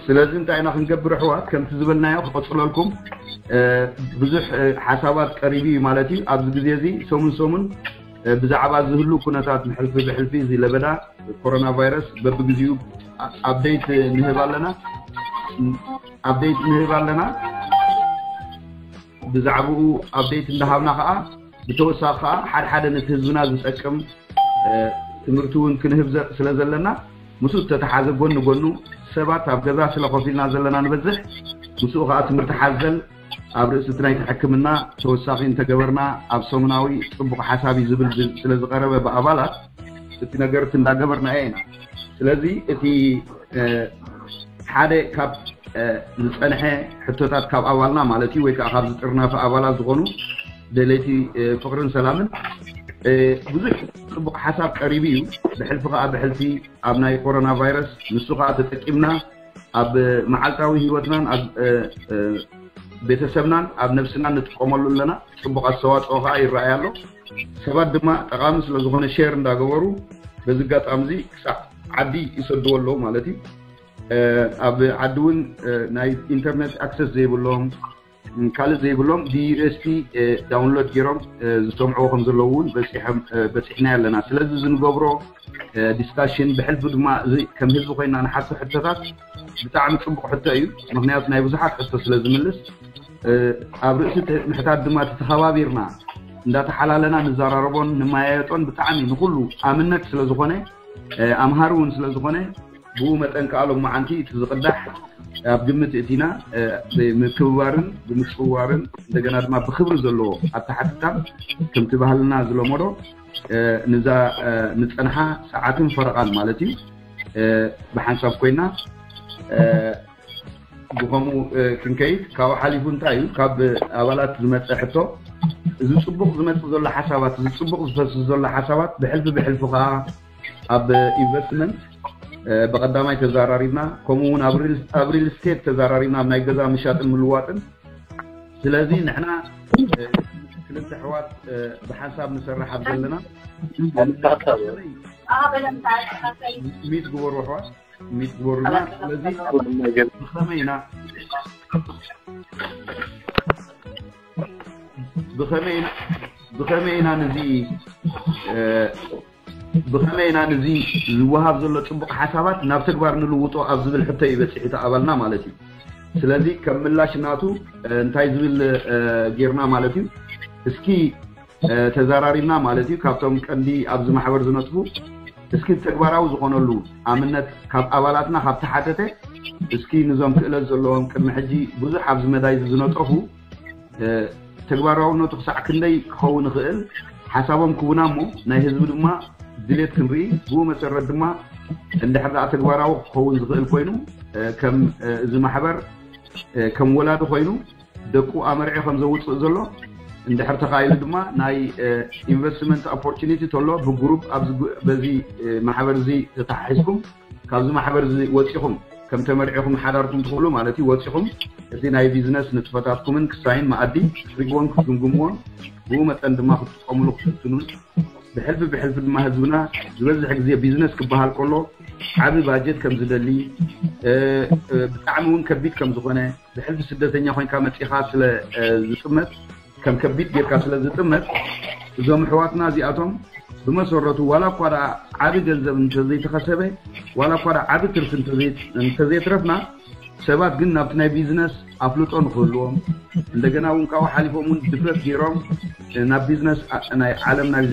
ስለዚ እንታይ ኢና ክንገብር ኣሕዋት? ከምቲ ዝበልናዮ ክቐጽለልኩም ብዙሕ ሓሳባት ቀሪቡ እዩ ማለት እዩ። ኣብዚ ግዜ እዚ ሰሙን ሰሙን ብዛዕባ ዝህሉ ኩነታት ንሕልፊ ብሕልፊ እዚ ለበዳ ኮሮና ቫይረስ በብግዜኡ ኣፕዴት ንህብ ኣለና ኣፕዴት ንህብ ኣለና። ብዛዕባኡ ኣፕዴት እንዳሃብና ከዓ ብተወሳኺ ከዓ ሓደ ሓደ ነቲ ህዝብና ዝጠቅም ትምህርቲ እውን ክንህብ ስለ ዘለና ምስኡ ዝተተሓዘ ጎኒ ጎኑ ሰባት ኣብ ገዛ ስለ ኮፍ ኢልና ዘለና ንበዝሕ ምስኡ ከዓ ትምህርቲ ሓዘል ኣብ ርእሲ እቲ ናይቲ ሕክምና ተወሳኺ እንተገበርና ኣብ ሰሙናዊ ፅቡቕ ሓሳብ እዩ ዝብል ስለ ዝቐረበ ብኣባላት እቲ ነገርት እንዳገበርና ኢና። ስለዚ እቲ ሓደ ካብ ዝፀንሐ ሕቶታት ካብ ኣባልና ማለት እዩ ወይ ከዓ ካብ ዝጥርናፈ ኣባላት ዝኾኑ ደለይቲ ፍቅርን ሰላምን ብዙሕ ፅቡቅ ሓሳብ ቀሪቡ እዩ። ብሕልፊ ከዓ ብሕልፊ ኣብ ናይ ኮሮና ቫይረስ ንሱ ከዓ ተጠቂምና ኣብ መዓልታዊ ህይወትናን ኣብ ቤተሰብናን ኣብ ነብስና ንጥቀመሉ ኣለና። ፅቡቅ ኣስተዋፅኦ ከዓ ይረኣይ ኣሎ። ሰባት ድማ ጠቃሚ ስለዝኾነ ሼር እንዳገበሩ በዚ ኣጋጣሚ እዚ ክሳዕ ዓዲ ይሰድዎ ኣለዉ ማለት እዩ። ኣብ ዓዲ እውን ናይ ኢንተርነት ኣክሰስ ዘይብሎም ካልእ ዘይብሎም ብዩኤስቢ ዳውንሎድ ገይሮም ዝሰምዕዎ ከም ዘለዉ እውን በፂሕና ኣለና። ስለዚ ዝንገብሮ ዲስካሽን ብሕልፊ ድማ እዚ ከም ህዝቢ ኮይና ንሓቶ ሕቶታት ብጣዕሚ ፅቡቅ ሕቶ እዩ። ምክንያቱ ናይ ብዙሓት ሕቶ ስለ ዝምልስ ኣብ ርእሲ ምሕታት ድማ ተተኸባቢርና እንዳተሓላለና ንዘራረቦን ንመያየጦን ብጣዕሚ ንኩሉ ኣምነት ስለ ዝኾነ ኣምሃሪ እውን ስለ ዝኾነ ብኡ መጠን ከዓ ሎማዓንቲ እቲ ዝቕዳሕ ኣብ ግምት እቲና ብምክብባርን ብምፅውዋርን እንደገና ድማ ብክብሪ ዘለዎ ኣተሓትታን ከምቲ ባህልና ዝለመዶ ንዛ ንፀንሓ ሰዓትን ፈረቓን ማለት እዩ ብሓንሳብ ኮይና ብኸምኡ ክንከይድ ካብኡ ሓሊፉ እንታይ እዩ ካብ ኣባላት ዝመፀ ሕቶ እዚ ፅቡቕ ዝመፅእ ዘሎ ሓሳባት እዚ ፅቡቕ ዝፈስስ ዘሎ ሓሳባት ብሕልፊ ብሕልፊ ከዓ ኣብ ኢንቨስትመንት ብቐዳማይ ተዘራሪብና ከምኡ እውን ኣብ ሪል ስቴት ተዘራሪብና ኣብ ናይ ገዛ ምሻጥን ምልዋጥን ስለዚ ንሕና ክልተ ኣሕዋት ብሓንሳብ ንሰርሕ ኣብ ዘለና ሚት ግበሩ ኣሕዋት ሚት ግበሩና ስለዚ ብኸመይ ኢና ብኸመይ ኢና ብኸመይ ኢና ንዚ ብኸመይ ኢና ንዚ ዝወሃብ ዘሎ ፅቡቕ ሓሳባት ናብ ተግባር ንልውጦ ኣብ ዝብል ሕቶ እዩ በፂሑ እቲ ኣባልና ማለት እዩ። ስለዚ ከም ምላሽ ናቱ እንታይ ዝብል ጌርና ማለት እዩ እስኪ ተዘራሪብና ማለት እዩ ካብቶም ቀንዲ ኣብዚ ማሕበር ዝነጥፉ እስኪ ተግባራዊ ዝኾነሉ ኣብነት ካብ ኣባላትና ካብ ተሓተተ እስኪ ንዞም ክእለት ዘለዎም ቅድሚ ሕጂ ብዙሕ ኣብዚ መዳይ ዝነጠፉ ተግባራውነቱ ክሳዕ ክንደይ ክኸውን ይኽእል ሓሳቦም ክቡና እሞ ናይ ህዝቢ ድማ ድሌት ክንርኢ ብኡ መሰረት ድማ እንድሕር ደኣ ተግባራዊ ክኸውን ዝኽእል ኮይኑ ከም እዚ ማሕበር ከም ወላዲ ኮይኑ ደቁ ኣመርዒ ከም ዘውፅእ ዘሎ እንድሕር ተኻኢሉ ድማ ናይ ኢንቨስትመንት ኦፖርቹኒቲ ተሎ ብግሩፕ በዚ ማሕበር እዚ ተተሓሒዝኩም ካብዚ ማሕበር እዚ ወፂኹም ከም ተመርዒኹም ሓዳርኩም ትኽእሉ ማለት እዩ ወፂኹም እቲ ናይ ቢዝነስ ንጥፈታትኩምን ክሳይን መኣዲ ክትሪግዎን ክትግምግምዎን ብኡ መጠን ድማ ክትጥቀምሉ ክትፍትኑን ብሕልፊ ብሕልፊ ድማ ህዝብና ዝበዝሕ ግዜ ቢዝነስ ክበሃል ከሎ ዓቢ ባጀት ከም ዝደሊ ብጣዕሚ እውን ከቢድ ከም ዝኾነ ብሕልፊ ስደተኛ ኮይንካ መፂኻ ስለ ዝጥመት ከም ከቢድ ጌርካ ስለ ዝጥመት እዞም ኣሕዋትና እዚኣቶም ብመሰረቱ ዋላ እኳ ደኣ ዓቢ ገንዘብ እንተዘይተኸሰበ ዋላ እኳ ደኣ ዓቢ ትርፊ እንተዘየትረፍና ሰባት ግን ናብቲ ናይ ቢዝነስ ኣፍልጦ ንክህልዎም እንደገና እውን ካብኡ ሓሊፎም እውን ድፍረት ገይሮም ናብ ቢዝነስ ናይ ዓለም ናብዚ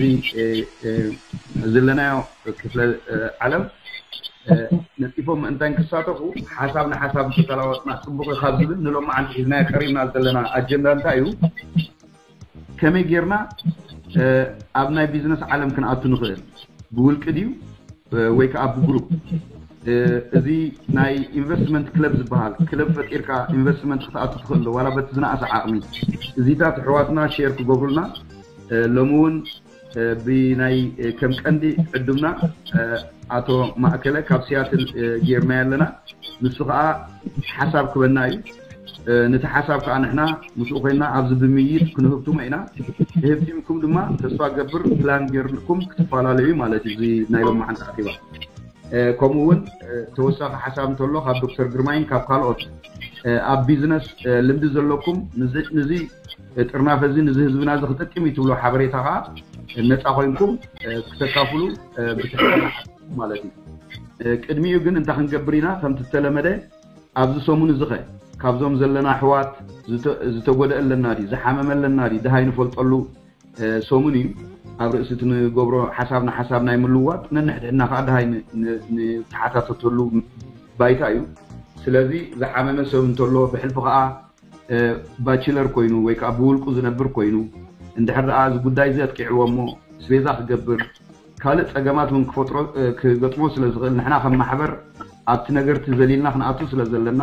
ዘለናዮ ክፍለ ዓለም ነጢፎም ምእንታን ክሳተፉ ሓሳብ ንሓሳብ እንተተላወጥና ፅቡቅ ካብ ዝብል ንሎማዓንቲ ሒዝናዮ ቀሪብና ዘለና ኣጀንዳ እንታይ እዩ? ከመይ ጌርና ኣብ ናይ ቢዝነስ ዓለም ክንኣቱ ንኽእል? ብውልቂ ድዩ ወይ ከዓ ብግሩፕ? እዚ ናይ ኢንቨስትመንት ክለብ ዝበሃል ክለብ ፈጢርካ ኢንቨስትመንት ክትኣቱ ትኽእል ዶ ዋላ በቲ ዝነኣሰ ዓቕሚ? እዚታት ኣሕዋትና ሼር ክገብሩልና ሎሚ እውን ብናይ ከም ቀንዲ ዕዱምና ኣቶ ማእከለ ካብ ሲያትል ጌርናዮ ኣለና። ንሱ ከዓ ሓሳብ ክበና እዩ። ነቲ ሓሳብ ከዓ ንሕና ምስኡ ኮይና ኣብዚ ብምይይጥ ክንህብትሞ ኢና። ክህብቲምኩም ድማ ተስፋ ገብር ፕላን ጌርኩም ክትፈላለዩ ማለት እዩ። እዚ ናይ ሎማዓንቲ ኣኼባ ከምኡ እውን ተወሳኺ ሓሳብ እንተሎ ካብ ዶክተር ግርማይን ካብ ካልኦት ኣብ ቢዝነስ ልምዲ ዘለኩም ንዚ ጥርናፈ እዚ ንዚ ህዝብና እዚ ክጠቅም እዩ ትብሎ ሓበሬታ ከዓ ነፃ ኮይንኩም ክተካፍሉ ብትሕትና ማለት እዩ። ቅድሚኡ ግን እንታይ ክንገብር ኢና? ከምቲ ዝተለመደ ኣብዚ ሰሙን እዚ ኸ ካብዞም ዘለና ኣሕዋት ዝተጎደአ ኣለና ድዩ? ዝሓመመ ኣለና ድዩ? ድሃይ ንፈልጠሉ ሰሙን እዩ። ኣብ ርእሲ እቲ ንገብሮ ሓሳብ ንሓሳብ ናይ ምልውዋጥ ነንሕድሕድና ከዓ ድሃይ ንተሓታተተሉ ባይታ እዩ። ስለዚ ዝሓመመ ሰብ እንተሎ ብሕልፊ ከዓ ባችለር ኮይኑ ወይ ከዓ ብውልቁ ዝነብር ኮይኑ እንድሕር ደኣ እዚ ጉዳይ እዚ ኣጥቂዕዎ እሞ ስቤዛ ክገብር ካልእ ፀገማት እውን ክፈጥሮ ክገጥሞ ስለ ዝኽእል ንሕና ከም ማሕበር ኣብቲ ነገርቲ ዘሊልና ክንኣቱ ስለ ዘለና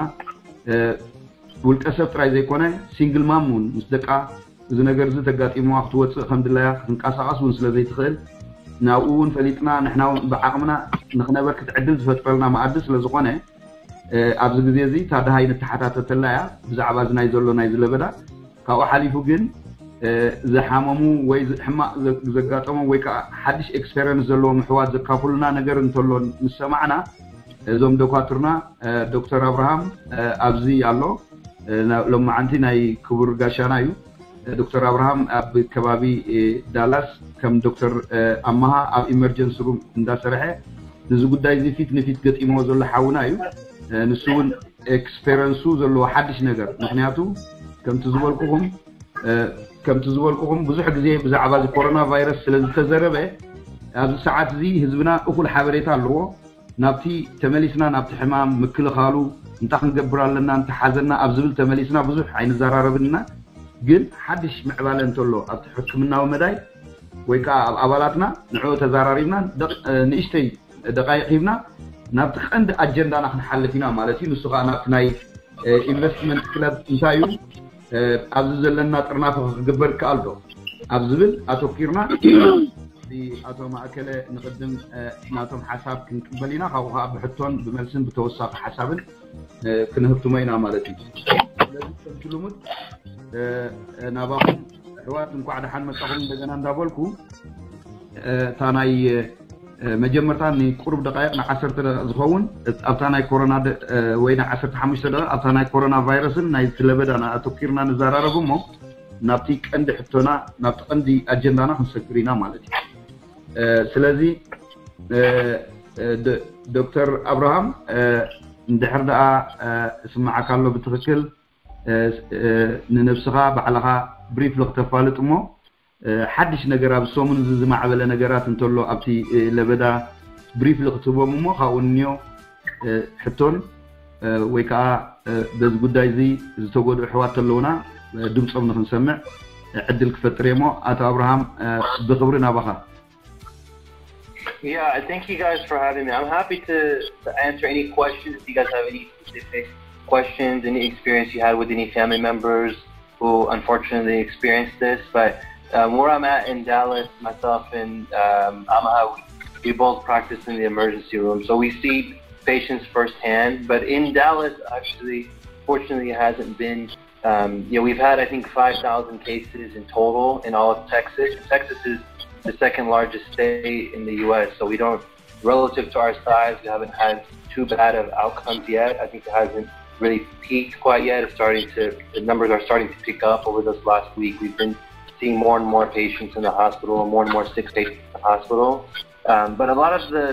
ውልቀ ሰብ ጥራይ ዘይኮነ ሲንግል ማም እውን ምስ ደቃ እዚ ነገር እዚ ተጋጢምዋ ክትወፅእ ከም ድላያ ክትንቀሳቐስ እውን ስለ ዘይትኽእል ናብኡ እውን ፈሊጥና ንሕና እውን ብዓቕምና ንክነበርክት ዕድል ዝፈጥረልና መኣዲ ስለ ዝኾነ ኣብዚ ግዜ እዚ እታ ድሃይ ንተሓታተተላ እያ ብዛዕባ እዚ ናይ ዘሎ ናይ ዝለበዳ ካብኡ ሓሊፉ ግን ዝሓመሙ ወይ ሕማቕ ዘጋጠሞም ወይ ከዓ ሓድሽ ኤክስፔሪንስ ዘለዎም ኣሕዋት ዘካፍሉና ነገር እንተሎ ምስ ሰማዕና እዞም ዶኳትርና ዶክተር ኣብርሃም ኣብዚ ኣሎ ሎማዓንቲ ናይ ክቡር ጋሻና እዩ። ዶክተር ኣብርሃም ኣብ ከባቢ ዳላስ ከም ዶክተር ኣማሃ ኣብ ኢመርጀንሲ ሩም እንዳሰርሐ ንዚ ጉዳይ እዚ ፊት ንፊት ገጢምዎ ዘሎ ሓውና እዩ። ንሱ እውን ኤክስፔረንሱ ዘለዎ ሓድሽ ነገር ምክንያቱ ከምቲ ዝበልኩኹም ከምቲ ዝበልኩኹም ብዙሕ ግዜ ብዛዕባ እዚ ኮሮና ቫይረስ ስለ ዝተዘረበ ኣብዚ ሰዓት እዚ ህዝብና እኹል ሓበሬታ ኣለዎ። ናብቲ ተመሊስና ናብቲ ሕማም ምክልኻሉ እንታይ ክንገብር ኣለና እንተሓዘና ኣብ ዝብል ተመሊስና ብዙሕ ኣይንዘራረብን ኢና። ግን ሓድሽ ምዕባለ እንተሎ ኣብቲ ሕክምናዊ መዳይ ወይ ከዓ ኣብ ኣባላትና ንዕኡ ተዘራሪብና ንእሽተይ ደቃይቕ ሂብና ናብቲ ቀንዲ ኣጀንዳና ክንሓልፍ ኢና ማለት እዩ። ንሱ ከዓ ናብቲ ናይ ኢንቨስትመንት ክለብ እንታይ እዩ ኣብዚ ዘለና ጥርናፈ ክግበር ይከኣል ዶ ኣብ ዝብል ኣተኪርና ኣቶ ማእከለ ንቅድም ናቶም ሓሳብ ክንቅበል ኢና። ካብኡ ከዓ ብሕቶን ብመልስን ብተወሳኺ ሓሳብን ክንህብትሞ ኢና ማለት እዩ። ስለዚ ከምቲ ልሙድ ናባኹም ኣሕዋት እንኳዕ ደሓን መፃኹም እንደገና እንዳበልኩ እታ ናይ መጀመርታ ንቁሩብ ደቃይቕ ንዓሰርተ ደቂቕ ዝኸውን ኣብታ ናይ ኮሮና ወይ ንዓሰርተ ሓሙሽተ ደቂቕ ኣብታ ናይ ኮሮና ቫይረስን ናይ ለበዳና ኣተኪርና ንዘራረብ እሞ ናብቲ ቀንዲ ሕቶና ናብቲ ቀንዲ ኣጀንዳና ክንሰግር ኢና ማለት እዩ። ስለዚ ዶክተር ኣብርሃም እንድሕር ደኣ ስምዓካ ኣሎ ብትኽክል ንነብስኻ ባዕልኻ ብሪፍሊ ክተፋልጥ እሞ ሓድሽ ነገር ኣብ ሰሙን እዚ ዝማዕበለ ነገራት እንተሎ ኣብቲ ለበዳ ብሪፍሊ ክትህቦም እሞ ካብኡ ንዮ ሕቶን ወይ ከዓ በዚ ጉዳይ እዚ ዝተጎድኡ ኣሕዋት ተለውና ድምፆም ንክንሰምዕ ዕድል ክፈጥር እየ እሞ ኣቶ ኣብርሃም ብክብሪ ናባኻ። Yeah, I thank you guys for having me. I'm happy to, to answer any questions if you guys have any specific questions, any experience you had with any family members who unfortunately experienced this. But um, where I'm at in Dallas, myself and um, Amaha, we, we both practice in the emergency room. So we see patients firsthand. But in Dallas, actually, fortunately, it hasn't been um, you know, we've had, I think, five thousand cases in total in all of Texas. Texas is the second largest state in the U S, so we don't, relative to our size, we haven't had too bad of outcomes yet. I think it hasn't really peaked quite yet. It's starting to, the numbers are starting to pick up over this last week. We've been seeing more and more patients in the hospital, more and more sick patients in the hospital. Um, but a lot of the,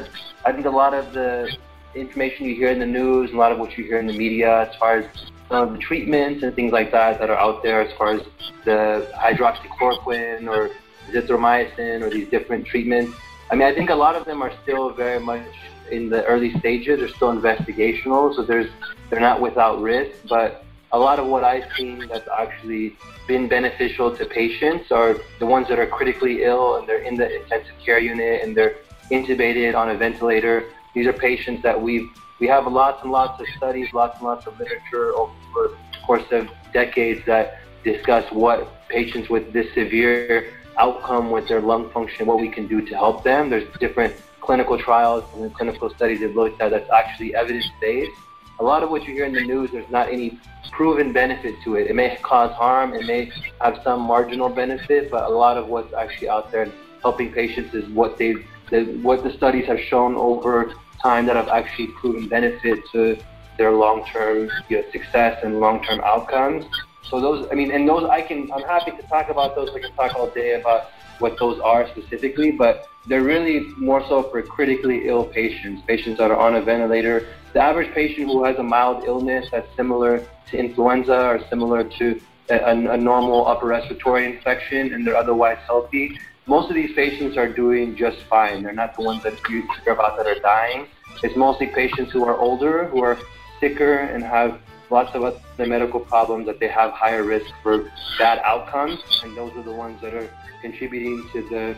I think a lot of the information you hear in the news, a lot of what you hear in the media, as far as some of the treatments and things like that that are out there, as far as the hydroxychloroquine or azithromycin or these different treatments. I mean, I think a lot of them are still very much in the early stages. They're still investigational, so there's they're not without risk. But a lot of what I've seen that's actually been beneficial to patients are the ones that are critically ill and they're in the intensive care unit and they're intubated on a ventilator. These are patients that we've we have lots and lots of studies, lots and lots of literature over the course of decades that discuss what patients with this severe outcome with their lung function, what we can do to help them. There's different clinical trials and clinical studies that looked at that's actually evidence based. A lot of what you hear in the news, there's not any proven benefit to it. It may cause harm, it may have some marginal benefit, but a lot of what's actually out there helping patients is what they the, what the studies have shown over time that have actually proven benefit to their long-term, you know, success and long-term outcomes. So those, I mean, and those I can, I'm happy to talk about those. I can talk all day about what those are specifically, but they're really more so for critically ill patients, patients that are on a ventilator. The average patient who has a mild illness that's similar to influenza or similar to a, a, a normal upper respiratory infection, and they're otherwise healthy, most of these patients are doing just fine. They're not the ones that you hear about that are dying. It's mostly patients who are older, who are sicker, and have lots of other medical problems that they have higher risk for bad outcomes. And those are the ones that are contributing to the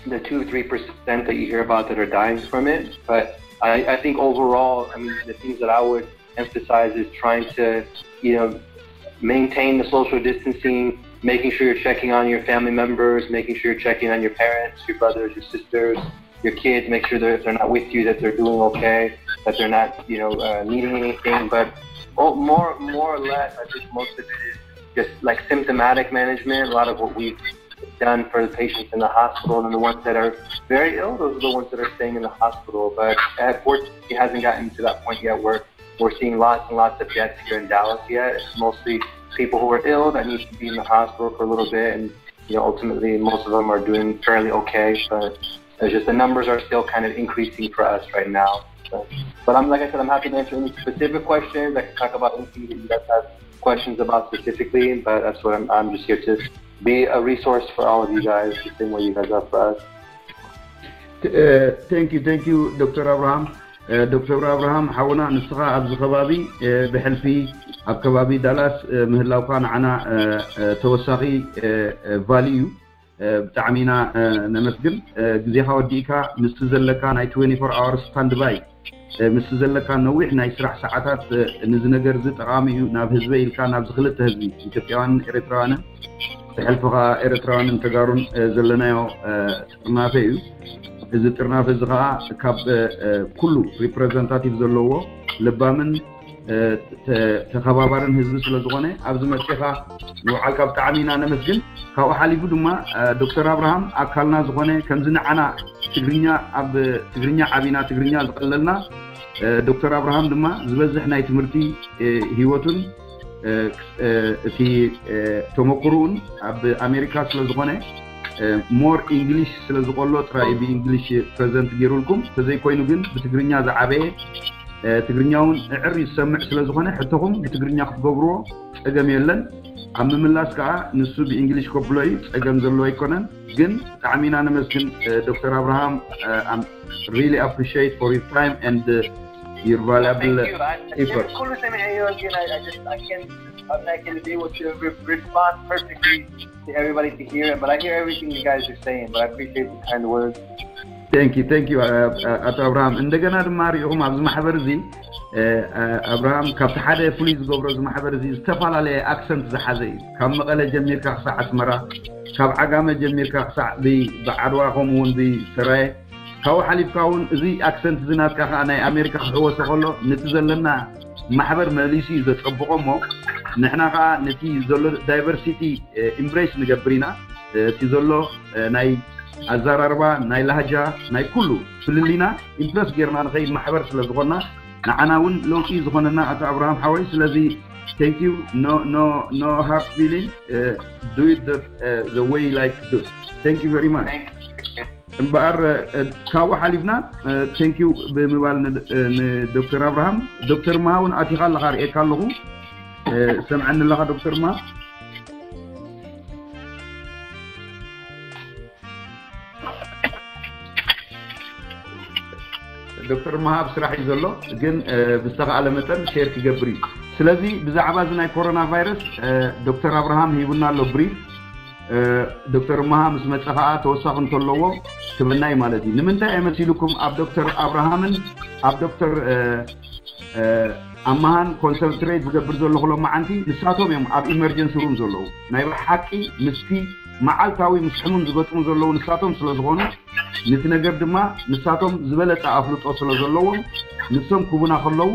the two three percent that you hear about that are dying from it. But I, I think overall, I mean, the things that I would emphasize is trying to, you know, maintain the social distancing, making sure you're checking on your family members, making sure you're checking on your parents, your brothers, your sisters, your kids, make sure that if they're not with you, that they're doing okay, that they're not, you know, uh, needing anything. But o- more, more or less, I think most of it is just like symptomatic management. A lot of what we've done for the patients in the hospital and the ones that are very ill, those are the ones that are staying in the hospital. But unfortunately, it hasn't gotten to that point yet where we're seeing lots and lots of deaths here in Dallas yet. It's mostly people who are ill that need to be in the hospital for a little bit, and you know, ultimately, most of them are doing fairly okay. But it's just the numbers are still kind of increasing for us right now. So, but I'm like I said, I'm happy to answer any specific questions. I can talk about anything that you guys have questions about specifically. But that's what I'm. I'm just here to be a resource for all of you guys, the same way you guys are for us. Thank you, thank you, Doctor Abraham. ዶክተር ኣብርሃም ሓውና፣ ንስኻ ኣብዚ ከባቢ ብሕልፊ ኣብ ከባቢ ዳላስ ምህላውካ ንዓና ተወሳኺ ቫልዩ እዩ። ብጣዕሚ ኢና ነመስግን። ግዜኻ ወዲእካ ምስቲ ዘለካ ናይ ትዌንቲ ፎር ኣወርስ ስታንድባይ ምስቲ ዘለካ ነዊሕ ናይ ስራሕ ሰዓታት፣ ንዚ ነገር እዚ ጠቓሚ እዩ ናብ ህዝበይ ኢልካ፣ ናብዚ ክልተ ህዝቢ፣ ኢትዮጵያውያንን ኤርትራውያንን፣ ብሕልፊ ኸዓ ኤርትራውያንን ተጋሩን ዘለናዮ ጥርናፈ እዩ። እዚ ጥርናፈ እዚ ኸዓ ካብ ኩሉ ሪፕሬዘንታቲቭ ዘለዎ ለባምን ተኸባባርን ህዝቢ ስለ ዝኾነ፣ ኣብዚ መፂኻ ምውዓልካ ብጣዕሚ ኢና ነመስግን። ካብኡ ሓሊፉ ድማ ዶክተር ኣብርሃም ኣካልና ዝኾነ፣ ከምዚ ንዓና ትግርኛ፣ ኣብ ትግርኛ ዓቢና ትግርኛ ዝቐለልና፣ ዶክተር ኣብርሃም ድማ ዝበዝሕ ናይ ትምህርቲ ህይወቱን እቲ ተመክሮኡን ኣብ ኣሜሪካ ስለ ዝኾነ፣ ሞር ኢንግሊሽ ስለ ዝቐሎ ጥራይ ብኢንግሊሽ ፕረዘንት ገይሩልኩም። ተዘይኮይኑ ግን ብትግርኛ ዝዓበየ፣ ትግርኛ እውን እዕር እዩ ዝሰምዕ ስለ ዝኾነ፣ ሕቶኹም ብትግርኛ ክትገብርዎ ጸገም የለን። ኣብ ምምላስ ከዓ ንሱ ብኢንግሊሽ ከብሎ እዩ፣ ጸገም ዘለዎ ኣይኮነን። ግን ብጣዕሚ ኢና ነመስግን ዶክተር ኣብርሃም። I'm really appreciate for your time and your valuable effort. ኩሉ ሰሚዐዮ ግን I just I can't I'm not going to be able to respond perfectly to everybody to hear it, but I hear everything you guys are saying, but I appreciate the kind words. Thank you, thank you, ኣቶ ኣብርሃም። እንደገና ድማ ሪኢኹም ኣብዚ ማሕበር እዚ ኣብርሃም ካብቲ ሓደ ፍሉይ ዝገብሮ እዚ ማሕበር እዚ ዝተፈላለየ ኣክሰንት ዝሓዘ እዩ። ካብ መቐለ ጀሚርካ ክሳዕ ኣስመራ፣ ካብ ዓጋመ ጀሚርካ ክሳዕ ብዓድዋ ከምኡ እውን ብሰራየ፣ ካብኡ ሓሊፍካ እውን እዚ ኣክሰንት እዚ ናትካ ከዓ ናይ ኣሜሪካ ክሕወሶ ከሎ ነቲ ዘለና ማሕበር መሊሱ እዩ ዘፀብቆ። እሞ ንሕና ከዓ ነቲ ዘሎ ዳይቨርሲቲ ኢምብሬስ ንገብር ኢና። እቲ ዘሎ ናይ ኣዘራርባ፣ ናይ ላህጃ፣ ናይ ኩሉ ፍልልይና ኢምፕረስ ጌርና ንኸይድ ማሕበር ስለ ዝኾንና፣ ንዓና እውን ለውጢ ዝኾነና ኣቶ ኣብርሃም ሓወይ። ስለዚ thank you, no no no hard feeling, do it the way like do. Thank you very much. እምበኣር ካብኡ ሓሊፍና thank you ብምባል ንዶክተር ኣብርሃም፣ ዶክተር መሃ እውን ኣቲኻ ኣለኻ፣ ርእየካ ኣለኹ። ሰምዐኒ ኣለኻ ዶክተር መሃ? ዶክተር መሃ ኣብ ስራሕ እዩ ዘሎ፣ ግን ብዝተኻእለ መጠን ሼር ክገብር እዩ። ስለዚ ብዛዕባ እዚ ናይ ኮሮና ቫይረስ ዶክተር ኣብርሃም ሂቡና ኣሎ ብሪፍ። ዶክተር መሃ ምስ መፀ ከዓ ተወሳኺ እንተለዎ ክበና እዩ ማለት እዩ። ንምንታይ መሲልኩም ኣብ ዶክተር ኣብርሃምን ኣብ ዶክተር ኣማሃን ኮንሰንትሬት ዝገብር ዘለኹ ሎማዓንቲ? ንሳቶም እዮም ኣብ ኢመርጀንሲ ሩም ዘለዉ። ናይ ብሓቂ ምስቲ መዓልታዊ ምስ ሕሙም ዝገጥሙ ዘለዉ ንሳቶም ስለ ዝኾኑ፣ ነቲ ነገር ድማ ንሳቶም ዝበለፀ ኣፍልጦ ስለ ዘለዎም፣ ንሶም ክቡና ከለዉ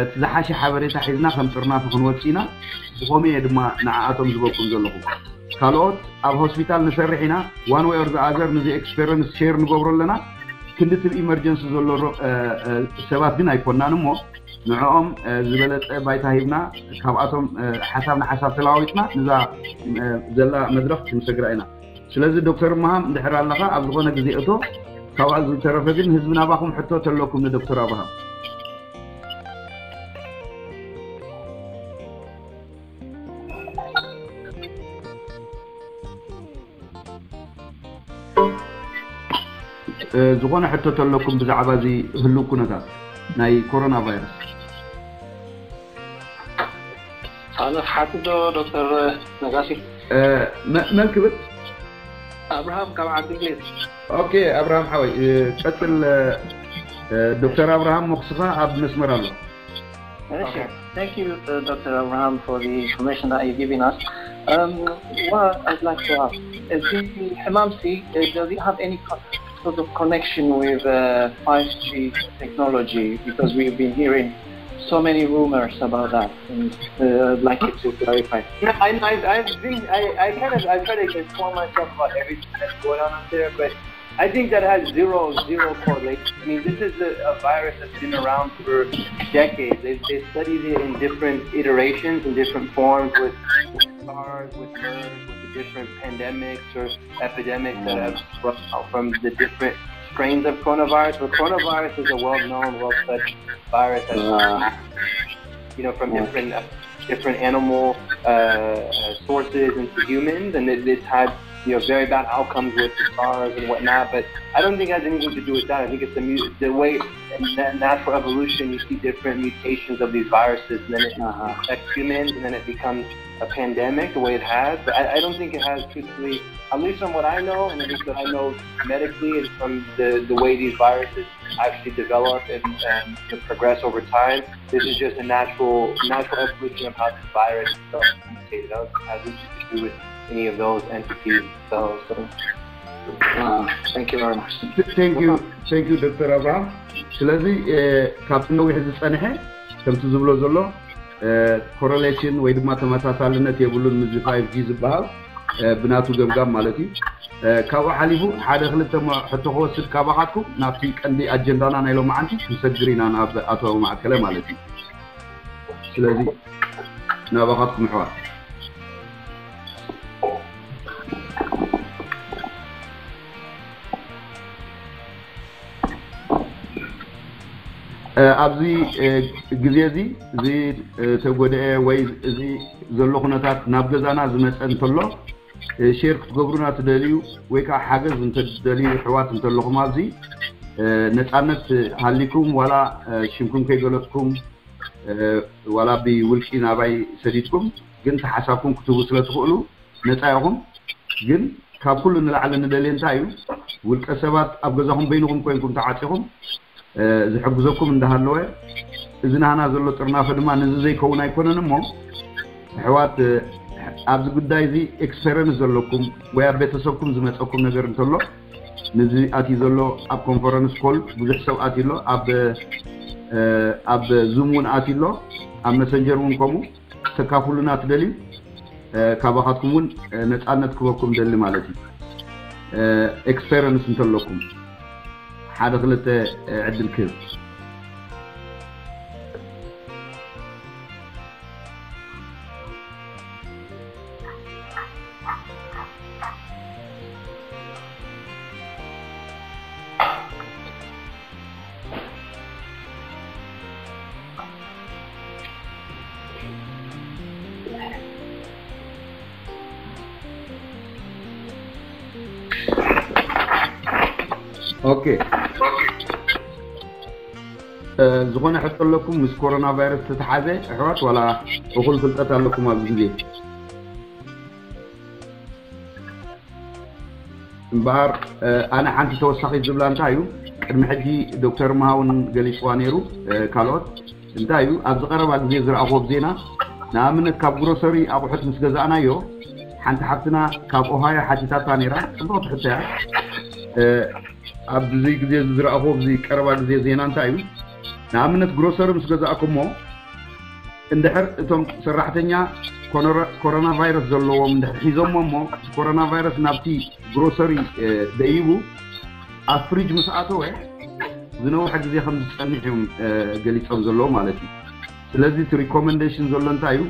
እቲ ዝሓሸ ሓበሬታ ሒዝና ከም ጥርናፊ ክንወፅእ ኢና። ብኸምኡ እየ ድማ ንዓኣቶም ዝበኩም ዘለኹ። ካልኦት ኣብ ሆስፒታል ንሰርሕ ኢና፣ one way or the other፣ ነዚ ኤክስፔሪንስ ሼር ንገብሮ ኣለና። ክንድቲ ኢመርጀንሲ ዘሎ ሮ- እ፣ እ፣ ሰባት ግን ኣይኮናን እሞ ንዕኦም እ፣ ዝበለፀ ባይታ ሂብና ካብኣቶም እ፣ ሓሳብ ንሓሳብ ተለዋዊጥና ንዛ እ፣ ዘላ መድረክ ክንሰግራ ኢና። ስለዚ ዶክተር መሃም እንድሕር ኣለኻ ኣብ ዝኾነ ግዜ እቶ፣ ካብኣ ዝተረፈ ግን ህዝቢ ናባኹም ሕቶ ተለኩም ንዶክተር ኣብርሃም። ዝኾነ ሕቶ ተለኩም ብዛዕባ እዚ ህልው ኩነታት ናይ ኮሮና ቫይረስ? ኣነ ሓትዶ ዶክተር ነጋሲ? መን ክብል? ኣብርሃም ካብ ዓዲ እንግሊዝ። ኦኬ ኣብርሃም ሓወይ ቀፅል። ዶክተር ኣብርሃም መክስኻ ኣብ መስመር ኣሎ። Thank you, uh, Doctor Abraham, for the information that you're giving us. Um, what I'd like to ask is the Himamsi, uh, does it have any sort of connection with uh, five G technology? Because we've been hearing so many rumors about that, and uh, I'd like you to clarify. No, I, I, I've been, I, I kind of, I try to inform myself about everything that's going on out there, but I think that has zero, zero correlation. I mean, this is a, a virus that's been around for decades. They've, they've studied it in different iterations, in different forms, with SARS, with MERS, with the different pandemics or epidemics that have brought out from the different strains of coronavirus. But coronavirus is a well-known, well-studied virus that's, you know, from different uh, different animal uh, uh, sources into humans, and it, it's had you know very bad outcomes with the SARS and whatnot. But I don't think it has anything to do with that. I think it's the mu- the way in na- natural evolution you see different mutations of these viruses, and then it affects humans, and then it becomes a pandemic the way it has. But I, I don't think it has truthfully, at least from what I know, and at least what I know medically, and from the, the way these viruses actually develop and, and to progress over time. This is just a natural natural evolution of how this virus itself mutated. I don't think it has anything to do with any of those entities. So, so. Uh, thank you very much. Thank you, thank you, ዶክተር ኣብርሃም። ስለዚ እ፣ ካብቲ ነዊሕ ዝፀንሐ ከምቲ ዝብሎ ዘሎ ኮረሌሽን ወይ ድማ ተመሳሳልነት የብሉን ምስዚ ፋይቭ ጂ ዝበሃል እ፣ ብናቱ ገምጋም ማለት እዩ። እ፣ ካብኡ ሓሊፉ ሓደ ክልተ ሞ- ሕቶ ክወስድ ካባኻትኩም ናብቲ ቀንዲ ኣጀንዳና ናይ ሎማዓንቲ ክንሰግር ኢና ናብ ኣቶ ማእከለ ማለት እዩ። ስለዚ ናባኻትኩም ኣሕዋት ኣብዚ ግዜ እዚ ዝተጎደአ ወይ እዚ ዘሎ ኩነታት ናብ ገዛና ዝመፀ እንተሎ ሼር ክትገብሩና ትደልዩ ወይ ከዓ ሓገዝ እንተደልዩ ኣሕዋት እንተለኹም ኣብዚ ነፃነት ሃሊኩም ዋላ ሽምኩም ከይገለፅኩም ዋላ ብውልቂ ናባይ ሰዲድኩም ግን ተሓሳብኩም ክትህቡ ስለትኽእሉ ነፃ ኢኹም። ግን ካብ ኩሉ ንላዕሊ ንደልየ እንታይ እዩ ውልቀ ሰባት ኣብ ገዛኹም በይንኹም ኮይንኩም ተዓፂኹም ዝሕግዘኩም እንዳሃለወ እዚ ናህና ዘሎ ጥርናፈ ድማ ነዚ ዘይከውን ኣይኮነን እሞ ኣሕዋት ኣብዚ ጉዳይ እዚ ኤክስፔረንስ ዘለኩም ወይ ኣብ ቤተሰብኩም ዝመፀኩም ነገር እንተሎ ነዚ ኣትዩ ዘሎ ኣብ ኮንፈረንስ ኮል ብዙሕ ሰብ ኣትዩ ኣሎ ኣብ ኣብ ዙም እውን ኣትዩ ኣሎ ኣብ መሰንጀር እውን ከምኡ ተካፍሉና ትደልዩ ካባኻትኩም እውን ነፃነት ክበኩም ደሊ ማለት እዩ ኤክስፔረንስ እንተለኩም ሓደ ክልተ ዕድል ክህብ ኦኬ ዝኾነ ሕቶ ኣለኩም ምስ ኮሮና ቫይረስ ዝተተሓዘ ኣሕዋት ዋላ እኹል ፍልጠት ኣለኩም ኣብዚ ግዜ እምበኣር ኣነ ሓንቲ ተወሳኺት ዝብላ እንታይ እዩ ቅድሚ ሕጂ ዶክተር ምሃውን ገሊፅዋ ነይሩ ካልኦት እንታይ እዩ ኣብዚ ቀረባ ግዜ ዝረኣኹዎ ብዜና ንኣብነት ካብ ግሮሰሪ ኣቑሑት ምስ ገዛእናዮ ሓንቲ ሓፍትና ካብ ኦሃዮ ሓቲታታ ነይራ ፅቡቕቲ ሕቶ እያ ኣብዚ ግዜ ዝረኣኹዎ ኣብዚ ቀረባ ግዜ ዜና እንታይ እዩ ንኣብነት ግሮሰሪ ምስ ገዛእኩሞ እንድሕር እቶም ሰራሕተኛ ኮሮና ቫይረስ ዘለዎም እንድሕር ሒዞሞ እሞ ኮሮና ቫይረስ ናብቲ ግሮሰሪ ደይቡ ኣብ ፍሪጅ ምስ ኣተወ ዝነውሐ ግዜ ከም ዝጸንሕ እዮም ገሊጾም ዘለዉ ማለት እዩ። ስለዚ እቲ ሪኮመንዴሽን ዘሎ እንታይ እዩ?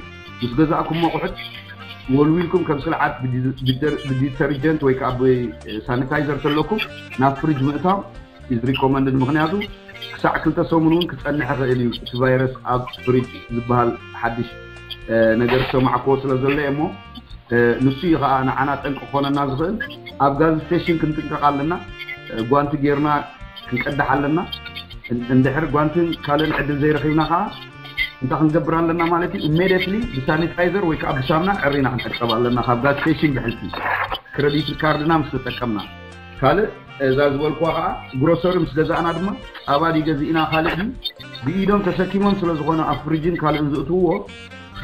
ምስ ገዛእኩም ኣቑሑት ወልዊልኩም ከም ስልዓት ብዲተርጀንት ወይ ከዓ ብሳኒታይዘር ተለኩም ናብ ፍሪጅ ምእታው ኢዝ ሪኮመንድድ። ምክንያቱ ክሳዕ ክልተ ሰሙን እውን ክጸንሕ ይኽእል እዩ እቲ ቫይረስ ኣብ ፍሪጅ ዝበሃል ሓድሽ ነገር ዝሰማዕክዎ ስለ ዘሎ እሞ ንሱ እዩ ከዓ ንዓና ጠንቂ ክኾነና ዝኽእል። ኣብ ጋዝ ስቴሽን ክንጥንቀቕ ኣለና። ጓንቲ ጌርና ክንቀድሕ ኣለና። እንድሕር ጓንትን ካልእን ዕድል ዘይረኺብና ከዓ እንታይ ክንገብር ኣለና ማለት እዩ? ኢሜዲየትሊ ብሳኒታይዘር ወይ ከዓ ብሳምና ዕሪና ክንዕቀብ ኣለና ካብ ጋዝ ስቴሽን ብሕልፊ ክረዲት ካርድና ምስ ተጠቀምና። ካልእ እዛ ዝበልኩዋ ከዓ ግሮሰሪ ምስ ገዛእና ድማ ፃባ ድዩ ገዚእና ካልእ ድዩ ብኢዶም ተሰኪሞም ስለ ዝኾነ ኣብ ፍሪጅን ካልእን ዝእትውዎ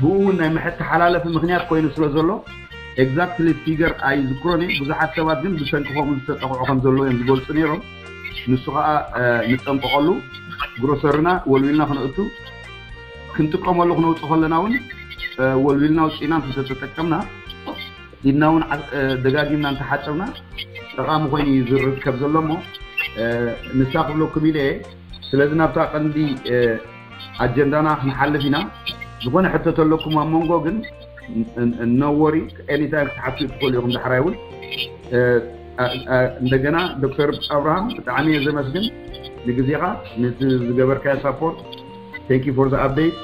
ብኡ እውን ናይ መተሓላለፊ ምክንያት ኮይኑ ስለ ዘሎ ኤግዛክትሊ ፊገር ኣይዝክሮን እየ። ብዙሓት ሰባት ግን ብሰንኪ ከምኡ ዝተጠቕዑ ከም ዘለዉ እዮም ዝገልፁ ነይሮም። ንሱ ከዓ ንጠንቀቐሉ። ግሮሰርና ወልዊልና ክነእቱ ክንጥቀመሉ ክነውፅ ከለና እውን ወልዊልና ውፅኢና እንተተጠቀምና ኢድና እውን ደጋጊምና እንተሓፀብና ጠቓሚ ኮይኑ እዩ ዝርከብ ዘሎ እሞ ንሳ ክብለኩም ኢለ እየ። ስለዚ ናብታ ቀንዲ ኣጀንዳና ክንሓልፍ ኢና። ዝኾነ ሕቶ ተለኩም ኣብ መንጎ ግን no worry anytime ክትሓቱ ትኽእሉ ኢኹም። ዳሕራይ እውን እንደገና ዶክተር ኣብርሃም ብጣዕሚ እየ ዘመስግን ንግዜኻ ነቲ ዝገበርካዮ ሳፖርት። Thank you for the update.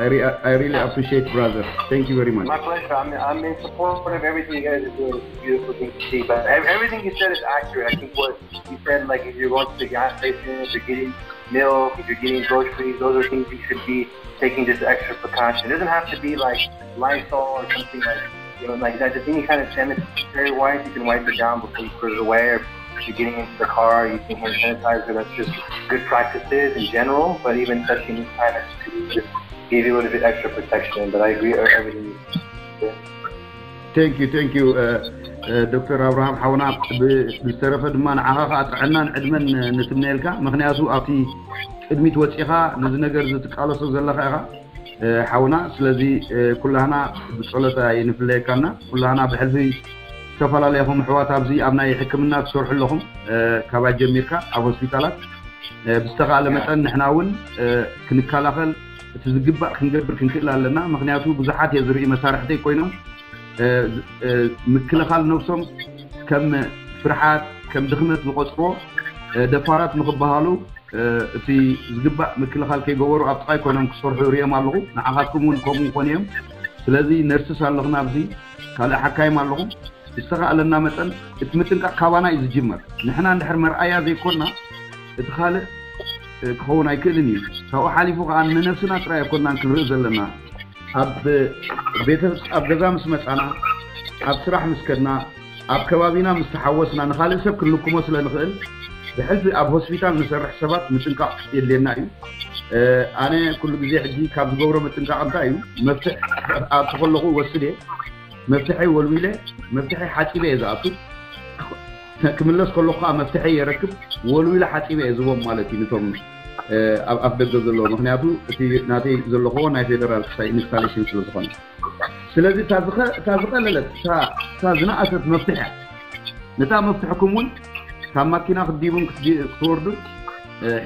I, re- I really appreciate, brother. Thank you very much. My pleasure. I'm, I'm in support of everything you guys are doing. It's a beautiful thing to see. But ev- everything you said is accurate. I think what you said, like if you're going to the gas station, if you're getting milk, if you're getting groceries, those are things you should be taking just extra precaution. It doesn't have to be like Lysol or something like you know like that. Just any kind of sanitary wipe, you can wipe it down before you put it away. Or if you're getting into the car, you can hand sanitizer. That's just good practices in general, but even touching this kind of just give you a little bit extra protection. But I agree with everything you said. Thank you, thank you, ዶክተር ኣብርሃም ሓውና። ብዝተረፈ ድማ ንዓኻ ከዓ ጥዕናን ዕድመን ንትምነየልካ። ምክንያቱ ኣብቲ ቅድሚት ወፂኻ ነዚ ነገር ዝትቃለሶ ዘለካ ኢኻ ሓውና። ስለዚ ኩላህና ብፀሎት ኣይንፍለየካና። ኩላህና ብሕልፊ ዝተፈላለዩ ኹም ኣሕዋት ኣብዚ ኣብ ናይ ሕክምና ትሰርሑ ኣለኹም ካባይ ጀሚርካ ኣብ ሆስፒታላት ብዝተኻእለ መጠን ንሕና እውን ክንከላኸል እቲ ዝግባእ ክንገብር ክንክእል ኣለና። ምክንያቱ ብዙሓት እየ ዝርኢ መሳርሕተይ ኮይኖም ምክልኻል ነብሶም ከም ፍርሓት ከም ድኽመት ዝቆፅርዎ ደፋራት ንክበሃሉ እቲ ዝግባእ ምክልኻል ከይገበሩ ኣብ ጥቓይ ኮይኖም ክሰርሑ ርእዮም ኣለኹ። ንዓኻትኩም እውን ከምኡ ይኾኑ እዮም። ስለዚ ነርስስ ኣለኹና ኣብዚ ካልእ ሓካይም ኣለኹም። ዝተኻእለና መጠን እቲ ምጥንቃቕ ካባና እዩ ዝጅመር። ንሕና እንድሕር መርኣያ ዘይኮንና እቲ ካልእ ክኸውን ኣይክእልን እዩ። ካብኡ ሓሊፉ ከዓ ንነብስና ጥራይ ኣይኮንናን ክንርኢ ዘለና። ኣብ ቤተ ኣብ ገዛ ምስ መጻና ኣብ ስራሕ ምስ ከድና ኣብ ከባቢና ምስ ተሓወስና ንኻልእ ሰብ ክንልክሞ ስለ ንኽእል ብሕልፊ ኣብ ሆስፒታል ንሰርሕ ሰባት ምጥንቃቕ የድልየና እዩ። ኣነ ኩሉ ግዜ ሕጂ ካብ ዝገብሮ ምጥንቃቕ እንታይ እዩ መፍትሕ ኣብቲ ከለኹ ወስድ እየ። መፍትሐይ ወልዊለ መፍትሐይ ሓፂበ እየ ዝኣቱ። ክምለስ ከለኹ ከዓ መፍትሐይ የረክብ። ወልዊለ ሓፂበ እየ ዝቦም ማለት እዩ ንቶም ኣብ ኣፍ ደገ ዘለዎ ምክንያቱ እቲ ናተይ ዘለኹዎ ናይ ፌደራል ክሳይ ኢንስታሌሽን ስለ ዝኾነ ስለዚ እታ ዝቐለለት እታ ዝነኣሰት መፍትሕ እያ። ነታ መፍትሕኩም እውን ካብ ማኪና ክትዲቡን ክትወርዱን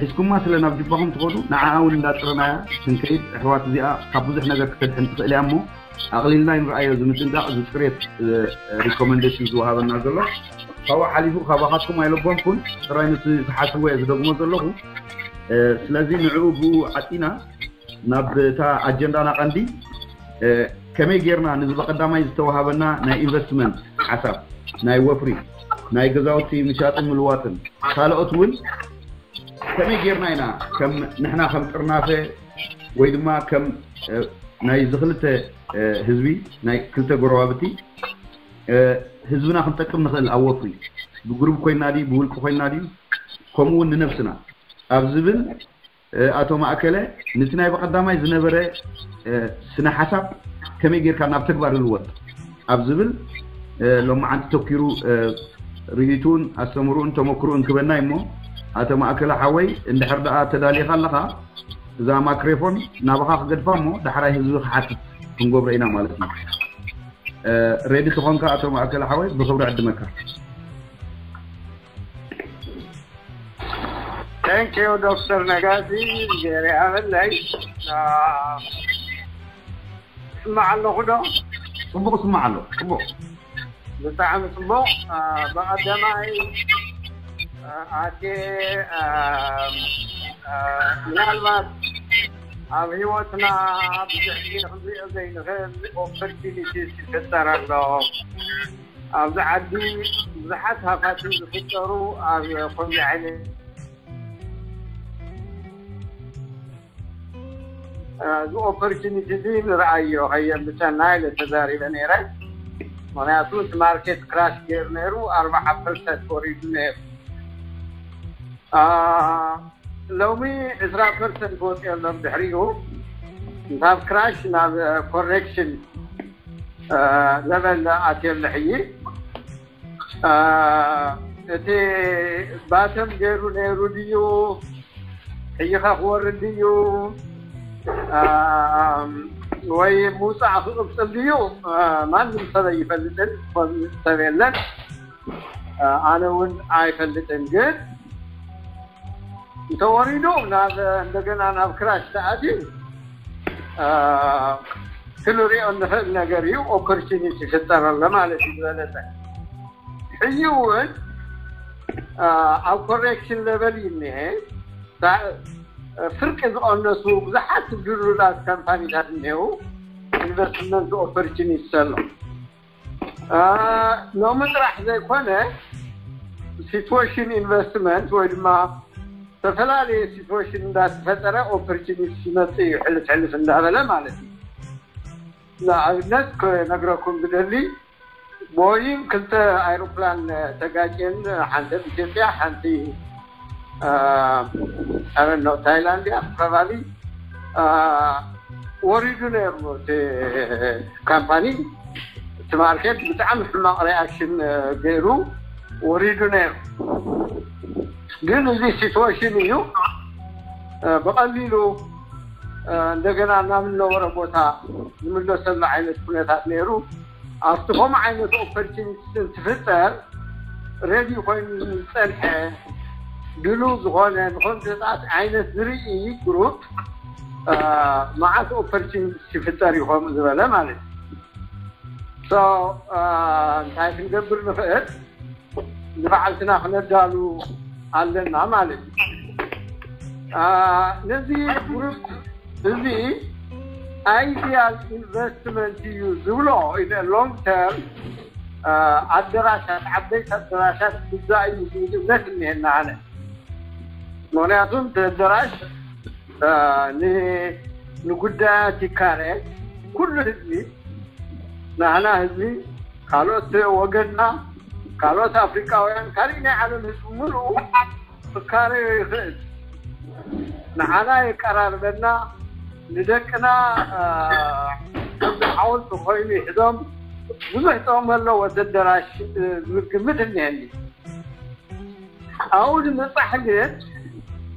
ሒዝኩማ ስለ ናብ ጅባኹም ትኸዱ ንዓኣ እውን እንዳፅረናያ ክንከይድ ኣሕዋት እዚኣ ካብ ብዙሕ ነገር ክተድሕን ትኽእል እያ እሞ ኣቕሊልና ይንረኣዮ እዚ ምጥንቃቕ እዚ ፅሬት ሪኮመንዴሽን ዝወሃበና ዘሎ ካብኡ ሓሊፉ ካባኻትኩም ኣይለቦምኩን ጥራይ ምስ ዝሓስብዎ እየ ዝደግሞ ዘለኹ ስለዚ ንዕኡ ብኡ ዓፂና ናብ እታ ኣጀንዳና ቀንዲ ከመይ ጌርና ንዚ ብቐዳማይ ዝተዋሃበና ናይ ኢንቨስትመንት ሓሳብ ናይ ወፍሪ ናይ ገዛውቲ ምሻጥን ምልዋጥን ካልኦት እውን ከመይ ጌርና ኢና ከም ንሕና ከም ጥርናፈ ወይ ድማ ከም ናይ ዝክልተ ህዝቢ ናይ ክልተ ጎረባብቲ ህዝብና ክንጠቅም ንኽእል ኣብ ወፍሪ ብግሩብ ኮይና ድዩ ብውልቂ ኮይና ድዩ ከምኡ እውን ንነብስና ኣብ ዝብል ኣቶ ማእከለ ንቲ ናይ ብቐዳማይ ዝነበረ ስነ ሓሳብ ከመይ ጌርካ ናብ ተግባር ይልወጥ ኣብ ዝብል ሎማዓንቲ ተኪሩ ርእይቱን ኣስተምሩን ተመክሩን ክበና እሞ ኣቶ ማእከለ ሓወይ እንድሕር ደኣ ተዳሊኻ ኣለኻ እዛ ማክሬፎን ናባኻ ክገድፋ እሞ ዳሕራይ ህዝቢ ክሓትት ክንገብሮ ኢና ማለት እዩ ሬዲ ተኾንካ ኣቶ ማእከለ ሓወይ ብክብሪ ዕድመካ Thank you ዶክተር ነጋሲ። ዜሪ ኣበላይ። ስማዕ ኣለኹ ዶ? ጽቡቕ ስማዕ ኣሎ። ጽቡቕ። ብጣዕሚ ጽቡቕ። ብቐዳማይ ኣቴ፣ ምናልባት ኣብ ህይወትና ብዙሕ ግዜ ክንሪኦ ዘይንኽእል ኦፖርቹኒቲ ይፍጠር ኣሎ። ኣብዚ ዓዲ ብዙሓት ሃፋት ዝፍጠሩ ኣብ ከምዚ ዓይነት እዚ ኦፖርቹኒቲ እዚ ንርኣዮ ከየምልጠና ኢለ ተዛሪበ ነይረ። ምክንያቱ እቲ ማርኬት ክራሽ ገይሩ ነይሩ፣ ኣርባዓ ፐርሰንት ወሪዱ ነይሩ። ሎሚ ዕስራ ፐርሰንት ወፂኦ ኣሎ። ድሕሪኡ ካብ ክራሽ ናብ ኮሬክሽን ለቨል ኣትዮ ኣሎ ሕጂ። እቲ ባተም ገይሩ ነይሩ ድዩ ሕይኻ ክወርድ ድዩ ወይ ምውፃእ ክቕፅል ድዩ? ማንም ሰብ ኣይፈልጥን። ሰብ የለን፣ ኣነ እውን ኣይፈልጥን። ግን እንተወሪዱ ናብ እንደገና ናብ ክራሽ ተኣትዩ ክንሪኦ እንኽእል ነገር እዩ። ኦፖርቹኒቲ ይፍጠር ኣሎ ማለት እዩ ዝበለፀ። ሕጂ እውን ኣብ ኮሬክሽን ለቨል እዩ እኒሀ። ፍርቂ ዝቐነሱ ብዙሓት ድሉላት ካምፓኒታት እኒሄው። ኢንቨስትመንት ኦፖርቹኒቲ ኣሎ። ሎሚ ጥራሕ ዘይኮነ ሲትዌሽን ኢንቨስትመንት ወይ ድማ ዝተፈላለየ ሲትዌሽን እንዳተፈጠረ ኦፖርቹኒቲ ይመፅእ እዩ፣ ሕልፍ ሕልፍ እንዳበለ ማለት እዩ። ንኣብነት ክነግረኩም ዝደሊ ቦይንግ ክልተ ኣይሮፕላን ተጋጭየን፣ ሓንቲ ኣብ ኢትዮጵያ፣ ሓንቲ ኣበኖ ታይላንድ እያ። ፕሮባብሊ ወሪዱ ነይሩ እቲ ካምፓኒ፣ እቲ ማርኬት ብጣዕሚ ሕማቕ ሪኣክሽን ገይሩ ወሪዱ ነይሩ። ግን እዚ ሲትዌሽን እዩ፣ ብቐሊሉ እንደገና ናብ ዝነበረ ቦታ ዝምለሰሉ ዓይነት ኩነታት ነይሩ። ኣብቲ ከምኡ ዓይነት ኦፖርቹኒቲ እንትፍጠር ሬዲ ኮይኑ ዝፀንሐ ድሉ ዝኾነ ንኮንትራት ዓይነት ዝርኢ ግሩፕ መዓት ኦፖርቹኒቲ ይፍጠር እዩ ከምኡ ዝበለ ማለት እዩ። ሶ እንታይ ክንገብር ንኽእል? ንባዕልትና ክነዳሉ ኣለና ማለት እዩ። ነዚ ግሩፕ እዚ ኣይዲያል ኢንቨስትመንት እዩ ዝብሎ። ሎንግ ተርም ኣደራሻት፣ ዓበይቲ ኣደራሻት ግዛእ እዩ ዝብል እምነት እኒሀና። ኣነ ምክንያቱ እቲ ኣደራሽ ንጉዳያት ይካረ፣ ኩሉ ህዝቢ፣ ናህና ህዝቢ፣ ካልኦት ወገንና፣ ካልኦት ኣፍሪቃውያን፣ ካሊእ ናይ ዓለም ህዝቢ ሙሉኡ ክካረዮ ይኽእል። ንዓና የቀራርበና፣ ንደቅና ከም ሓወልቲ ኮይኑ ይሕዞም። ብዙሕ ጥቕሚ ኣለዎ ተደራሽ ዝብል ግምት እኒሀኒ። ኣብኡ ንምብፃሕ ግን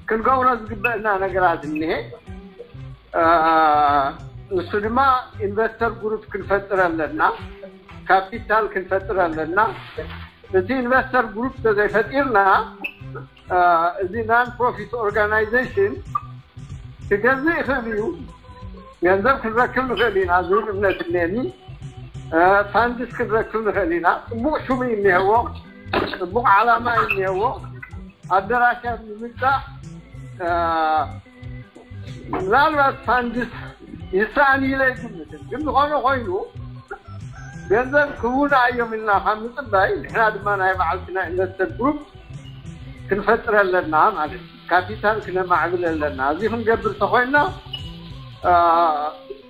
ክንገብሮ ዝግበእና ነገራት እኒሀ። ንሱ ድማ ኢንቨስተር ግሩፕ ክንፈጥር ኣለና፣ ካፒታል ክንፈጥር ኣለና። እቲ ኢንቨስተር ግሩፕ ተዘይፈጢርና እዚ ናን ፕሮፊት ኦርጋናይዜሽን ክገዝእ ይኽእል እዩ። ገንዘብ ክንረክብ ንኽእል ኢና ዝብል እምነት እኒአኒ። ፋንድስ ክንረክብ ንኽእል ኢና። ፅቡቕ ሽሙ እዩ እኒሀዎ፣ ፅቡቕ ዓላማ እዩ እኒሀዎ። ኣደራሻት ንምምፃእ ምናልባት ፋንድስ ይሰኣን ኢለ ይግምትን፣ ግን ዝኾነ ኮይኑ ገንዘብ ክህቡና እዮም ኢልና ካብ ምፅባይ ንሕና ድማ ናይ ባዕልትና ኢንቨስተር ግሩፕ ክንፈጥር ኣለና ማለት እዩ። ካፒታል ክነማዕብል ኣለና። እዚ ክንገብር ተኮይና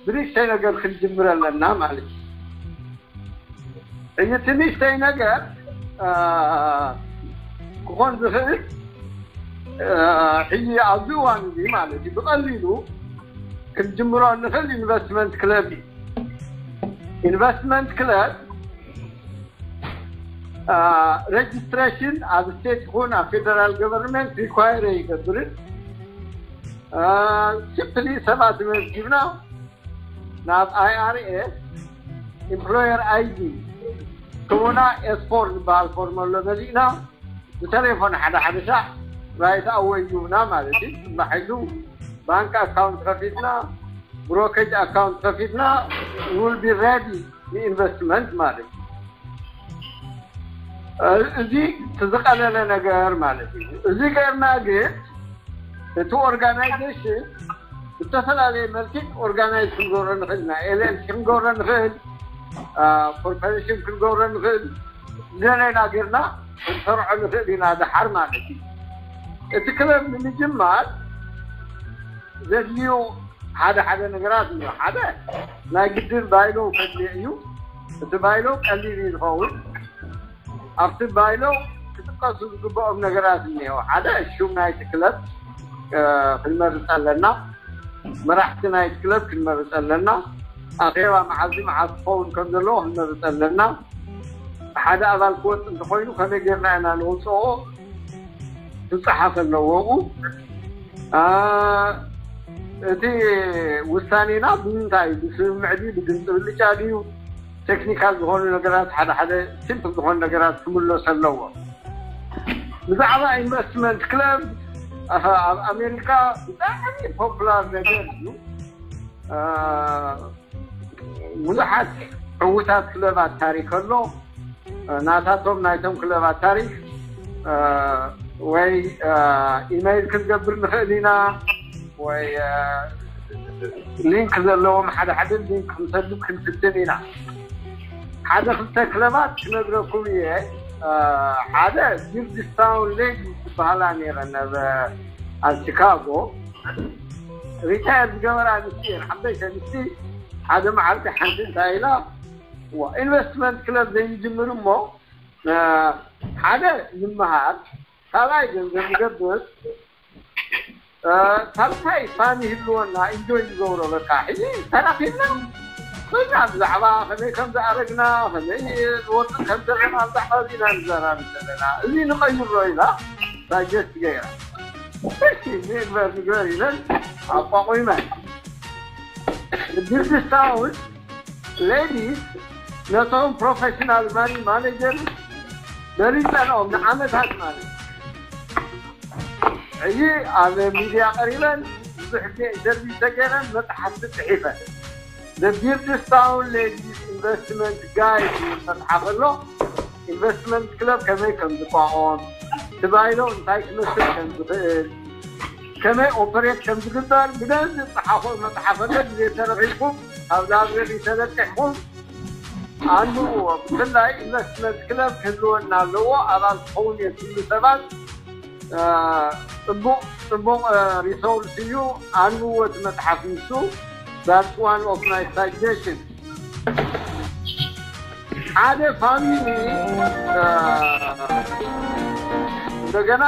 ብንእሽተይ ነገር ክንጅምር ኣለና ማለት እዩ። እዚ ትንሽተይ ነገር ክኾን ዝኽእል ሕጂ ኣብዚ እዋን እዚ ማለት እዩ ብቐሊሉ ክንጅምሮ እንኽእል ኢንቨስትመንት ክለብ እዩ። ኢንቨስትመንት ክለብ ሬጅስትሬሽን ኣብ ስቴት ይኹን ኣብ ፌደራል ገቨርንመንት ሪኳየር ይገብርን። ሲምፕሊ ሰባት መዝጊብና ናብ ኣይኣርኤስ ኢምፕሎየር ኣይዲ ክቡና ኤስፖር ዝበሃል ፎርም ኣሎ መሊእና ብቴሌፎን ሓደ ሓደ ሳዕ ራይት ኣወይ ይሁና ማለት እዩ። ጽባሕ ኢሉ ባንክ ኣካውንት ከፊትና፣ ብሮከጅ ኣካውንት ከፊትና፣ will be ready ንኢንቨስትመንት ማለት እዩ። እዚ ዝቐለለ ነገር ማለት እዩ። እዚ ገርና ግን እቲ ኦርጋናይዜሽን ብዝተፈላለየ መልክዕ ኦርጋናይዝ ክንገብሮ ንኽእል ኢና። ኤልኤልሲ ክንገብሮ ንኽእል፣ ኮርፖሬሽን ክንገብሮ ንኽእል፣ ዝደለና ጌርና ክንሰርዖ ንኽእል ኢና። ደሓር ማለት እዩ። እቲ ክለብ ንምጅማር ዘድልዩ ሓደ ሓደ ነገራት እዩ። ሓደ ናይ ግድን ባይሎ ከድልዮ እዩ። እቲ ባይሎ ቀሊል እዩ ዝኸውን። ኣብቲ ባይሎ ክጥቀሱ ዝግብኦም ነገራት እኒሄው። ሓደ ሹም ናይቲ ክለብ ክንመርፅ ኣለና። መራሕቲ ናይቲ ክለብ ክንመርፅ ኣለና። ኣኼባ መዓልቲ መዓልቲ ክኸውን ከም ዘለዎ ክንመርፅ ኣለና። ሓደ ኣባል ክወፅ እንተኮይኑ ከመይ ጌርና ኢና ንወፅኦ ክፀሓፍ ኣለዎ። እቲ ውሳኔና ብምንታይ እዩ? ብስምምዕ ድዩ? ብድምፂ ብልጫ ድዩ? ቴክኒካል ዝኾኑ ነገራት፣ ሓደ ሓደ ሲምፕል ዝኾኑ ነገራት ክምለሱ ኣለዎ። ብዛዕባ ኢንቨስትመንት ክለብ ኣብ ኣሜሪካ ብጣዕሚ ፖፑላር ነገር እዩ። ብዙሓት ዕውታት ክለባት ታሪክ ኣሎ። ናታቶም ናይቶም ክለባት ታሪክ ወይ ኢመይል ክንገብር ንኽእል ኢና፣ ወይ ሊንክ ዘለዎም ሓደ ሓደ ሊንክ ክንሰድድ ክንፍትን ኢና። ሓደ ክልተ ክለባት ክነግረኩም እየ። ሓደ ጊርድስታውን ሌግ ዝበሃላ ነይረን ኣብ ቺካጎ። ሪታየር ዝገበራ ኣንስቲ እየን። ዓበይቲ ኣንስቲ ሓደ መዓልቲ ሓንቲ እንታይ ኢላ፣ ኢንቨስትመንት ክለብ ዘይንጅምር እሞ ሓደ ንምሃር፣ ካልኣይ ገንዘብ ንገብር፣ ሳልሳይ ፋን ይህልወና፣ ኢንጆይ ንገብሮ። በቃ ሕጂ ተራኺብና ኮይና ብዛዕባ ከመይ ከም ዝኣረግና፣ ከመይ ዝወፅእ ከም ዘለና፣ ብዛዕባ እዚ ኢና ንዘራረብ ዘለና። እዚ ንቐይሮ ኢላ ሳጀስት ገይራ። እሺ ንግበር ንግበር ኢለን ኣቋቑመን። ጊርድስታውን ሌዲስ ነቶም ፕሮፌሽናል ማኒ ማኔጀር መሪፀንኦም ንዓመታት ማለት እዩ። ኣብ ሚድያ ቀሪበን ብዙሕ ግዜ ኢንተርቪው ተገይረን መፅሓፍቲ ፅሒፈን። The Beardstown Ladies Investment Guide ዝብል መፅሓፍ ኣሎ። ኢንቨስትመንት ክለብ ከመይ ከም ዝቋቖም፣ እቲ ባይሎ እንታይ ክመስል ከም ዝኽእል፣ ከመይ ኦፐሬት ከም ዝግበር ብደንቢ ዝፀሓፎ መፅሓፍ ኣሎ። ግዜ ተረኺብኩም ኣብ ላይብረሪ ተለቂሕኩም ኣንብብዎ። ብፍላይ ኢንቨስትመንት ክለብ ክህልወና ኣለዎ። ኣባል ክኸውን እየ ዝብሉ ሰባት ጽቡቕ ጽቡቕ ሪሶርስ እዩ። ኣንብብዎ እቲ መጽሓፍ ንሱ። That's one of my suggestion። ሓደ ፋሚሊ እንደገና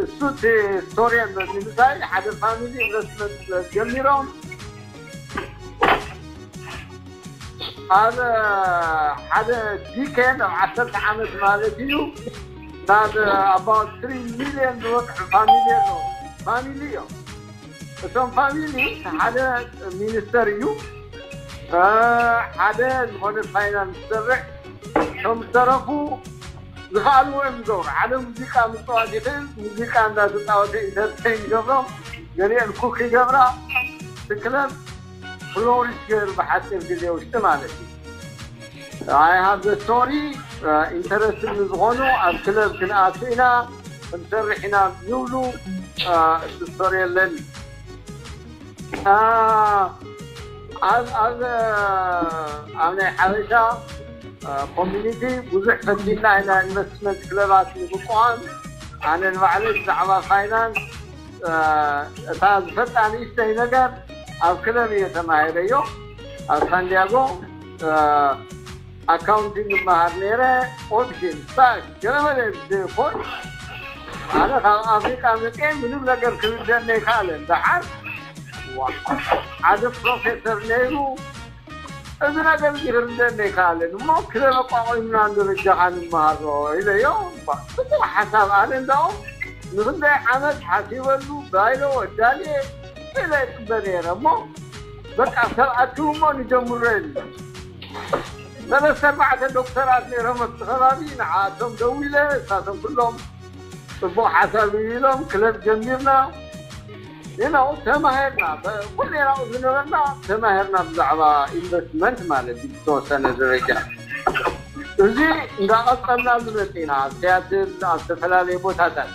እሱ እቲ ስቶሪ ኣሎ ንምንታይ ሓደ ፋሚሊ ኢንቨስትመንት ጀሚሮም ኣብ ሓደ ዲኬድ ኣብ ዓሰርተ ዓመት ማለት እዩ ናብ about three million ዝበፅሑ ፋሚሊ ኣሎ። ፋሚሊ እዮም። እቶም ፋሚሊ ሓደ ሚኒስተር እዩ፣ ሓደ ዝኾነ ፋይናንስ ዝሰርሕ። እቶም ዝተረፉ ዝኸኣልዎ እዮም ዝገብሩ። ሓደ ሙዚቃ ምፅዋት ይኽእል፣ ሙዚቃ እንዳተፃወተ ኢንተርቴን ይገብሮም፣ ገሊአን ኩክ ይገብራ። እቲ ክለብ ፍሎሪሽ ገይሩ ብሓፂር ግዜ ውሽጢ ማለት እዩ። I have the story። ኢንተረስት ንዝኾኑ ኣብ ክለብ ክንኣቱ ኢና፣ ክንሰርሕ ኢና ዝብሉ እቲ ስቶሪ የለን። ኣብ ኣብ ኣብ ናይ ሓበሻ ኮሚኒቲ ብዙሕ ፈቲና ኢና ኢንቨስትመንት ክለባት ንምቋም። ኣነ ንባዕለይ ብዛዕባ ፋይናንስ እታ ዝፈልጣ ንእሽተይ ነገር ኣብ ክለብ እየ ተማሂረዮ። ኣብ ሳንዲያጎ ኣካውንቲንግ ይመሃር ነይረ። ኦፕሽን፣ ስታክ፣ ገለመለ ዘይኮን ኣነ ካብ ኣፍሪቃ መፅየ ምንም ነገር ክርደኒ ኣይከኣለን። ደሓር ሓደ ፕሮፌሰር ነይሩ። እዚ ነገር እዚ ክርደኒ ኣይከኣለን እሞ ክለብ ኣቋቒምና ንደረጃኻ ንመሃሮ ኢለዮ። እባ ጽቡቕ ሓሳብ። ኣነ እንዳኦም ንክንደይ ዓመት ሓሲበሉ ባይሎ ኣዳልየ ኢለ ይጽበ ነይረ እሞ በቃ ሰብ ኣትው እሞ ንጀምሮ ኢሉ። ሰለስተ ኣርባዕተ ዶክተራት ነይሮም ኣብቲ ከባቢ። ንዓኣቶም ደዊለ እሳቶም ኩሎም ጽቡቕ ሓሳብ እዩ ኢሎም ክለብ ጀሚርና። ሌላው ተማሄርና፣ ኩሌናኡ ዝነበርና ተማሄርና ብዛዕባ ኢንቨስትመንት ማለት እዩ። ብዝተወሰነ ደረጃ እዚ እንዳቐጸልና ዝመጽና ኣብ ትያትር፣ ኣብ ዝተፈላለዩ ቦታታት፣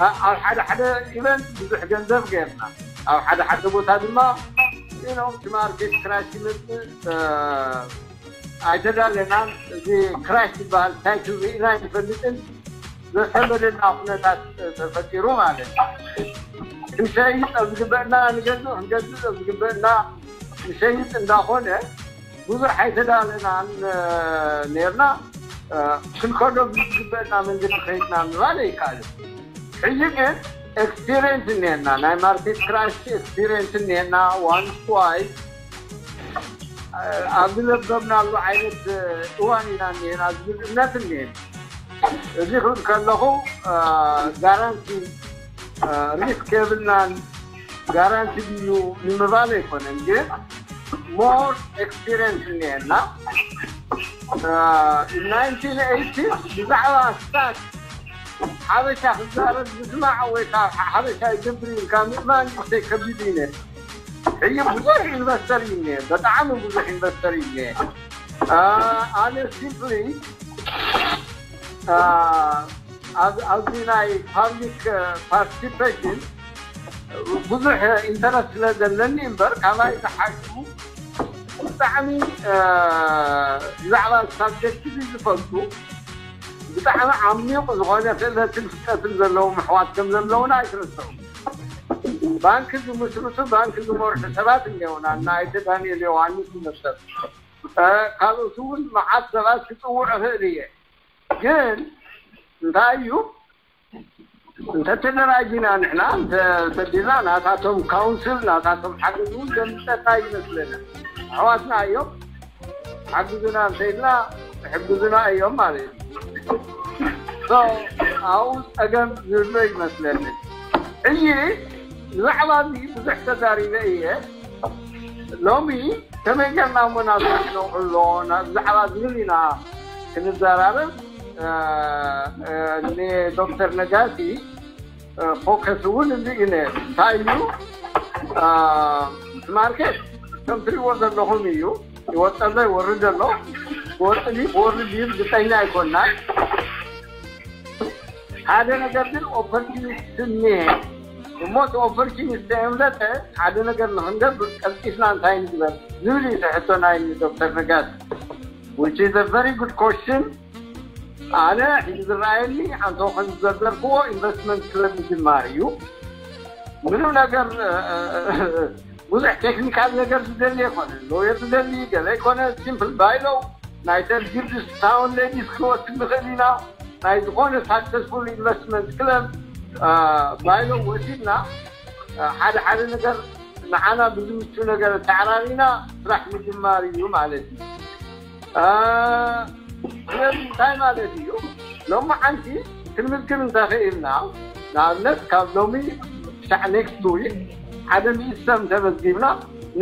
ኣብ ሓደ ሓደ ኢቨንት ብዙሕ ገንዘብ ገይርና፣ ኣብ ሓደ ሓደ ቦታ ድማ ኢኖም ማርኬት ክራሽ ይመጽእ። ኣይተዳለናን። እዚ ክራሽ ዝበሃል ታይትል ርኢና ይፈልጥን ዘሰመደና ኩነታት ተፈጢሩ ማለት እዩ። ክንሸይጥ ኣብ ዝግበእና ንገዝእ፣ ክንገዝእ ኣብ ዝግበእና ንሸይጥ እንዳኾነ ብዙሕ ኣይተዳለናን ነርና። ክንከዶ ዝግበእና መንገዲ ከይድና ምባል ኣይከኣልን። ሕጂ ግን ኤክስፒሪየንስ እኒአና፣ ናይ ማርኬት ክራሽ ኤክስፒሪየንስ እኒአና። ዋን ዋይ ኣብዚ ለብገብናሉ ዓይነት እዋን ኢና እኒአና ዝብል እምነት እኒአና። እዚ ክብል ከለኹ ጋራንቲ ሪስክ የብልናን፣ ጋራንቲ ድዩ ንምባል ኣይኮነን፣ ግን ሞር ኤክስፒሪየንስ እኒአና። ናይንቲን ኤይቲ ብዛዕባ ስታክ ሓበሻ ክዛረብ ምስማዕ ወይ ካብ ሓበሻ ይገብር ኢልካ ምእማን እሰይ ከቢድ እዩ ነይሩ። ሕጂ ብዙሕ ኢንቨስተር እዩ እኒአ፣ ብጣዕሚ ብዙሕ ኢንቨስተር እዩ እኒአ። ኣነ ሲምፕሊ ኣብዚ ናይ ፓብሊክ ፓርቲሲፔሽን ብዙሕ ኢንተረስት ስለ ዘለኒ እምበር፣ ካባይ ዝሓሹ ብጣዕሚ ብዛዕባ ሳብጀክት ዝፈልጡ ብጣዕሚ ዓሚቕ ዝኾነ ክእለትን ፍልጠትን ዘለዎም ኣሕዋት ከም ዘለውና ኣይትረስዑ። ባንክ ዝምስርቱ፣ ባንክ ዝመርሑ ሰባት እኒኦና፣ እና ኣይተ ዳንኤል ዮሃንስ ይመሰል። ካልኦት እውን መዓት ሰባት ክፅውዕ እኽእል እየ። ግን እንታይ እዩ፣ እንተተደራጅና ንሕና እንተሰዲና ናታቶም ካውንስል ናታቶም ሓገዝ እውን ዘምፀና ይመስለና። ኣሕዋትና እዮም፣ ሓግዙና እንተኢልና ሕግዙና እዮም ማለት እዩ። ኣብኡ ፀገም ዝህሎ ይመስለኒ። ሕጂ ብዛዕባ እዚ ብዙሕ ተዛሪበ እየ። ሎሚ ከመይ ጌርና እሞ ናብዚ ክነውዕሎ ብዛዕባ ዝብል ኢና ክንዘራረብ። ንዶክተር ነጋሲ ፎከስ እውን እዚ እዩ ነይሩ። እንታይ እዩ እቲ ማርኬት ከም ትሪእዎ ዘለኹም እዩ። ይወፀሎ ይወርድ ኣሎ። ክወፅል እዩ ክወርድ እዩ ርግፀኛ ኣይኮንናን። ሓደ ነገር ግን ኦፖርቹኒስት እኒሀ እሞ እቲ ኦፖርቹኒስት የምለጠ ሓደ ነገር ንክንገብር ቀልጢፍና እንታይ ንግበር ዝብል እዩ ሕቶ ናይ ዶክተር ነጋሲ። Which is a very good question። ኣነ ሕጂ ዝረኣየኒ ኣንቶ ከም ዝዘርዘርክዎ ኢንቨስትመንት ክለብ ምጅማር እዩ። ምንም ነገር ብዙሕ ቴክኒካል ነገር ዝደሊ ኣይኮነ፣ ሎየር ዝደሊ ገለ ኣይኮነ። ሲምፕል ባይሎው ናይ ተርጊርድስ ታውን ሌዲስ ክወስድ ንኽእል ኢና። ናይ ዝኾነ ሳክሰስፉል ኢንቨስትመንት ክለብ ባይሎው ወሲድና ሓደ ሓደ ነገር ንዓና ብዝምቹ ነገር ተዓራሪና ስራሕ ምጅማር እዩ ማለት እዩ። ስለዚ እንታይ ማለት እዩ? ሎሚ ዓንቲ ክንምዝግብ እንተኽኢልና፣ ንኣብነት ካብ ሎሚ ክሳዕ ኔክስት ዊክ ሓደ ሚእቲ ሰብ እንተመዝጊብና፣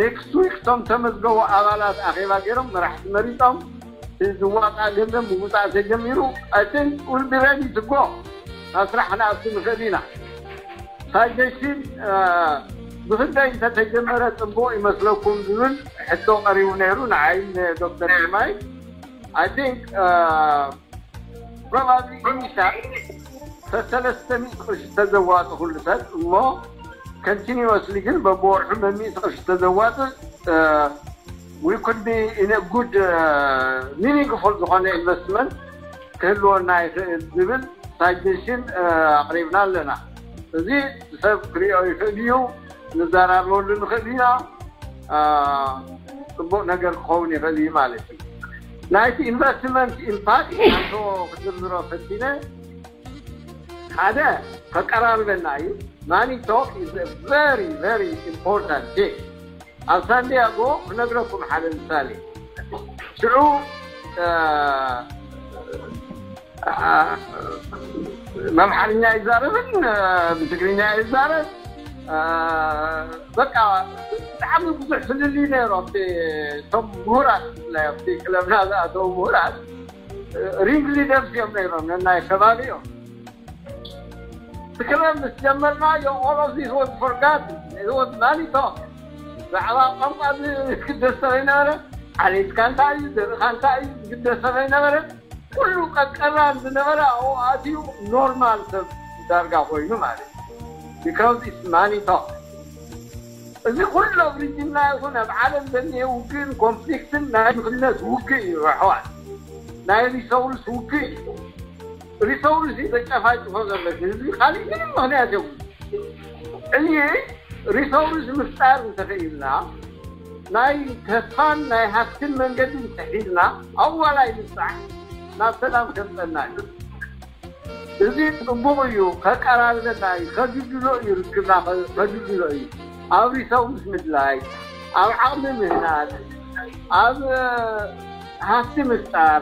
ኔክስት ዊክ እቶም ተመዝገቡ ኣባላት ኣኼባ ገይሮም መራሕቲ መሪፆም ዝዋፃእ ገንዘብ ምውፃእ ተጀሚሩ፣ I think we'll be ready to go። ናብ ስራሕ ክንኣቱ ንኽእል ኢና። ሳጀሽን ብክንደይ እንተተጀመረ ፅቡቕ ይመስለኩም ዝብል ሕቶ ቀሪቡ ነይሩ ንዓይን ዶክተር ግርማይ። I think probably ኢኒሻል ሰሰለስተ ሚእቲ ቅርሺ ተዘዋፅ ኩሉ ሰብ እሞ continuously ግን በብወርሑ መሚእቲ ቅርሺ ተዘዋፅ we could be in a good meaningful ዝኾነ ኢንቨስትመንት ክህልወና ይኽእል ዝብል ሳጀሽን ኣቕሪብና ኣለና። እዚ ሰብ ክሪኦ ይኽእል እዩ፣ ንዘራረበሉ ንኽእል ኢና። ጽቡቕ ነገር ክኸውን ይኽእል እዩ ማለት እዩ። ናይቲ ኢንቨስትመንት ኢምፓክት ኣቶ ክዝርዝሮ ፈቲነ ሓደ ከቀራርበና እዩ። Money talk is a very very important thing። ኣብ ሳንዲያጎ ክነግረኩም ሓደ ምሳሌ። ሽዑ ኣምሓርኛ ይዛረብን ብትግርኛ ይዛረብ። በቃ ብጣዕሚ ብዙሕ ፍልልይ ነይሮም። እቶም ምሁራት ብፍላይ ኣብቲ ክለብና ዝኣተዉ ምሁራት ሪንግ ሊደርስ እዮም ነይሮም ነናይ ከባቢ እዮም። ክለብ ምስ ጀመርናዮ all of this was forgotten. It was money talk. ብዛዕባ ቋንቋ ዝግደስ ሰብ ኣይነበረ። ዓሌትካ እንታይ እዩ፣ ዘርእኻ እንታይ እዩ ዝግደስ ሰብ ኣይነበረ። ኩሉ ቀቀራን ዝነበረ ኣብኡ ኣትዩ ኖርማል ሰብ ዳርጋ ኮይኑ ማለት እዩ። Because it's money talk. እዚ ኩሉ ኣብ ሪጅንና ይኹን ኣብ ዓለም ዘኒሀ ውግእን ኮንፍሊክትን ናይ ድኽነት ውግእ እዩ ኣሕዋት። ናይ ሪሶርስ ውግእ እዩ። ሪሶርስ እዩ ተጨፋጭፎ ዘሎ ህዝቢ፣ ካልእ ምንም ምኽንያት የብሉ። እዚ ሪሶርስ ምፍጣር እንተኽኢልና ናይ ተስፋን ናይ ሃፍትን መንገዲ እንተሒዝና ኣዋላይ ንብጻሕ ናብ ሰላም ከምጸና እዩ። እዚ ጽቡቕ እዩ፣ ከቀራርበና እዩ፣ ከድልድሎ እዩ፣ ርክብና ከ- ከድልድሎ እዩ። ኣብ ሪሶርስ ምድላይ፣ ኣብ ዓቕሚ ምህናጽ፣ ኣብ ሃፍቲ ምፍጣር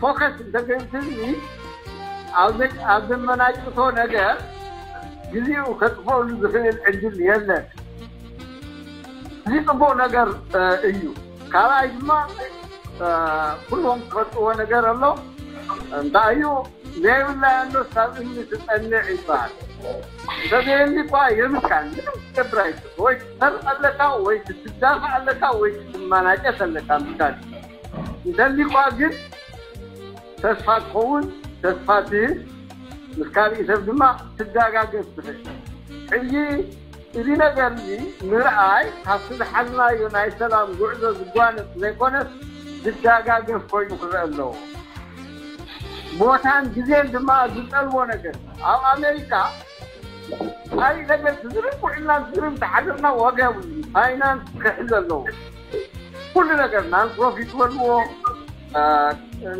ፎከስ እንተገይሩ ህዝቢ ኣብ ዘ- ኣብ ዘመናጭቶ ነገር ግዜኡ ከጥፈሉ ዝኽእል ዕድል የለን። እዚ ጽቡቕ ነገር እዩ። ካልኣይ ድማ ኩሎም ክፈልጥዎ ነገር ኣሎ። እንታይ እዩ ዘይብላ ያለስ ኣብ እምኒ ትጸንዕ ይበሃል። እንተዘየሊ እኳ የብልካን፣ ምንም ክትገብር ኣይትኽእል። ወይ ትሰርቕ ኣለካ፣ ወይ ትትዳፋ ኣለካ፣ ወይ ትትመናጨት ኣለካ። ምሳሌ እንተሊኳ ግን ተስፋ ትኸውን፣ ተስፋ ትህብ፣ ምስ ካልእ ሰብ ድማ ትዳጋገፍ ትኽእል። ሕጂ እዚ ነገር እዚ ምርኣይ ካብቲ ዝሓዝናዮ ናይ ሰላም ጉዕዞ ዝጓነጽ ዘይኮነስ ዝዳጋገፍ ኮይኑ ክረአ ኣለዎ። ቦታን ግዜን ድማ ዝጠልቦ ነገር ኣብ ኣሜሪካ ካልእ ነገር ትዝርብ ውዕልና ትዝርብ ተሓደርና ዋጋ የብሉ። ፋይናንስ ክሕዝ ኣለዎ። ኩሉ ነገር ናን ፕሮፊት በልዎ፣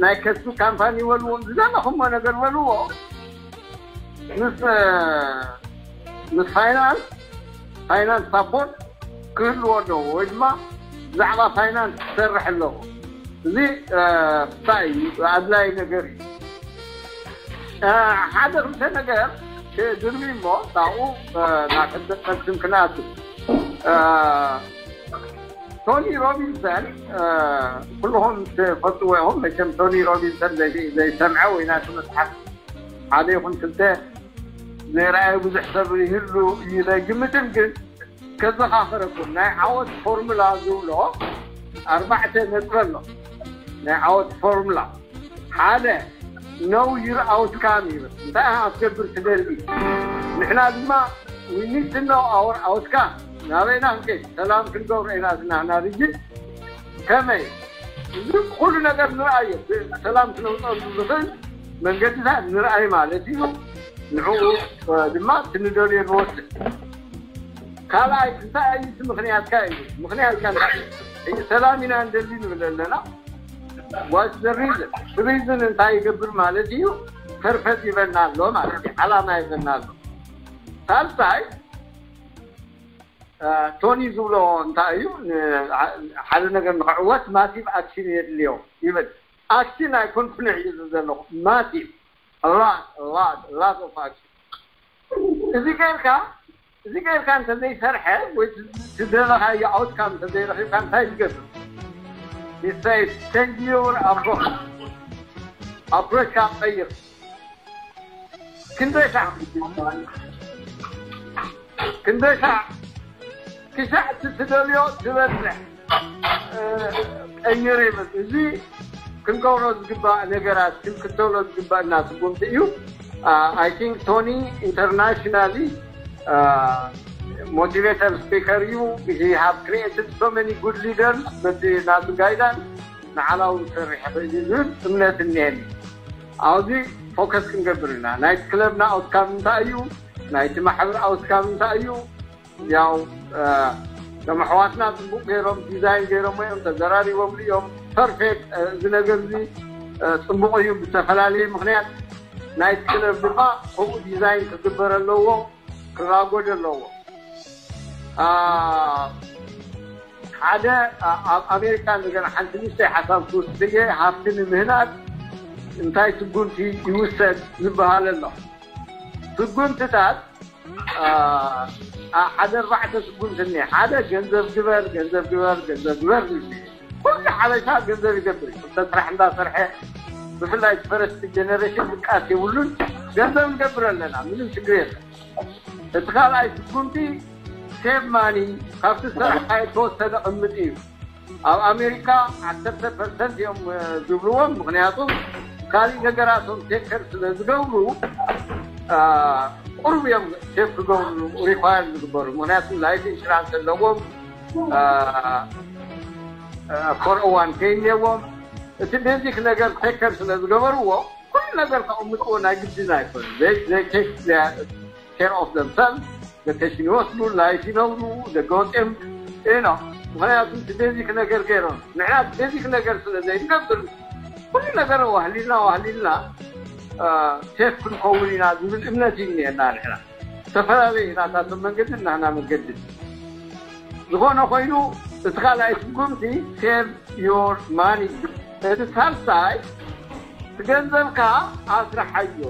ናይ ከስቢ ካምፓኒ በልዎ፣ ዝደለኹሞ ነገር በልዎ። ምስ ምስ ፋይናንስ ፋይናንስ ሳፖርት ክህልዎ ኣለዎ ወይ ድማ ብዛዕባ ፋይናንስ ክሰርሕ ኣለዎ። እዚ እንታይ እዩ ኣድላይ ነገር እዩ። ሓደ ክልተ ነገር ድርቢ እሞ ካብኡ ናብ ሕደ ቀልስም ክነኣቱ። ቶኒ ሮቢንሰን ኩልኹም ትፈልጥዎ ኢኹም መቸም። ቶኒ ሮቢንሰን ዘይሰምዐ ወይ ናቱ መፅሓፍ ሓደ ይኹን ክልተ ዘይረኣየ ብዙሕ ሰብ ይህሉ እዩ ዘይግምትን፣ ግን ከዘኻኽረኩም ናይ ዓወት ፎርሙላ ዝብሎ ኣርባዕተ ነጥቢ ኣሎ። ናይ ዓወት ፎርሙላ ሓደ፣ know your outcome ይብል። እንታይ ኢኻ ክትገብር ትደሊ? ንሕና ድማ we need to know our outcome። ናበይና ክንከይድ፣ ሰላም ክንገብሮ ኢና ዝናህና ርጅን ከመይ? እዚ ኩሉ ነገር ንርኣዮ። ሰላም ክነምፀሉ ዝኽእል መንገድታት ንርኣይ ማለት እዩ። ንዕኡ ድማ ትንደልዮ ንወስድ። ካልኣይ እንታይ እዩ እቲ ምኽንያትካ እዩ? ምኽንያትካ እንታይ እዩ? ሰላም ኢና እንደሊ ንብል ኣለና። What's the reason? Reason እንታይ ይገብር ማለት እዩ? ፐርፐዝ ይበና ኣሎ ማለት እዩ። ዓላማ ይበና ኣሎ። ሳልሳይ ቶኒ ዝብሎ እንታይ እዩ? ሓደ ነገር ንክዕወት ማሲቭ ኣክሽን የድልዮ ይብል። ኣክሽን ኣይኮንኩን ሒዙ ዘለኹ፣ ማሲቭ፣ ላት ላት ላት ኦፍ ኣክሽን። እዚ ገርካ እዚ ገርካ እንተዘይሰርሐ ወይ ዝደለኻዮ ኣውትካም እንተዘይረኺብካ እንታይ ትገብር? ይሳይ ቸንጅ ዮር ኣፕሮች። ኣፕሮች ካብ ቀይር ክንደይ ሳዕ ክንደይ ሳዕ ክሳዕ እቲ ትደልዮ ትበፅሕ ቀይር ይብል። እዚ ክንገብሮ ዝግባእ ነገራት ክንክተሎ ዝግባእና ስጉምቲ እዩ። I think ቶኒ ኢንተርናሽናሊ ሞቲቬተር ስፒከር እዩ። He have created so many good leaders በቲ ናቱ ጋይዳንስ ንዓላው ክሰርሕ ይኽእል እዩ ዝብል እምነት እኒሀኒ። ኣብዚ ፎከስ ክንገብር ኢና። ናይቲ ክለብና ኣውትካም እንታይ እዩ? ናይቲ ማሕበር ኣውትካም እንታይ እዩ? ያው ከም ኣሕዋትና ጽቡቕ ገይሮም ዲዛይን ገይሮም እዮም ተዘራሪቦምሉ እዮም። ፐርፌክት። እዚ ነገር እዚ ጽቡቕ እዩ ብዝተፈላለየ ምኽንያት። ናይቲ ክለብ ድማ ከምኡ ዲዛይን ክግበር ኣለዎ፣ ክራጎድ ኣለዎ። ሓደ ኣብ ኣሜሪካ እንደገና ሓንቲ ንእሽተይ ሓሳብ ክውስድ እየ። ሃፍቲ ንምህናፅ እንታይ ስጉምቲ ይውሰድ ዝበሃል ኣሎ። ስጉምትታት ሓደ ኣርባዕተ ስጉምቲ እኒሀ። ሓደ ገንዘብ ግበር፣ ገንዘብ ግበር፣ ገንዘብ ግበር ዝብል። ኩሉ ሓበሻ ገንዘብ ይገብር እዩ። ክልተ ስራሕ እንዳሰርሐ ብፍላይ ፈረስቲ ጀነሬሽን ድቃስ የብሉን። ገንዘብ ንገብር ኣለና፣ ምንም ችግር የለን። እቲ ካልኣይ ስጉምቲ ሴቭ ማኒ፣ ካብቲ ዝሰራሕካዮ ተወሰነ ቅምጥ እዩ። ኣብ ኣሜሪካ ዓሰርተ ፐርሰንት እዮም ዝብልዎም፣ ምክንያቱ ካሊእ ነገራቶም ቴከር ስለ ዝገብሩ ቁሩብ እዮም ሴቭ ክገብሩ ሪኳየር ዝግበሩ፣ ምክንያቱ ላይፍ ኢንሹራንስ ኣለዎም፣ ፎር ኦ ዋን ኬ እኒአዎም። እቲ ቤዚክ ነገር ቴከር ስለ ዝገበርዎ ኩሉ ነገር ከቕምጥዎ ናይ ግድን ኣይኮነ። ቴክ ኬር ኦፍ ደምሰል፣ ቨኬሽን ይወስዱ፣ ላይፍ ይነብሩ፣ ደገ ወፅኦም ኢኖ። ምክንያቱ እቲ ቤዚክ ነገር ገይሮም፣ ንሕና እቲ ቤዚክ ነገር ስለ ዘይንገብር ኩሉ ነገር ዋህሊልና ዋህሊልና ሴፍ ክንከውን ኢና ዝብል እምነት እዩ እኒአና። ንሕና ዝተፈላለዩ ኢና፣ ናቶም መንገድን ናህና መንገድን። ዝኾነ ኮይኑ እቲ ካልኣይ ስጉምቲ ሴቭ ዮር ማኒ፣ እቲ ሳልሳይ እቲ ገንዘብካ ኣስርሓዮ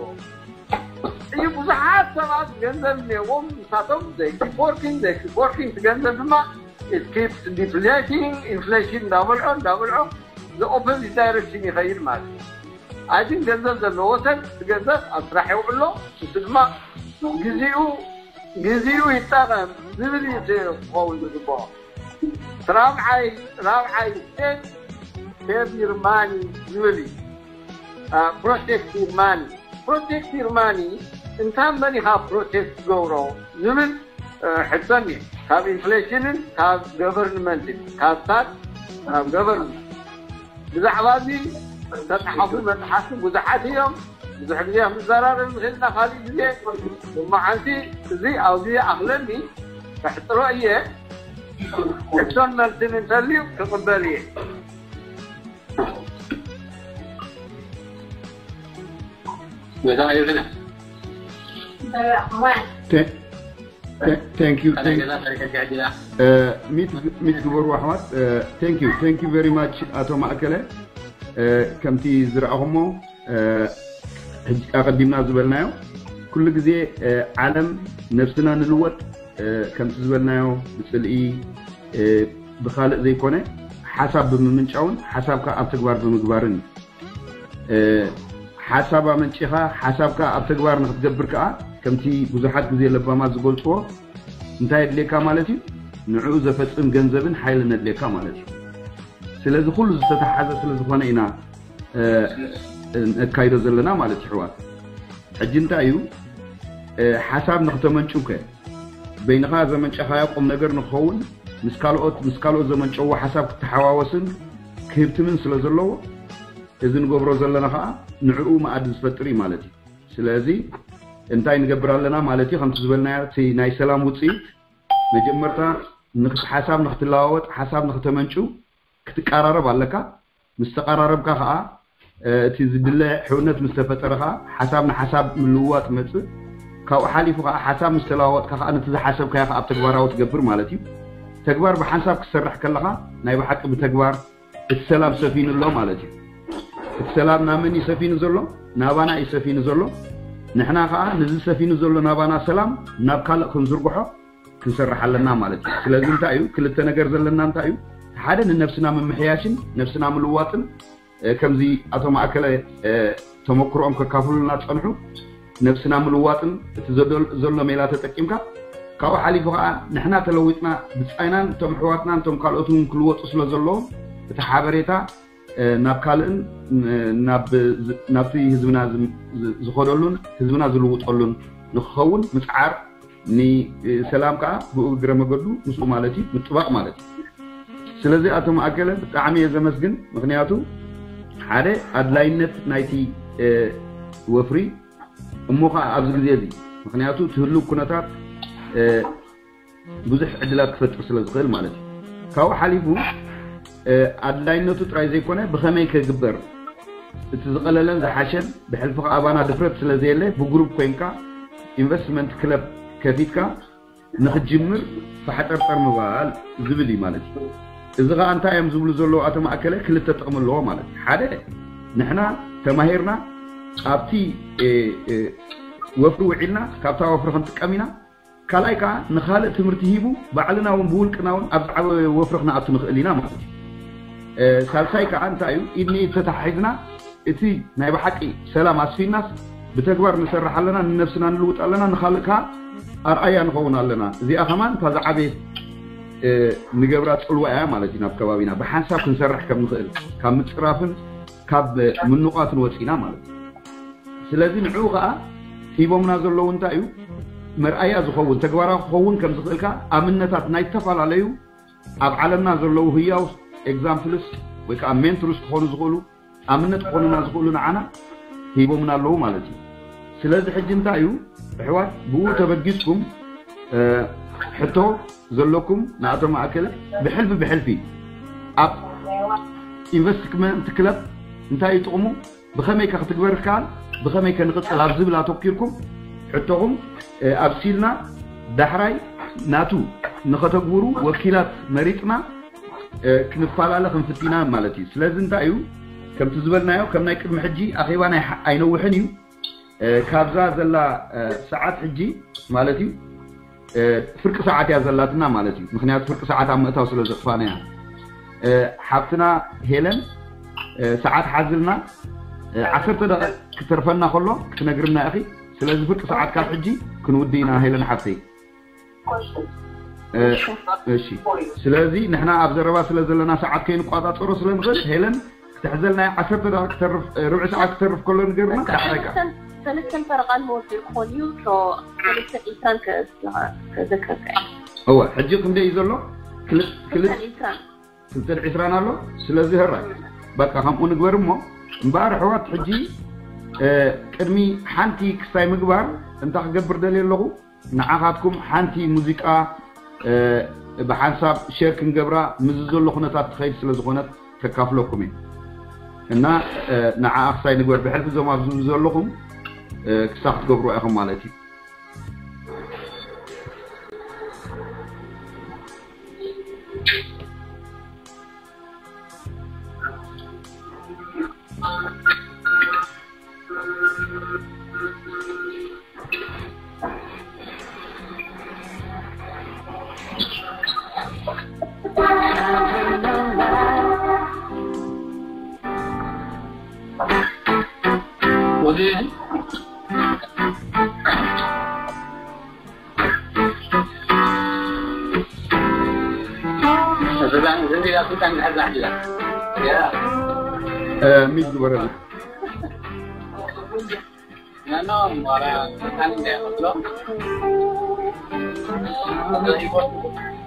እዩ። ብዙሓት ሰባት ገንዘብ እኒአዎም፣ ንሳቶም they keep working, they keep working፣ እቲ ገንዘብ ድማ it keeps depleting፣ ኢንፍሌሽን እንዳበልዖ እንዳበልዖ the opposite direction ይኸይድ ማለት እዩ። ኣይን ገንዘብ ዘለዎ ሰብ እቲ ገንዘብ ኣብ ስራሕ የውዕሎ፣ እሱ ድማ ግዚኡ ግዚኡ ይጠቐም ዝብል እዩ ክኸውን ዝግብኦ። ራብዓይ ራብዓይ ስቴፕ ሴቭ ዩር ማኒ ዝብል እዩ። ፕሮቴክት ዩር ማኒ፣ ፕሮቴክት ዩር ማኒ እንታ መን ኢኻ ፕሮቴክት ትገብሮ ዝብል ሕቶኒ ካብ ኢንፍሌሽንን ካብ ገቨርንመንትን ካብ ታክስ ካብ ገቨርንመንት ብዛዕባ እዚ ዝተፅሓፉ መፅሓፍቲ ብዙሓት እዮም። ብዙሕ ግዜ ክንዘራረብ ንኽእል ኢና። ካሊእ ግዜ መዓልቲ እዚ ኣብዚ ኣኽለኒ ከሕፅሮ እየ። ሕቶን መልስን እንተልዩ ክቕበል እየ። ገዛ ይብልና Thank you. ገዛ ታሪክ ሕጂ ሕጂ ሚት ሚት ግበሩ ኣሕዋት። Thank you, thank you very much ኣቶ ማእከለ። ከምቲ ዝረኣኹሞ ሕጂ ኣቐዲምና ዝበልናዮ ኩሉ ግዜ ዓለም ነብስና ንልወጥ ከምቲ ዝበልናዮ ብፅልኢ ብካልእ ዘይኮነ ሓሳብ ብምምንጫውን ሓሳብካ ኣብ ተግባር ብምግባርን ሓሳብ ኣመንጪኻ ሓሳብካ ኣብ ተግባር ንክትገብር ከዓ ከምቲ ብዙሓት ግዜ ለባማት ዝገልፅዎ እንታይ የድልየካ ማለት እዩ? ንዕኡ ዘፈፅም ገንዘብን ሓይልን ነድልየካ ማለት እዩ። ስለዚ ኩሉ ዝተተሓዘ ስለዝኾነ ኢና ነካይዶ ዘለና ማለት እዩ። ሕዋት ሕጂ እንታይ እዩ ሓሳብ ንክተመንጭው ከ በይንኻ ዘመንጨኻዮ ቁም ነገር ንክኸውን ምስ ካልኦት ምስ ካልኦት ዘመንጨዎ ሓሳብ ክተሓዋወስን ክህብትምን ስለ ዘለዎ እዚ ንገብሮ ዘለና ከዓ ንዕኡ መኣዲ ዝፈጥር እዩ ማለት እዩ። ስለዚ እንታይ ንገብር ኣለና ማለት እዩ? ከምቲ ዝበልናዮ እቲ ናይ ሰላም ውፅኢት መጀመርታ ንክስ ሓሳብ ንክትለዋወጥ ሓሳብ ንክተመንጩ ክትቀራረብ ኣለካ። ምስ ተቀራረብካ ከዓ እቲ ዝድለ ሕውነት ምስ ተፈጠረ ከዓ ሓሳብ ንሓሳብ ምልውዋጥ መፅእ። ካብኡ ሓሊፉ ከዓ ሓሳብ ምስ ተለዋወጥካ ከዓ ነቲ ዝሓሰብካዮ ከዓ ኣብ ተግባራዊ ትገብር ማለት እዩ። ተግባር ብሓንሳብ ክትሰርሕ ከለካ ናይ ብሓቂ ብተግባር እቲ ሰላም ሰፊኑ ኣሎ ማለት እዩ። እቲ ሰላም ናብ መን እዩ ሰፊኑ ዘሎ? ናባና እዩ ሰፊኑ ዘሎ። ንሕና ከዓ ነዚ ሰፊኑ ዘሎ ናባና ሰላም ናብ ካልእ ክንዝርግሖ ክንሰርሕ ኣለና ማለት እዩ። ስለዚ እንታይ እዩ ክልተ ነገር ዘለና እንታይ እዩ? ሓደ ንነብስና ምምሕያሽን ነብስና ምልዋጥን ከምዚ ኣቶ ማእከለ ተመክሮኦም ከካፍሉና ዝፀንሑ ነብስና ምልዋጥን እቲ ዘሎ ሜላ ተጠቂምካ ካብኡ ሓሊፉ ከዓ ንሕና ተለዊጥና ብፃይናን እቶም ኣሕዋትናን እቶም ካልኦት እውን ክልወጡ ስለ ዘለዎም እቲ ሓበሬታ ናብ ካልእን ናብቲ ህዝብና ዝኸደሉን ህዝብና ዝልውጠሉን ንክኸውን ምፅዓር ንሰላም ከዓ ብኡ እግረ መገዱ ምስኡ ማለት እዩ ምጥባቕ ማለት እዩ። ስለዚ ኣቶ ማእከለ ብጣዕሚ እየ ዘመስግን። ምክንያቱ ሓደ ኣድላይነት ናይቲ ወፍሪ እሞ ከዓ ኣብዚ ግዜ እዚ ምክንያቱ እቲ ህሉው ኩነታት ብዙሕ ዕድላት ክፈጥር ስለ ዝኽእል ማለት እዩ። ካብኡ ሓሊፉ ኣድላይነቱ ጥራይ ዘይኮነ ብኸመይ ከግበር እቲ ዝቐለለን ዝሓሸን ብሕልፊ ከዓ ኣባና ድፍረት ስለ ዘየለ ብግሩፕ ኮይንካ ኢንቨስትመንት ክለብ ከፊትካ ንክትጅምር ፋሕጠርጠር ምባል ዝብል እዩ ማለት እዩ። እዚ ከዓ እንታይ እዮም ዝብሉ ዘለዉ ኣቶ ማእከለ ክልተ ጥቕሚ ኣለዎ ማለት እዩ። ሓደ ንሕና ተማሂርና ኣብቲ ወፍሪ ውዒልና ካብታ ወፍሪ ክንጥቀም ኢና። ካልኣይ ከዓ ንካልእ ትምህርቲ ሂቡ ባዕልና እውን ብውልቅና እውን ኣብ ዝዓበየ ወፍሪ ክንኣቱ ንኽእል ኢና ማለት እዩ። ሳልሳይ ከዓ እንታይ እዩ ኢድ ንኢድ ተተሓሒዝና እቲ ናይ ብሓቂ ሰላም ኣስፊናስ ብተግባር ንሰርሕ ኣለና፣ ንነብስና ንልውጥ ኣለና፣ ንኻልእ ከዓ ኣርኣያ ንኸውን ኣለና። እዚኣ ከማን እታ ዝዓበየት ንገብራ ፅልዋ እያ ማለት እዩ። ናብ ከባቢና ብሓንሳብ ክንሰርሕ ከም ንኽእል ካብ ምፅራፍን ካብ ምንቋትን ወፂና ማለት እዩ። ስለዚ ንዕኡ ከዓ ሂቦምና ዘለዉ እንታይ እዩ? መርኣያ ዝኸውን፣ ተግባራዊ ክኸውን ከም ዝኽእል ከዓ ኣብነታት ናይ ዝተፈላለዩ ኣብ ዓለምና ዘለዉ ህያው ኤግዛምፕልስ ወይ ከዓ ሜንትርስ ክኾኑ ዝኽእሉ፣ ኣብነት ክኾኑና ዝኽእሉ ንዓና ሂቦምና ኣለዉ ማለት እዩ። ስለለዚ ሕጂ እንታይ እዩ ኣሕዋት፣ ብኡ ተበጊስኩም ሕቶ ዘለኩም ንኣቶ ማእከለ ብሕልፊ ብሕልፊ ኣብ ኢንቨስትመንት ክለብ እንታይ እዩ ጥቕሙ፣ ብኸመይ ከ ክትግበር ይከኣል፣ ብኸመይ ከ ንቕፅል ኣብ ዝብል ኣተኪርኩም ሕቶኹም ኣብሲልና፣ ዳሕራይ ናቱ ንኸተግብሩ ወኪላት መሪፅና ክንፈላለ ክንፍቲና ማለት እዩ። ስለዚ እንታይ እዩ፣ ከምቲ ዝበልናዮ ከም ናይ ቅድሚ ሕጂ ኣኼባ ናይ ኣይነውሕን እዩ። ካብዛ ዘላ ሰዓት ሕጂ ማለት እዩ ፍርቂ ሰዓት እያ ዘላትና ማለት እዩ። ምክንያቱ ፍርቂ ሰዓት ኣብ ምእታው ስለ ዘጥፋና እያ። ሓብትና ሄለን ሰዓት ሓዝልና፣ ዓሰርተ ደቂቕ ክተርፈና ከሎ ክትነግርና ኢኺ። ስለዚ ፍርቂ ሰዓት ካብ ሕጂ ክንውዲ ኢና ሄለን ሓብተይ። እሺ፣ ስለዚ ንሕና ኣብ ዘረባ ስለ ዘለና ሰዓት ከይንቋጻጸሮ ስለ ንኽእል ሄለን ክትሕዘልና እያ። ዓሰርተ ደቂቕ ክተርፍ፣ ርብዒ ሰዓት ክተርፍ ከሎ ንገርና። ዳሕራይ ከኣ ሰለስተን ፈረቓ ንመወስድ ክኾን እዩ። ሰለስተን ዒስራን ከዘክረካ እየ። እወ፣ ሕጂ ክንደይ እዩ ዘሎ? ክልተን ዒስራን ኣሎ። ስለዚ ህራይ በቃ ከምኡ ንግበር እሞ እምበኣር ኣሕዋት ሕጂ ቅድሚ ሓንቲ ክስታይ ምግባር እንታይ ክገብር ደልየ ኣለኹ? ንዓኻትኩም ሓንቲ ሙዚቃ ብሓንሳብ ሸር ክንገብራ ምስ ዘሎ ኩነታት ትኸይድ ስለ ዝኾነት ከካፍለኩም እየ እና ንዓ ክስታይ ንግበር ብሕልፊ እዞም ኣብዚ ዘለኹም ክሳ ክትገብሩ ኢኹም ማለት እዩ። ሚት ግበረሉ።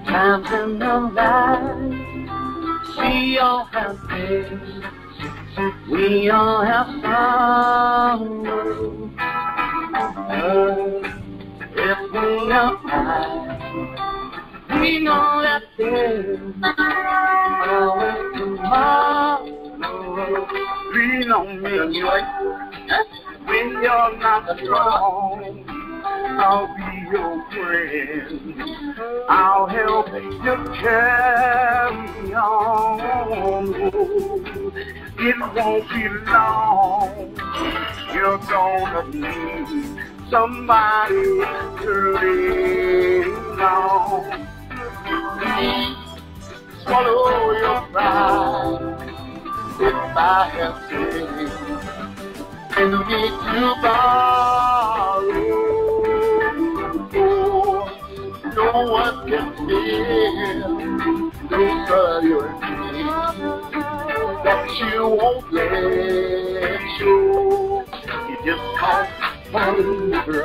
Times in the light, we all have pain. We all have sorrow. But if we are kind, we know that there's always tomorrow. Lean on me when you're not strong. I'll be your friend. I'i'll help you carry on. It won't be long. You're gonna need somebody to lean on. Swallow your pride. If I have faith, you need to borrow. No one can feel those are your dreams that you won't let you. You just can't find her.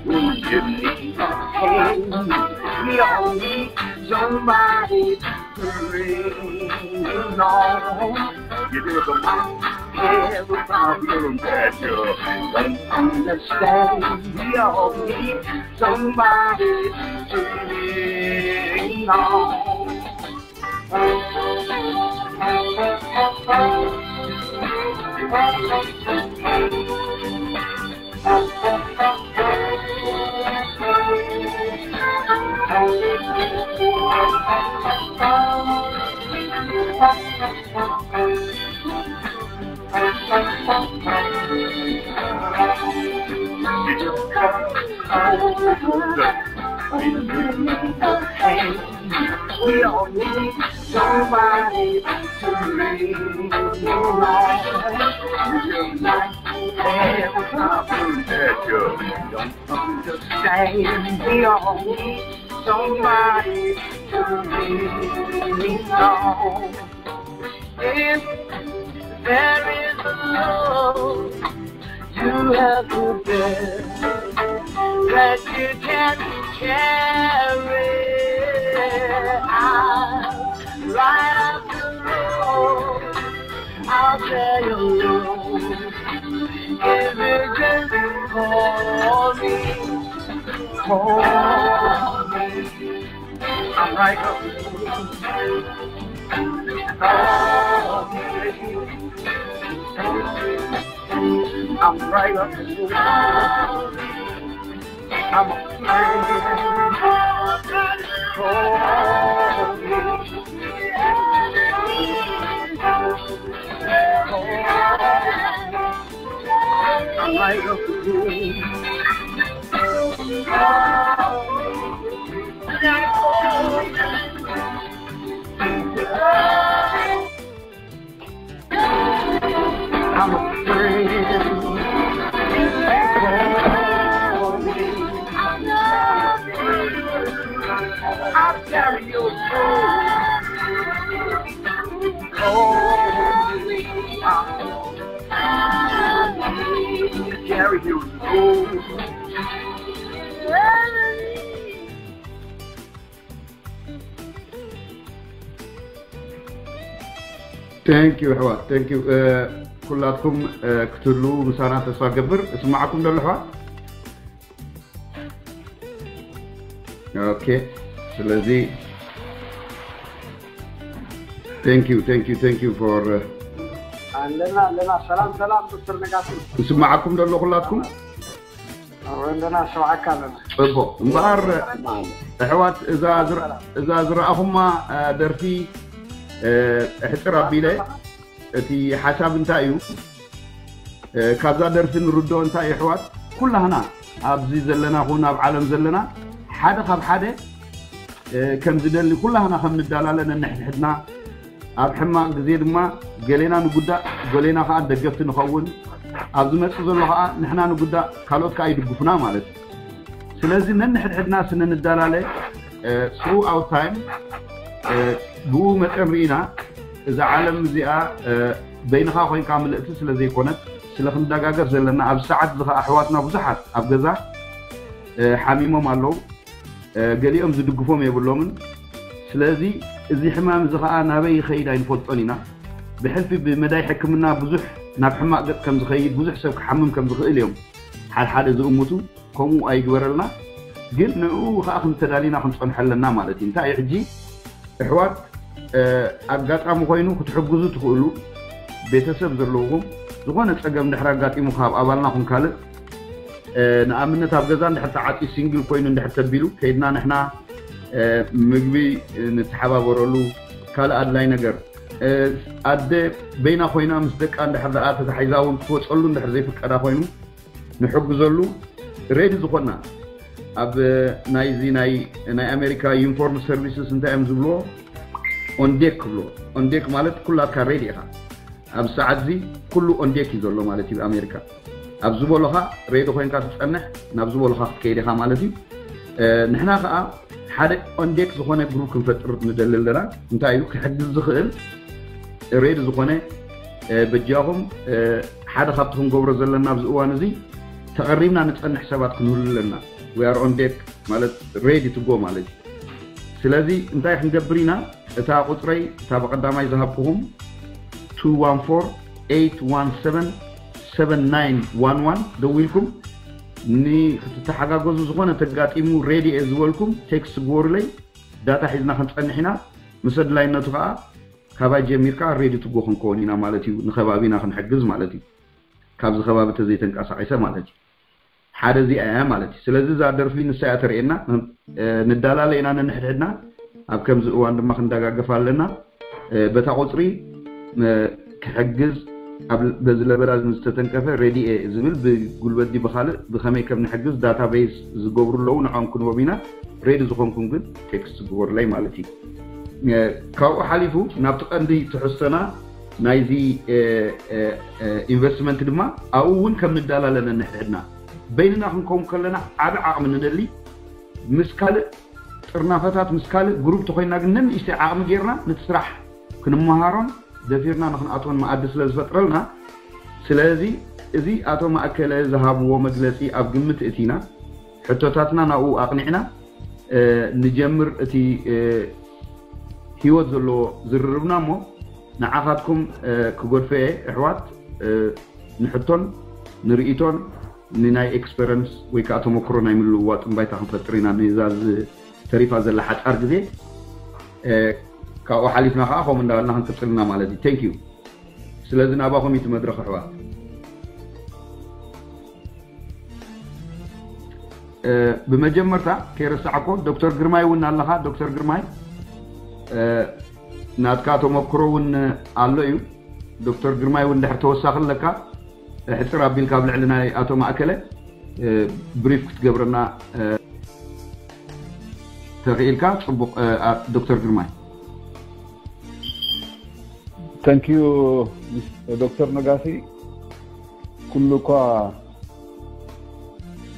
We just need a hand. We all need somebody to lean on. You do the math, every problem that you don't understand. We all need somebody to lean on. We all need somebody to lean on. Don't understand, we all need somebody to lean on. If there is a load you have to bear that you can't carry, I'll ride up the road. I'll tell you, Lord, if you just call me, call me. I'm right up. I'm right up. I'm a I'm right up. I'm a friend. I'll carry your soul. Oh, I'll carry your soul. Thank you ኣሕዋት፣ thank you። ኩላትኩም ክትህሉ ምሳና ተስፋ ገብር። እስማዓኩም ደሎ ኣሕዋት? Okay። ስለዚ thank you, thank you, thank you for ኣለና ኣለና። ሰላም ሰላም ዶክተር ነጋሲ። እስማዓኩም ደሎ ኩላትኩም? ኣለና፣ ሰማዓካ ኣለና። ጽቡቕ። እምበኣር ኣሕዋት፣ እዛ ዝረ- እዛ ዝረኣኹማ ደርፊ ሕጽር ኣቢለ፣ እቲ ሓሳብ እንታይ እዩ? ካብዛ ደርፊ ንርድኦ እንታይ እዩ ኣሕዋት? ኩላህና ኣብዚ ዘለና ኹን ኣብ ዓለም ዘለና ሓደ ካብ ሓደ ከም ዝደሊ ኩላህና ከም ንዳላለ ነንሕድሕድና፣ ኣብ ሕማቕ ግዜ ድማ ገሌና ንጉዳእ፣ ገሌና ኸኣ ደገፍቲ ንኸውን። ኣብ ዝመጽእ ዘሎ ኸኣ ንሕና ንጉዳእ፣ ካልኦት ከኣ ይድግፉና ማለት እዩ። ስለዚ ነንሕድሕድና ስንንዳላለ throughout time ብኡ መጠን ርኢና እዛ ዓለም እዚኣ በይንኻ ኮይንካ ምልእቲ ስለ ዘይኮነት ስለ ክንደጋገፍ ዘለና ኣብዚ ሰዓት እዚ ኸኣ ኣሕዋትና ብዙሓት ኣብ ገዛ ሓሚሞም ኣለዉ። ገሊኦም ዝድግፎም የብሎምን። ስለዚ እዚ ሕማም እዚ ኸኣ ናበይ ይኸይድ ኣይንፈልጦን ኢና። ብሕልፊ ብመዳይ ሕክምና ብዙሕ ናብ ሕማቕ ገጽ ከም ዝኸይድ ብዙሕ ሰብ ክሓምም ከም ዝኽእል እዮም ሓድሓደ ዝእምቱ። ከምኡ ኣይግበረልና። ግን ንዕኡ ኸኣ ክንተዳሊና ክንጸንሖ ኣለና ማለት እዩ። እንታይ እዩ ሕጂ ኣሕዋት ኣጋጣሚ ኮይኑ ክትሕግዙ ትኽእሉ ቤተሰብ ዘለውኹም ዝኾነ ጸገም ድሕሪ ኣጋጢሙ ካብ ኣባልና ኹን ካልእ ንኣብነት ኣብ ገዛ እንድሕር ተዓፂ ሲንግል ኮይኑ እንድሕር ተቢሉ ከይድና ንሕና ምግቢ ንተሓባበረሉ። ካልእ ኣድላይ ነገር ኣደ በይና ኮይና ምስ ደቃ እንድሕር ደኣ ተታሒዛ እውን ክትወፀሉ እንድሕር ዘይፍቀዳ ኮይኑ ንሕግዘሉ። ሬዲ ዝኾና ኣብ ናይዚ ናይ ናይ ኣሜሪካ ዩኒፎርም ሰርቪስስ እንታይ እዮም ዝብልዎ? ኦንዴክ ክብልዎ። ኦንዴክ ማለት ኩላትካ ሬዲ ኢኻ። ኣብ ሰዓት እዚ ኩሉ ኦንዴክ እዩ ዘሎ ማለት እዩ ኣሜሪካ። ኣብ ዝበሎኻ ሬዲ ኮይንካ ትጸንሕ፣ ናብ ዝበሎኻ ክትከይድ ኢኻ ማለት እዩ። ንሕና ከዓ ሓደ ኦንዴክ ዝኾነ ግሩፕ ክንፈጥር ንደሊ ኣለና። እንታይ እዩ ክሕግዝ ዝኽእል ሬዲ ዝኾነ በጃኹም ሓደ ካብቲ ክንገብሮ ዘለና ኣብዚ እዋን እዚ ተቐሪብና ንጸንሕ ሰባት ክንህሉ ኣለና። We are on deck ማለት ሬዲ to go ማለት እዩ። ስለዚ እንታይ ክንገብር ኢና? እታ ቁፅረይ እታ ብቐዳማይ ዝሃብኩኹም two one four eight one seven seven nine one one ደዊልኩም ንክትተሓጋገዙ ዝኾነ ተጋጢሙ ሬዲ እየ ዝበልኩም ቴክስት ግበሩለይ። ዳታ ሒዝና ክንፀንሕ ኢና። ምስ ኣድላይነቱ ከዓ ካባይ ጀሚርካ ሬዲ to go ክንከውን ኢና ማለት እዩ። ንከባቢና ክንሕግዝ ማለት እዩ። ካብዚ ከባቢ ተዘይተንቀሳቂሰ ማለት እዩ። ሓደ እዚኣ እያ ማለት እዩ። ስለዚ እዛ ደርፊ ንሳ እያ ተርእየና። ንዳላለ ኢና ነንሕድሕድና። ኣብ ከምዚ እዋን ድማ ክንደጋገፍ ኣለና። በታ ቁፅሪ ክሕግዝ ኣብ በዚ ለበዳ ዝተተንቀፈ ሬዲ እየ ዝብል ብጉልበት ድዩ ብኻልእ ብኸመይ ከም ንሕግዝ ዳታቤዝ ዝገብሩ ኣለዉ፣ ንዖም ክንቦም ኢና። ሬዲ ዝኾንኩም ግን ቴክስት ግበሩለይ ማለት እዩ። ካብኡ ሓሊፉ ናብቲ ቀንዲ ትሕዝቶና ናይዚ ኢንቨስትመንት ድማ ኣብኡ እውን ከም ንዳላለነ ንሕድሕድና በይንና ክንከውን ከለና ዓቢ ዓቕሚ ንደሊ፣ ምስ ካልእ ጥርናፈታት ምስ ካልእ ግሩፕ ተኮይና ግን ነንእሽተይ ዓቕሚ ጌርና ነቲ ስራሕ ክንመሃሮን ደፊርና ንክንኣትወን መኣዲ ስለ ዝፈጥረልና። ስለዚ እዚ ኣቶ ማእከለ ዝሃብዎ መግለፂ ኣብ ግምት እቲና ሕቶታትና ናብኡ ኣቕኒዕና ንጀምር። እቲ ህይወት ዘለዎ ዝርርብና እሞ ንዓኻትኩም ክገድፎ እየ ኣሕዋት። ንሕቶን ንርእይቶን ንናይ ኤክስፐረንስ ወይ ከዓ ተመክሮ ናይ ምልውዋጥን ባይታ ክንፈጥር ኢና። ነዛ ተሪፋ ዘላ ሓፃር ግዜ ካብኡ ሓሊፍና ከዓ ከምኡ እንዳበልና ክንቅፅልና ማለት እዩ። ቴንክ ዩ። ስለዚ ናባኹም እዩ እቲ መድረኽ ኣሕዋት። ብመጀመርታ ከይረሳዕኮ ዶክተር ግርማይ እውን ኣለኻ። ዶክተር ግርማይ ናትካ ተመክሮ እውን ኣሎ እዩ። ዶክተር ግርማይ እውን ድሕር ተወሳኺ ኣለካ። ሕፅር ኣቢልካ ኣብ ልዕሊ ናይ ኣቶ ማእከለ ብሪፍ ክትገብረና ተኽኢልካ ፅቡቕ። ዶክተር ግርማይ። Thank you ዶክተር ነጋሲ። ኩሉ እኳ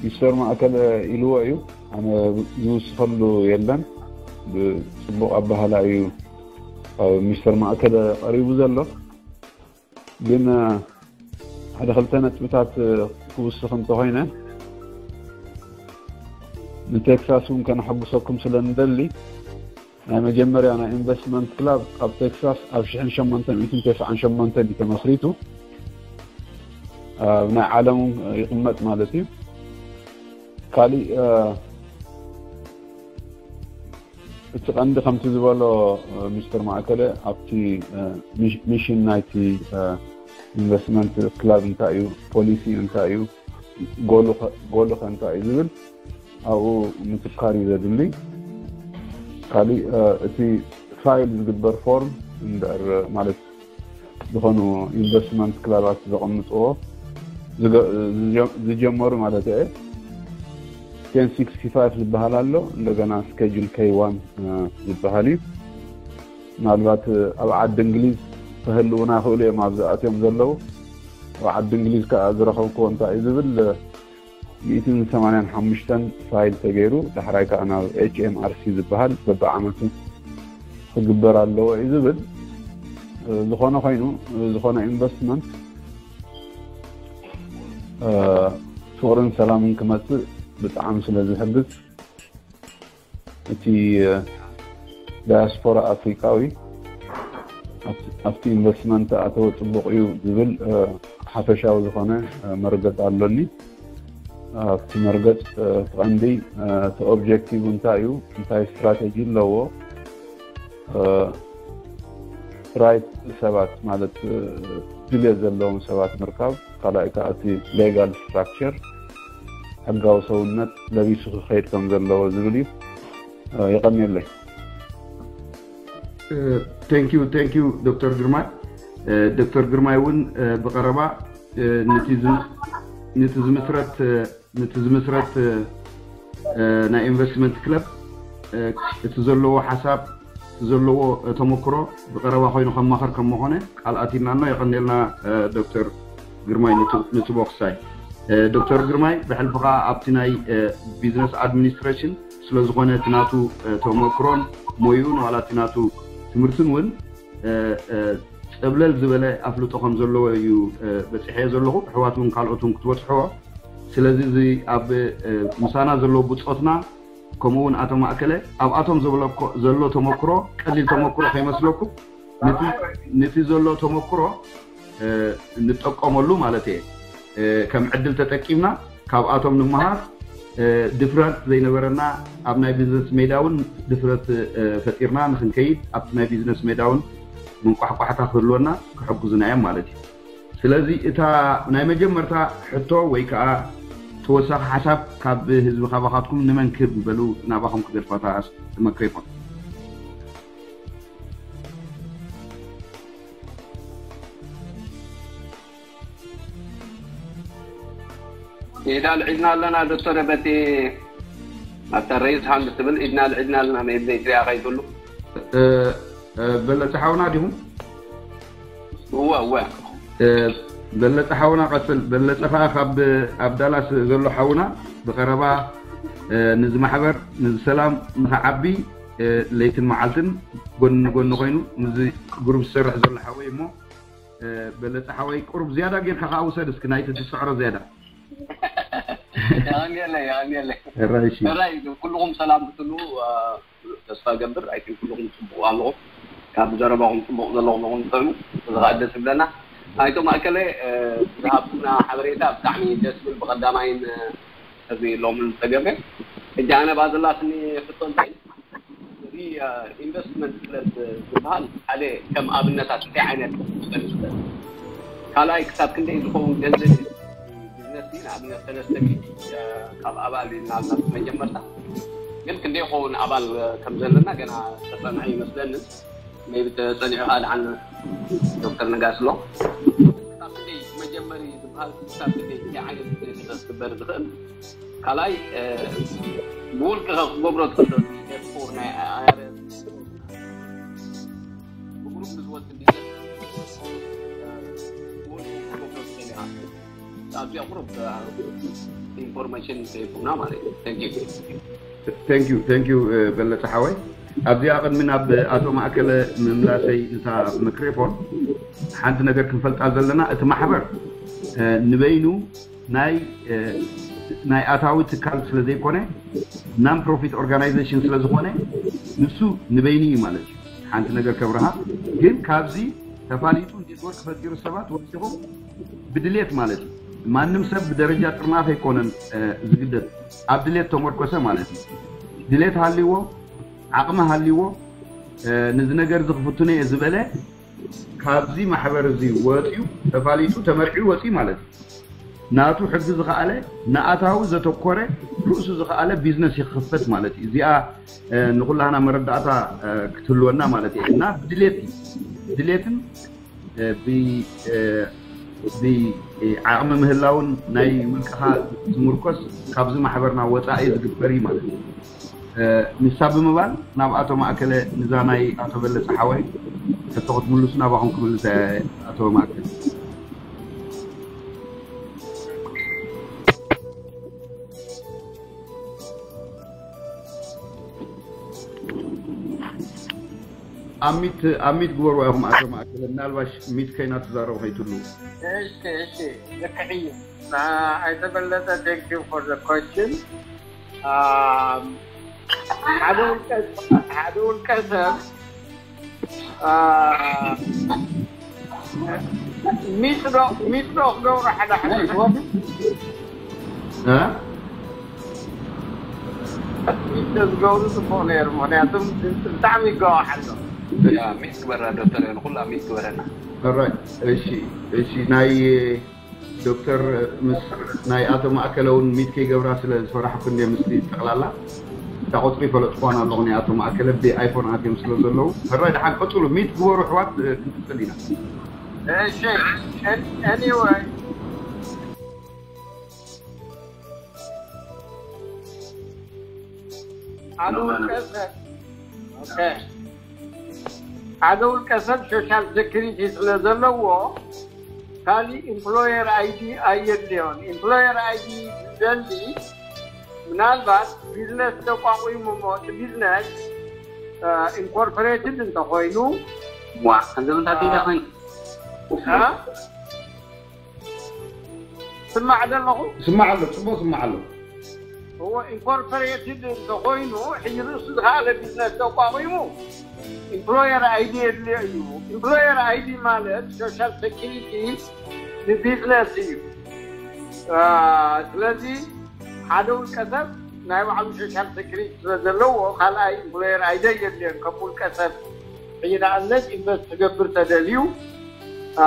ሚስተር ማእከለ ኢልዎ እዩ፣ ኣነ ዝውስኸሉ የለን። ብፅቡቕ ኣባህላ እዩ ሚስተር ማእከለ ቀሪቡ ዘሎ። ግን ሓደ ክልተ ነጥብታት ክውስኽ እንተኾይነ ንቴክሳስ እውን ከነሐጉሰኩም ስለ ንደሊ ናይ መጀመርያ ናይ ኢንቨስትመንት ክላብ ኣብ ቴክሳስ ኣብ ሽሕን ሸሞንተ ሚእትን ተስዓን ሸሞንተን እዩ ተመስሪቱ። ኣብ ናይ ዓለም እውን ይቕመጥ ማለት እዩ። ካሊእ እቲ ቀንዲ ከምቲ ዝበሎ ሚስተር ማእከለ ኣብቲ ሚሽን ናይቲ ኢንቨስትመንት ክላብ እንታይ እዩ፣ ፖሊሲ እንታይ እዩ፣ ጎሉ ከ እንታይ እዩ ዝብል ኣብኡ ምትካር እዩ ዘድሊ። ካሊእ እቲ ፋይል ዝግበር ፎርም እንድሕር ማለት ዝኾኑ ኢንቨስትመንት ክላባት ዘቐምጥዎ ዝጀመሩ ማለት እየ። ቴን ሲክስቲ ፋይቭ ዝበሃል ኣሎ፣ እንደገና ስኬጁል ኬይ ዋን ዝበሃል እዩ። ምናልባት ኣብ ዓዲ እንግሊዝ ክህልውና ይኽእሉ እዮም ኣብዚ ኣትዮም ዘለዉ። ኣብ ዓዲ እንግሊዝ ከዓ ዝረኸብክዎ እንታይ እዩ ዝብል ሚእትን ሰማንያን ሓሙሽተን ፋይል ተገይሩ ዳሕራይ ከዓ ናብ ኤች ኤም ኣር ሲ ዝበሃል በብዓመቱ ክግበር ኣለዎ እዩ ዝብል። ዝኾነ ኮይኑ ዝኾነ ኢንቨስትመንት ፍቕርን ሰላምን ክመፅእ ብጣዕሚ ስለ ዝሕግዝ እቲ ዳያስፖራ ኣፍሪቃዊ ኣብቲ ኢንቨስትመንት ኣተወ ፅቡቕ እዩ ዝብል ሓፈሻዊ ዝኾነ መርገፅ ኣሎኒ። ኣብቲ መርገፅ እቲ ቀንዲ እቲ ኦብጀክቲቭ እንታይ እዩ፣ እንታይ ስትራቴጂ ኣለዎ፣ ራይት ሰባት ማለት ድልየት ዘለዎም ሰባት ምርካብ፣ ካልኣይ ከዓ እቲ ሌጋል ስትራክቸር ሕጋዊ ሰውነት ለቢሱ ክኸይድ ከም ዘለዎ ዝብል እዩ። የቐንየለይ። Thank you, thank you ዶክተር ግርማይ። ዶክተር ግርማይ እውን ብቐረባ ነቲ ዝምስረት ነቲ ዝምስረት ናይ ኢንቨስትመንት ክለብ እቲ ዘለዎ ሓሳብ እቲ ዘለዎ ተመክሮ ብቐረባ ኮይኑ ከማኸር ከም መኾነ ቃል ኣቲና ኣሎ። የቐንየልና ዶክተር ግርማይ ንትቦ ክሳይ። ዶክተር ግርማይ ብሕልፊ ከዓ ኣብቲ ናይ ቢዝነስ ኣድሚኒስትሬሽን ስለዝኾነ እቲ ናቱ ተመክሮን ሞይኡን ዋላ እቲ ናቱ ትምህርትን እውን ፀብለል ዝበለ ኣፍልጦ ከም ዘለዎ እዩ በፂሐ ዘለኹ። ኣሕዋት እውን ካልኦት እውን ክትበፅሕዎ። ስለዚ እዚ ኣብ ምሳና ዘለዎ ብፆትና ከምኡ እውን ኣቶ ማእከለ ኣብኣቶም ዘሎ ተመክሮ ቀሊል ተመክሮ ከይመስለኩም፣ ነቲ ዘሎ ተመክሮ ንጠቀመሉ ማለት እየ። ከም ዕድል ተጠቂምና ካብኣቶም ንምሃር ድፍረት ዘይነበረና ኣብ ናይ ቢዝነስ ሜዳ እውን ድፍረት ፈጢርና ንክንከይድ ኣብቲ ናይ ቢዝነስ ሜዳ እውን ምንቋሕቋሕታ ክህልወና ክሕግዙና እዮም ማለት እዩ። ስለዚ እታ ናይ መጀመርታ ሕቶ ወይ ከዓ ተወሳኺ ሓሳብ ካብ ህዝቢ ካባኻትኩም ንመን ክህብ በሉ ናባኹም ክገድፋታ መክሬፎን። ኢዳ ኣልዒልና ኣለና ዶክተር፣ በቲ ኣብታ ሬይዝ ሃንድ ትብል ኢድና ኣልዒልና ኣለና። መይብ ዘይትሪኣ ከይትብሉ። እ፣ እ፣ በለጸ ሓውና ዲኹም? እወ፣ እወ። እ፣ በለጸ ሓውና ቀጽል። በለጸ ኸኣ ካብ ኣብ ዳላስ ዘሎ ሓውና ብቐረባ፣ እ፣ ንዚ ማሕበር፣ ንዚ ሰላም ንኽዓቢ፣ እ፣ ለይትን መዓልትን ጎኒ ንጎኒ ኮይኑ ምስዚ ግሩፕ ዝሰርሕ ዘሎ ሓወይ እሞ፣ እ፣ በለጸ ሓወይ ቁሩብ ዝያዳ ጌርካ ከኣ ውሰድ እስኪ ናይቲ ትስዕሮ ዝያዳ። የቐንየለይ፣ የቐንየለይ። ሕራይ እሺ። ሕራይ፣ ኩልኹም ሰላም ክትብሉ፣ አ፣ ተስፋ ገብር። ኣይ ቲንክ ኩልኹም ጽቡቕ ኣለኹም። ካብ ዘረባኹም ጽቡቕ ዘለኹም ኢኹም ትጥዕሙ። እዚ ኸኣ ደስ ይብለና። ኣይቶ ማእከለ፣ እ፣ ዝሃብኩምና ሓበሬታ ብጣዕሚ ደስ ዝብል፣ ብቐዳማይን፣ እ፣ እዚ ሎምን ዝተገብረ። ሕጂ ኣነ ባዘላትኒ ሕቶ እንታይ እዩ? እዚ፣ እ፣ ኢንቨስትመንት ክለብ ዝበሃል ሓደ ከም ኣብነታት እንታይ ዓይነት ክኾን ይኽእል? ካልኣይ ክሳብ ክንደይ ዝኸውን ገንዘብ እዩ? ቢዝነስ እዩ፣ ንኣብነት ሰለስተ ሚእቲ፣ እ፣ ካብ ኣባል ኢልና ኣለና መጀመርታ። ግን ክንደይ ይኸውን ኣባል፣ እ፣ ከም ዘለና ገና ተጸንዐ ይመስለንን። ሜቢ ተጸኒዑ ከኣ ደሓን ዶክተር ነጋሲ ኣሎ። ክሳብ ክንደይ መጀመሪ ዝበሃል ክሳብ ክንደይ እንታይ ዓይነት ቢዝነስ ክግበር ዝኽእል? ካልኣይ፣ እ፣ ብውልቅኻ ክትገብሮ ትኽእል ዶ? ኔትወርክ ናይ ኣይ ኣር ኤስ ብግሩፕ ንዝወስድ ቢዝነስ፣ እ፣ ብውልቅኻ ክትገብሮ ትኽእል ኢኻ። ኣብዚኣ ቁሩብ፣ እ፣ ኢንፎርሜሽን ከይብኩምና ማለት እዩ። Thank you። Thank you፣ thank you፣ እ፣ በለጸ ሓወይ። ኣብዚኣ ቅድሚ ናብ ኣቶ ማእከለ ምምላሰይ እታ ማይክሮፎን ሓንቲ ነገር ክንፈልጣ ዘለና፣ እቲ ማሕበር፣ እ፣ ንበይኑ ናይ፣ እ፣ ናይ ኣታዊ ትካል ስለ ዘይኮነ፣ ናን ፕሮፊት ኦርጋናይዜሽን ስለ ዝኾነ፣ ንሱ ንበይኑ እዩ ማለት እዩ። ሓንቲ ነገር ከብርሃ፣ ግን ካብዚ ተፋሊጡ ኔትወርክ ፈጢሩ ሰባት ወሲኹም ብድሌት ማለት እዩ። ማንም ሰብ ብደረጃ ጥርናፍ ኣይኮነን፣ እ፣ ዝግደድ፣ ኣብ ድሌት ተመርኮሰ ማለት እዩ። ድሌት ሃልይዎ፣ ዓቕሚ ሃልይዎ፣ እ፣ ነዚ ነገር እዚ ክፍትኖ እየ ዝበለ፣ ካብዚ ማሕበር እዚ ወፂኡ፣ ተፋሊጡ፣ ተመርዒዩ ወፂኡ ማለት እዩ። ናቱ ሕጊ ዝኸኣለ፣ ንኣታዊ ዘተኮረ፣ ርእሱ ዝኸኣለ ቢዝነስ ይኽፈት ማለት እዩ። እዚኣ፣ እ፣ ንኹላህና መረዳእታ፣ እ፣ ክትህልወና ማለት እዩ። እና ብድሌት እዩ። ድሌትን፣ እ፣ ብ-፣ እ፣ ብዓቕሚ ምህላውን ናይ ውልቅኻ ዝምርኮስ ካብዚ ማሕበርና ወፃኢ ዝግበር እዩ ማለት እዩ። እ፣ ንሳ ብምባል ናብ ኣቶ ማእከለ፣ ንዛ ናይ ኣቶ በለጸ ሓወይ ሕቶ ክትምልሱ ናባኹም ክምልስ እየ፣ ኣቶ ማእከለ። ኣብ ሚት፣ ኣብ ሚት ግበርዋ ኢኹም ኣቶ ማእከለ፣ ምናልባሽ ሚት ከይና ትዛረቡ ከይትሉ። እሺ፣ እሺ፣ ልክዕ እዩ። ና-፣ ኣይተበለጠ፣ thank you for the question። ኣም፣ ሓደ ውልቀ፣ ሓደ ውልቀ ሰብ፣ ኣ፣ ሚት ዶ፣ ሚት ዶ ክገብሩ ሓደ ሓደ እ? ሚት ዶ ዝገብሩ ጽቡቕ ነይሩ፣ ምኽንያቱም ብጣዕሚ ይገዋሕ ኣሎ። ያ፣ ሚት ግበራ ዶክተር፣ ንኹላ ሚት ግበረና። ኦራይት፣ እሺ፣ እሺ፣ ናይ ዶክተር ምስ ናይ ኣቶ ማእከለ እውን ሚት ከይገብራ ስለ ዝፈራሕኩ እንደ ምስቲ ጠቕላላ እታ ቁፅሪ ፈለጥኳን ኣለኹ። ናይ ኣቶ ማእከለ ብኣይፎን ኣትዮም ስለ ዘለዉ፣ ሕራይ ደሓን ቀፅሉ፣ ሚት ግበሩ ኣሕዋት፣ ክንቅፅል ኢና። እሺ፣ ኤን-፣ ኤኒወይ፣ ሓደ ውልቀ ሰብ፣ ኦኬ፣ ሓደ ውልቀ ሰብ ሶሻል ሴኩሪቲ ስለ ዘለዎ፣ ካሊእ ኢምፕሎየር ኣይዲ ኣየድልዮን። ኢምፕሎየር ኣይዲ ዝደሊ ምናልባት ቢዝነስ ተቋቒሙ እሞ፣ እቲ ቢዝነስ፣ እ፣ ኢንኮርፖሬትድ እንተኾይኑ፣ ዋ፣ ከምዚ ምንታይ እ፣ ኢለ ኮይኑ? እ? ስማዕ ዘለኹ? ስማዕ ኣሎ፣ ጽቡቕ ስማዕ ኣሎ። እዎ፣ ኢንኮርፖሬትድ እንተኾይኑ፣ ሕጂ ርእሱ ዝኸኣለ ቢዝነስ ተቋቒሙ፣ ኢምፕሎየር ኣይዲ የድልዮ እዩ። ኢምፕሎየር ኣይዲ ማለት ሶሻል ሴኩሪቲ ንቢዝነስ እዩ። አ፣ ስለዚ ሓደ ውልቀ ሰብ ናይ ባዕሉ ሶሻል ሴኩሪቲ ስለ ዘለዎ፣ ካልኣይ ኢምፕሎየር ኣይዲ የድልዮን። ከም ውልቀ ሰብ፣ ሕጂ ንኣብነት ኢንቨስት ክገብር ተደልዩ፣ አ፣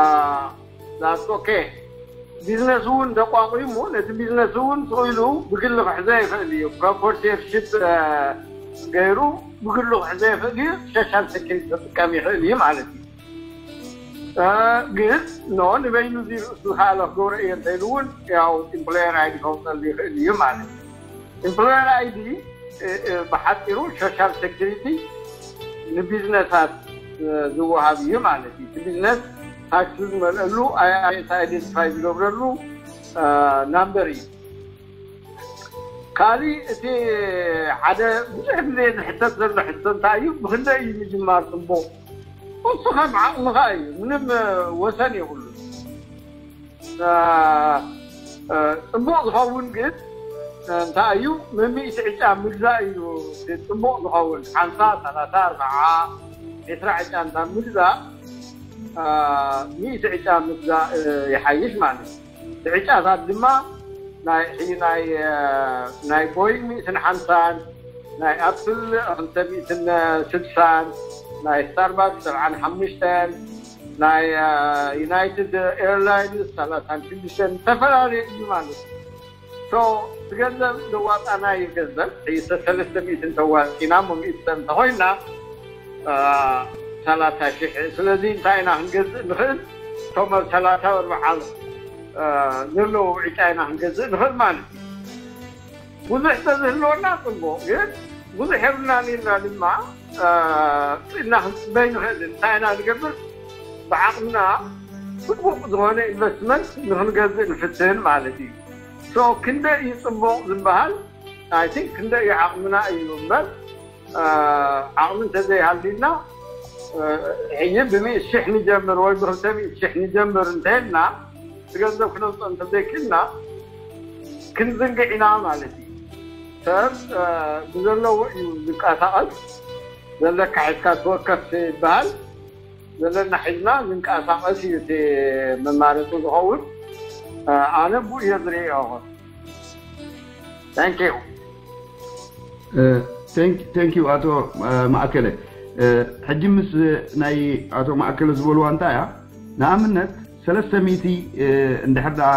ዛትስ ኦኬ። ቢዝነስ እውን ተቋቒሙ፣ ነቲ ቢዝነስ እውን ስቕ ኢሉ ብግሊ ክሕዞ ይኽእል እዩ። ፕሮፕርተርሺፕ፣ እ፣ ገይሩ ብግሉ ክሕዞ ይኽእል እዩ። ሶሻል ሴኩሪቲ ክጥቀም ይኽእል እዩ ማለት እዩ። ግን ኖ ንበይኑ እዚ ርእሱ ዝኸኣለ ክገብሮ እየ እንተኢሉ እውን ያው ኢምፕሎየር ኣይዲ ከውፀሉ ይኽእል እዩ ማለት እዩ። ኢምፕሎየር ኣይዲ ብሓፂሩ ሶሻል ሴኪሪቲ ንቢዝነሳት ዝወሃብ እዩ ማለት እዩ። እቲ ቢዝነስ ታክሲ ዝመልአሉ፣ ኣይኣርኤስ ኣይደንቲፋይ ዝገብረሉ ናምበር እዩ። ካሊእ እቲ ሓደ ብዙሕ ግዜ ዝሕተት ዘሎ ሕቶ እንታይ እዩ? ብክንደይ እዩ ምጅማር ፅቡቕ? እሱ ከም ዓቕምኻ እዩ፣ ምንም ወሰን የብሉ። ፅቡቕ ዝኸውን ግን እንታይ እዩ? መሚእቲ ዕጫ ምግዛእ እዩ ፅቡቕ ዝኸውን። ሓምሳ፣ ሰላሳ፣ ኣርባዓ፣ ዕስራ ዕጫ እንታ ምግዛእ፣ ሚእቲ ዕጫ ምግዛእ ይሓይሽ ማለት እዩ። እቲ ዕጫታት ድማ ናይ ናይ ቦይንግ ሚእትን ሓምሳን፣ ናይ ኣፕል ክልተ ሚእትን ስድሳን፣ ናይ ስታርባክስ ሰብዓን ሓሙሽተን፣ ናይ ዩናይትድ ኤርላይንስ ሰላሳን ሽዱሽተን፣ ዝተፈላለዩ እዩ ማለት እዩ። ሶ እቲ ገንዘብ ዘዋጣናዩ ገንዘብ ሰለስተ ሚእትን ተዋፂና፣ እሞ ሚእቲ ሰብ እንተኮይና ሰላሳ ሽሕ። ስለዚ እንታይ ኢና ክንገዝእ ንኽእል? እቶም ኣብ ሰላሳ ኣርባዓ ዘለዉ ዕጫ ኢና ክንገዝእ ንኽእል ማለት እዩ። ብዙሕ ተዝህልወና ፅቡቕ፣ ግን ብዙሕ የብልናን ኢልና ድማ እና ክንፅበይ ንኽእል። እንታይ ኢና ንገብር? ብዓቕምና ፅቡቕ ዝኾነ ኢንቨስትመንት ንክንገዝእ ንፍትን ማለት እዩ። ሶ ክንደይ እዩ ፅቡቕ ዝበሃል? ኣይ ቲንክ ክንደይ እዩ ዓቕምና እዩ እምበር፣ ዓቕሚ እንተዘይሃልዩና ሕጂ ብሚእቲ ሽሕ ንጀምር ወይ ብክልተ ሚእቲ ሽሕ ንጀምር እንተልና፣ እቲ ገንዘብ ክነምፅኦ እንተዘይክልና ክንዝንግዕ ኢና ማለት እዩ። ሰብ ብዘለዎ እዩ ዝንቀሳቐስ። ዘለካ ሒዝካ ትወከፍ ይበሃል። ዘለና ሒዝና ዝንቀሳቐስ እዩ እቲ መማረፂ ዝኸውን። ኣነ ብኡ እየ ዝርእዮ። Thank you። Thank you ኣቶ ማእከለ። ሕጂ ምስ ናይ ኣቶ ማእከለ ዝበልዋ እንታይ እያ? ንኣብነት ሰለስተ ሚእቲ እንድሕር ደኣ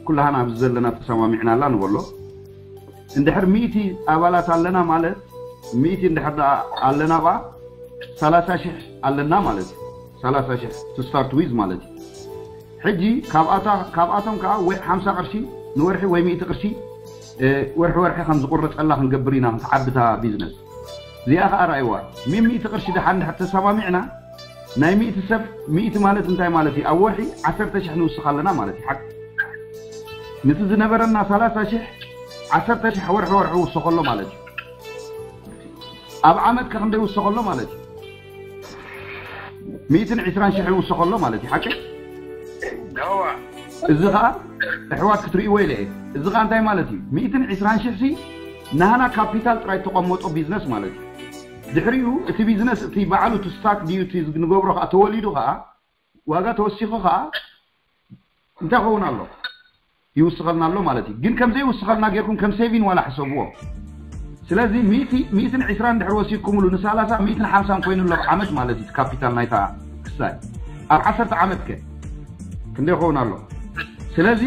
ኩላህና ኣብዚ ዘለና ተሰማሚዕናላ ንበሎ፣ እንድሕር ሚእቲ ኣባላት ኣለና ማለት፣ ሚእቲ እንድሕር ደኣ ኣለና ብኣ ሰላሳ ሽሕ ኣለና ማለት እዩ። ሰላሳ ሽሕ to start with ማለት እዩ። ሕጂ ካብኣቶም ከዓ ወይ ሓምሳ ቅርሺ ንወርሒ ወይ ሚእቲ ቅርሺ ወርሒ ወርሒ ከም ዝቁረፀላ ክንገብር ኢና፣ ክትዓቢ እታ ቢዝነስ። እዚኣ ከዓ ርኣይዋ፣ ሚእቲ ቅርሺ ደሓን እንድሕር ተሰማሚዕና፣ ናይ ሚእቲ ሰብ ሚእቲ ማለት እንታይ ማለት እዩ? ኣብ ወርሒ ዓሰርተ ሽሕ ንውስኽ ኣለና ማለት እዩ። ሓቂ፣ ነቲ ዝነበረና ሰላሳ ሽሕ ዓሰርተ ሽሕ ወርሒ ወርሒ ይውሰኸሎ ማለት እዩ። ኣብ ዓመት ከ ክንደይ ይውሰኸሎ ማለት እዩ? ሚእትን ዕስራን ሽሕ ይውሰኸሎ ማለት እዩ። ሓቂ፣ እዚ ከዓ ኣሕዋት ክትርእይዎ ኢለ እየ። እዚ ከዓ እንታይ ማለት እዩ? ሚእትን ዕስራን ሽሕ ሲ ናህና ካፒታል ጥራይ ተቐመጦ ቢዝነስ ማለት እዩ። ድሕሪኡ እቲ ቢዝነስ እቲ ባዕሉ እቲ ስታክ ድዩ እቲ ንገብሮ ከዓ ተወሊዱ ከዓ ዋጋ ተወሲኹ ከዓ እንታይ ክኸውን ኣሎ? ይውስኸልና ኣሎ ማለት እዩ። ግን ከም ዘይውስኸልና ጌርኩም ከም ሴቪን ዋላ ሕሰብዎ። ስለዚ ሚእቲ፣ ሚእትን ዕስራን ድሕሪ ወሲድኩምሉ ንሳላሳ፣ ሚእትን ሓምሳን ኮይኑ ኣሎ ኣብ ዓመት ማለት እዩ። እቲ ካፒታል ናይታ ክሳይ ኣብ ዓሰርተ ዓመት ከ ክንደይ ክኸውን ኣሎ? ስለዚ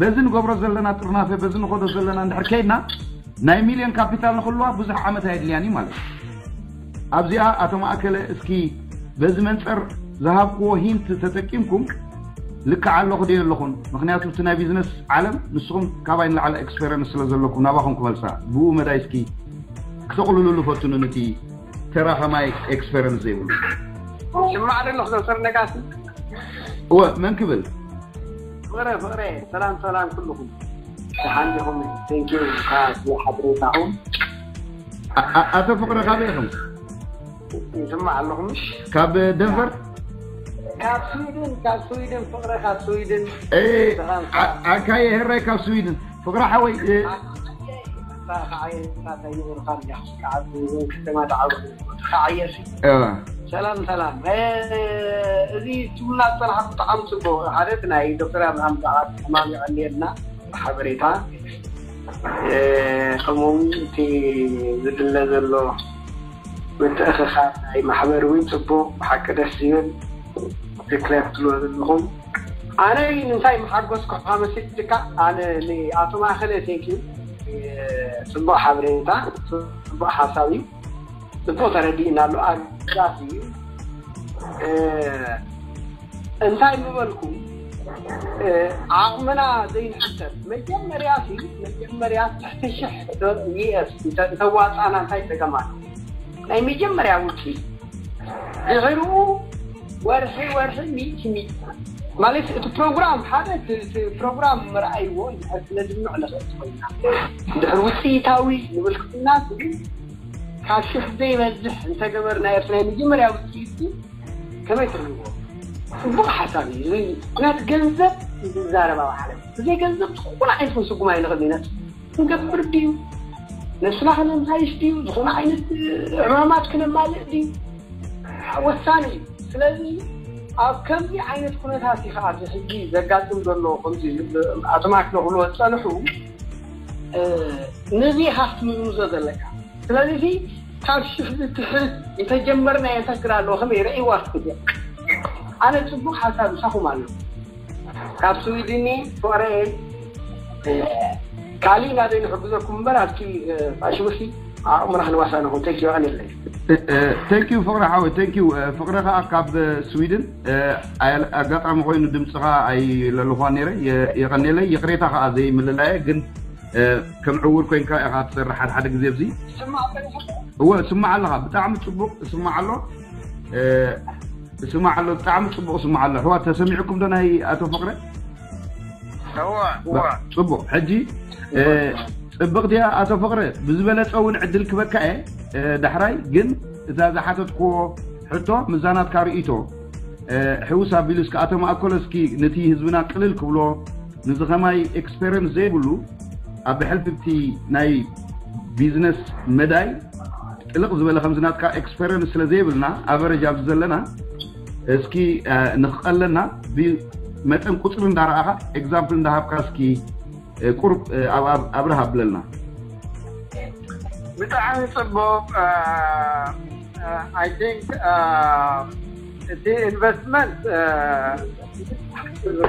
በዚ ንገብሮ ዘለና ጥርናፈ፣ በዚ ንኸዶ ዘለና እንድሕር ከይድና ናይ ሚልዮን ካፒታል ንክልዋ ብዙሕ ዓመት ኣየድልያን እዩ ማለት እዩ። ኣብዚኣ ኣቶ ማእከለ እስኪ በዚ መንፀር ዝሃብክዎ ሂንት ተጠቂምኩም ልክዕ ኣለኹ ድየ ኣለኹን? ምክንያቱ እቲ ናይ ቢዝነስ ዓለም ንስኹም ካባይ ንላዕሊ ኤክስፔረንስ ስለ ዘለኩም ናባኹም ክመልሳ ብኡ መዳይ እስኪ ክተቕልሉሉ ፈትኑ ነቲ ተራ ከማይ ኤክስፔረንስ ዘይብሉ። ስማዕ ደለኹ ዶክተር ነጋሲ። እወ መን ክብል? ፍቕረ ፍቕረ ሰላም ሰላም ኩልኹም ደሓን ዲኹም? ቴንኪዩ ስለ ሓበሬታኹም። ኣቶ ፍቕረ ካበይ ኢኹም? ይስማዕ ኣለኹም? ካብ ደንቨር? ካብ ስዊድን፣ ካብ ስዊድን ፍቕረ ካብ ስዊድን። ኣካየ ህራይ ካብ ስዊድን። ፍቕረ ሓወይ ሰላም ሰላም። እዚ ትብላ ዝፀናሕኩ ብጣዕሚ ፅቡቅ። ሓደ እቲ ናይ ዶክተር ኣብርሃም ብዛዕባ ሕማም የቐንየልና ሓበሬታ፣ ከምኡውን እቲ ዝድለ ዘሎ ምትእኽኻብ ናይ ማሕበር እውን ፅቡቅ፣ ብሓቂ ደስ ዝብል። ትክክል ትብልዎ ዘለኹም። ኣነ ንምንታይ ምሓጎስኩ መሲልካ፣ ኣነ ንኣቶ ማእከለ ቴንኪዩ። ፅቡቅ ሓበሬታ፣ ፅቡቅ ሓሳብ እዩ። ፅቡቅ ተረዲእና ኣሎ። ኣጋሲ እዩ። እንታይ ምበልኩ? ዓቕምና ዘይንሕሰብ መጀመርያ ሲ መጀመርያ ትሕቲ ሽሕ ዩኤስ እንተዋፃና እንታይ ፀገማት? ናይ መጀመርያ ውፅኢት። ድሕርኡ ወርሒ ወርሒ ሚእቲ ሚእቲ ማለት እቲ ፕሮግራም ሓደ እቲ ፕሮግራም ምርኣይዎ እንድሕር ስለ ዝምዕ ንኽእል ኮይና እንድሕር ውፅኢታዊ ንብል ክፍና ግን ካብ ሽሕ ዘይበዝሕ እንተገበርና ኤርትራ ናይ መጀመርያ ውፅኢት ከመይ ትርእይዎ? ጽቡቕ ሓሳብ እዩ። እዚ ምክንያቱ ገንዘብ ዝዛረብ ኣብ ዓለም። ብዘይ ገንዘብ ዝኾነ ዓይነት ክንስጉም ኣይንኽእል ኢና። ክንገብር ድዩ? ነብስና ከነምሓይሽ ድዩ? ዝኾነ ዓይነት ዕማማት ክነማልእ ድዩ? ወሳኒ እዩ። ስለዚ ኣብ ከምዚ ዓይነት ኩነታት እዩ ከዓ ኣብዚ ሕጂ ዘጋጥም ዘሎ ከምዚ ኣቶ ማክ ንክብልዎ ዝፀንሑ ነዚ ኢኻ ክትምዝምዞ ዘለካ። ስለዚ ካብ ሽሕ ዝትሕዝ እንተጀመርና እንታይ ክዳ ኣለዎ ከመይ ረእይዋ ክትብል ኣነ ፅቡቅ ሓሳብ ምሳኹም ኣሎ ካብ ስዊድኒ ፍቅረየ ካሊእ ናበይ ንሕግዘኩም እምበር ኣብቲ ፋሽሙሲ ኣእምራ ክንዋሳ ነኹም ተኪዮ ቀኒለይ ተንኪዩ ፍቅሪ ሓወይ ተንኪዩ ፍቅሪ ከዓ ካብ ስዊድን ኣጋጣሚ ኮይኑ ድምፅኻ ኣይለልኳ ነረ የቀኒለይ ይቅሬታ ከዓ ዘይምልላየ ግን ከም ዕውር ኮይንካ ኢኻ ትሰርሕ ሓደ ሓደ ግዜ እዚ እወ ስማዕ ኣለኻ ብጣዕሚ ፅቡቅ ስማዕ ኣሎ ስማዕ ኣሎ ብጣዕሚ ፅቡቅ ስማዕ ኣሎ ኣሕዋት ተሰሚዕኩም ዶ ናይ ኣቶ ፍቅረ እወ እወ ፅቡቅ ሕጂ ፅብቅ ድያ ኣቶ ፍቅረ ብዝበለፀ እውን ዕድል ክበካ እየ ዳሕራይ ግን እዛ ዝሓተትክዎ ሕቶ ምዛናትካ ርእይቶ ሕውስ ኣቢሉ እስከ ኣቶ ማእከሎ እስኪ ነቲ ህዝብና ቅልል ክብሎ ንዝኸማይ ኤክስፔሪንስ ዘይብሉ ኣብ ብሕልፊ እቲ ናይ ቢዝነስ መዳይ ጥልቕ ዝበለ ከምዚ ናትካ ኤክስፔሪንስ ስለ ዘይብልና ኣቨረጅ ኣብዚ ዘለና እስኪ ንኽቐለና ብመጠን ቁፅሪ እንዳረኣኻ ኤግዛምፕል እንዳሃብካ እስኪ ቁሩብ ኣብርሃ ኣብለልና ብጣዕሚ ፅቡቅ I think እቲ ኢንቨስትመንት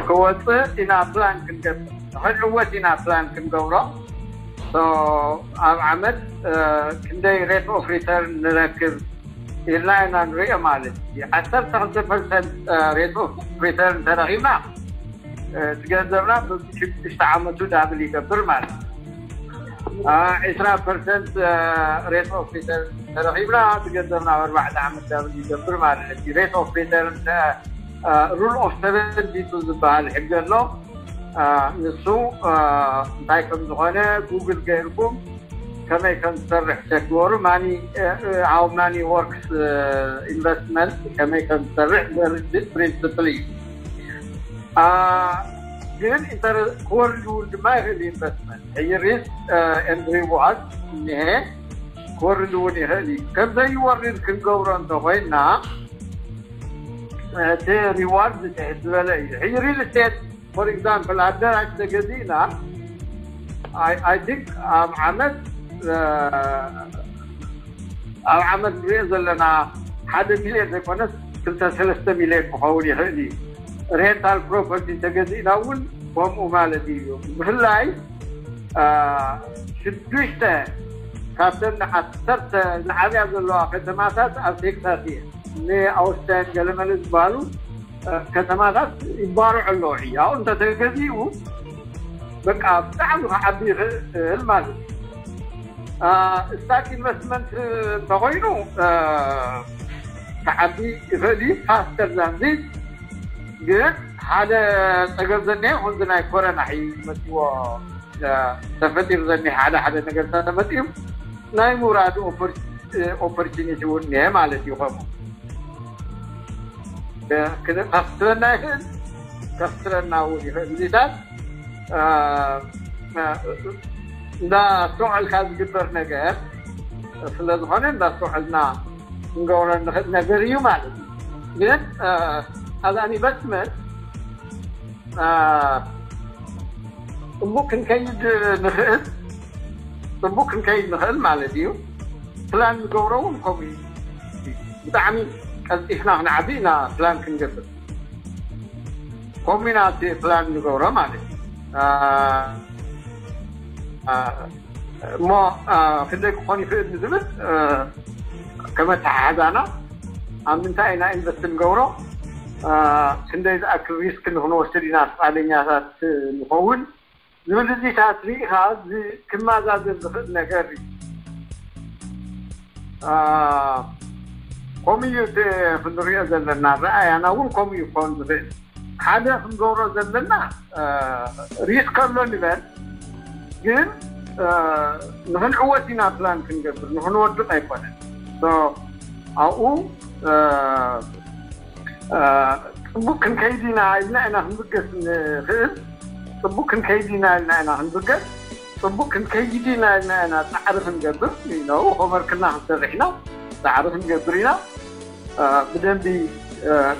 ክወፅእ ኢና ፕላን ክንገብር ንክዕወት ኢና ፕላን ክንገብሮ ኣብ ዓመት ክንደይ ሬት ኦፍ ሪተርን ንረክብ ኢልና ኢና ንሪኦ ማለት እዩ ዓሰርተ ክልተ ፐርሰንት ሬት ኦፍ ሪተርን ተረኺብና እቲ ገንዘብና በዚ ሽዱሽተ ዓመቱ ዳብል ይገብር ማለት እዩ። ዒስራ ፐርሰንት ሬት ኦፍ ሪተርን ተረኺብና እቲ ገንዘብና ኣብ ኣርባዕተ ዓመት ዳብል ይገብር ማለት እዩ። ሬት ኦፍ ሪተርን ሩል ኦፍ ሰቨንቲቱ ዝበሃል ሕጊ ኣሎ። ንሱ እንታይ ከም ዝኾነ ጉግል ገይርኩም ከመይ ከም ዝሰርሕ ቸክ ግበሩ። ማኒ ሃው ማኒ ወርክስ ኢንቨስትመንት ከመይ ከም ዝሰርሕ ዘርድእ ፕሪንስፕል እዩ። ግን ክወርድ እውን ድማ ይኽእል ኢንቨስትመንት ሕጂ ሪስክ ኤንድ ሪዋርድ እኒሀ ክወርድ እውን ይኽእል እዩ። ከም ዘይወርድ ክንገብሮ እንተኮይና እቲ ሪዋርድ ትሕት ዝበለ እዩ። ሕጂ ሪል ስቴት ፎር ኤግዛምፕል ኣደራሽ ተገዚእና ኣይ ቲንክ ኣብ ዓመት ኣብ ዓመት ንሪኦ ዘለና ሓደ ሚልዮን ዘይኮነስ ክልተ ሰለስተ ሚልዮን ክኸውን ይኽእል እዩ። ሬንታል ፕሮፐርቲ ተገዚእና እውን ከምኡ ማለት እዩ። ብፍላይ ሽዱሽተ ካብተን ዓሰርተ ዝዓብያ ዘለዋ ከተማታት ኣብ ቴክሳስ እየ። ንኣውስታይን ገለመለ ዝበሃሉ ከተማታት ይባርዑ ኣለዉ። ሕጂ ኣብኡ እንተተገዚኡ በቃ ብጣዕሚ ክዓቢ ይኽእል ማለት እዩ። ስታክ ኢንቨስትመንት እንተኮይኑ ክዓቢ ይኽእል እዩ ፋስተር ዛንዚ ግን ሓደ ፀገም ዘኒሀ ከምዚ ናይ ኮረና እዩ መፅዎ ተፈጢሩ ዘኒሀ ሓደ ሓደ ነገር ተፈጢሩ ናይ ምውራድ ኦፖርቹኒቲ እውን እኒሀ ማለት እዩ። ከምኡ ከኽስረና ይኽእል ከኽስረና እውን ይኽእል እዚታት እንዳስተውዐልካ ዝግበር ነገር ስለዝኾነ እንዳስተውዐልና ክንገብሮ ንኽእል ነገር እዩ ማለት እዩ። ግን ኣዛን ኢንቨስትመንት ፅቡቅ ክንከይድ ንኽእል ፅቡቅ ክንከይድ ንኽእል ማለት እዩ። ፕላን ንገብሮ እውን ከምኡ እዩ። ብጣዕሚ ቀልጢፍና ክንዓቢ ኢና ፕላን ክንገብር ከምኡ ኢና እቲ ፕላን ንገብሮ ማለት እዩ። እሞ ክንደይ ክኾን ይኽእል ንዝብል ከመተሓሕዛና ኣብ ምንታይ ኢና ኢንቨስት ንገብሮ ክንደይ ዝኣክል ሪስክ ንክንወስድ ኢና ፍቓደኛታት ንኸውን ዝብል እዚታት ርኢኻ ክመዛዘን ዝኽእል ነገር እዩ። ከምኡ እዩ እቲ ክንሪኦ ዘለና፣ ረኣያና እውን ከምኡ ይኸውን ዝኽእል። ሓደ ክንገብሮ ዘለና ሪስክ ኣሎ ንበል፣ ግን ንክንዕወት ኢና ፕላን ክንገብር፣ ንክንወድቕ ኣይኮነን። ኣብኡ ፅቡቅ ክንከይድ ኢና ኢልና ኢና ክንብገስ ንኽእል። ፅቡቅ ክንከይድ ኢና ኢልና ኢና ክንብገስ። ፅቡቅ ክንከይድ ኢና ኢልና ኢና ፃዕሪ ክንገብር ነው። ሆመርክና ክንሰርሕ ኢና፣ ፃዕሪ ክንገብር ኢና። ብደንቢ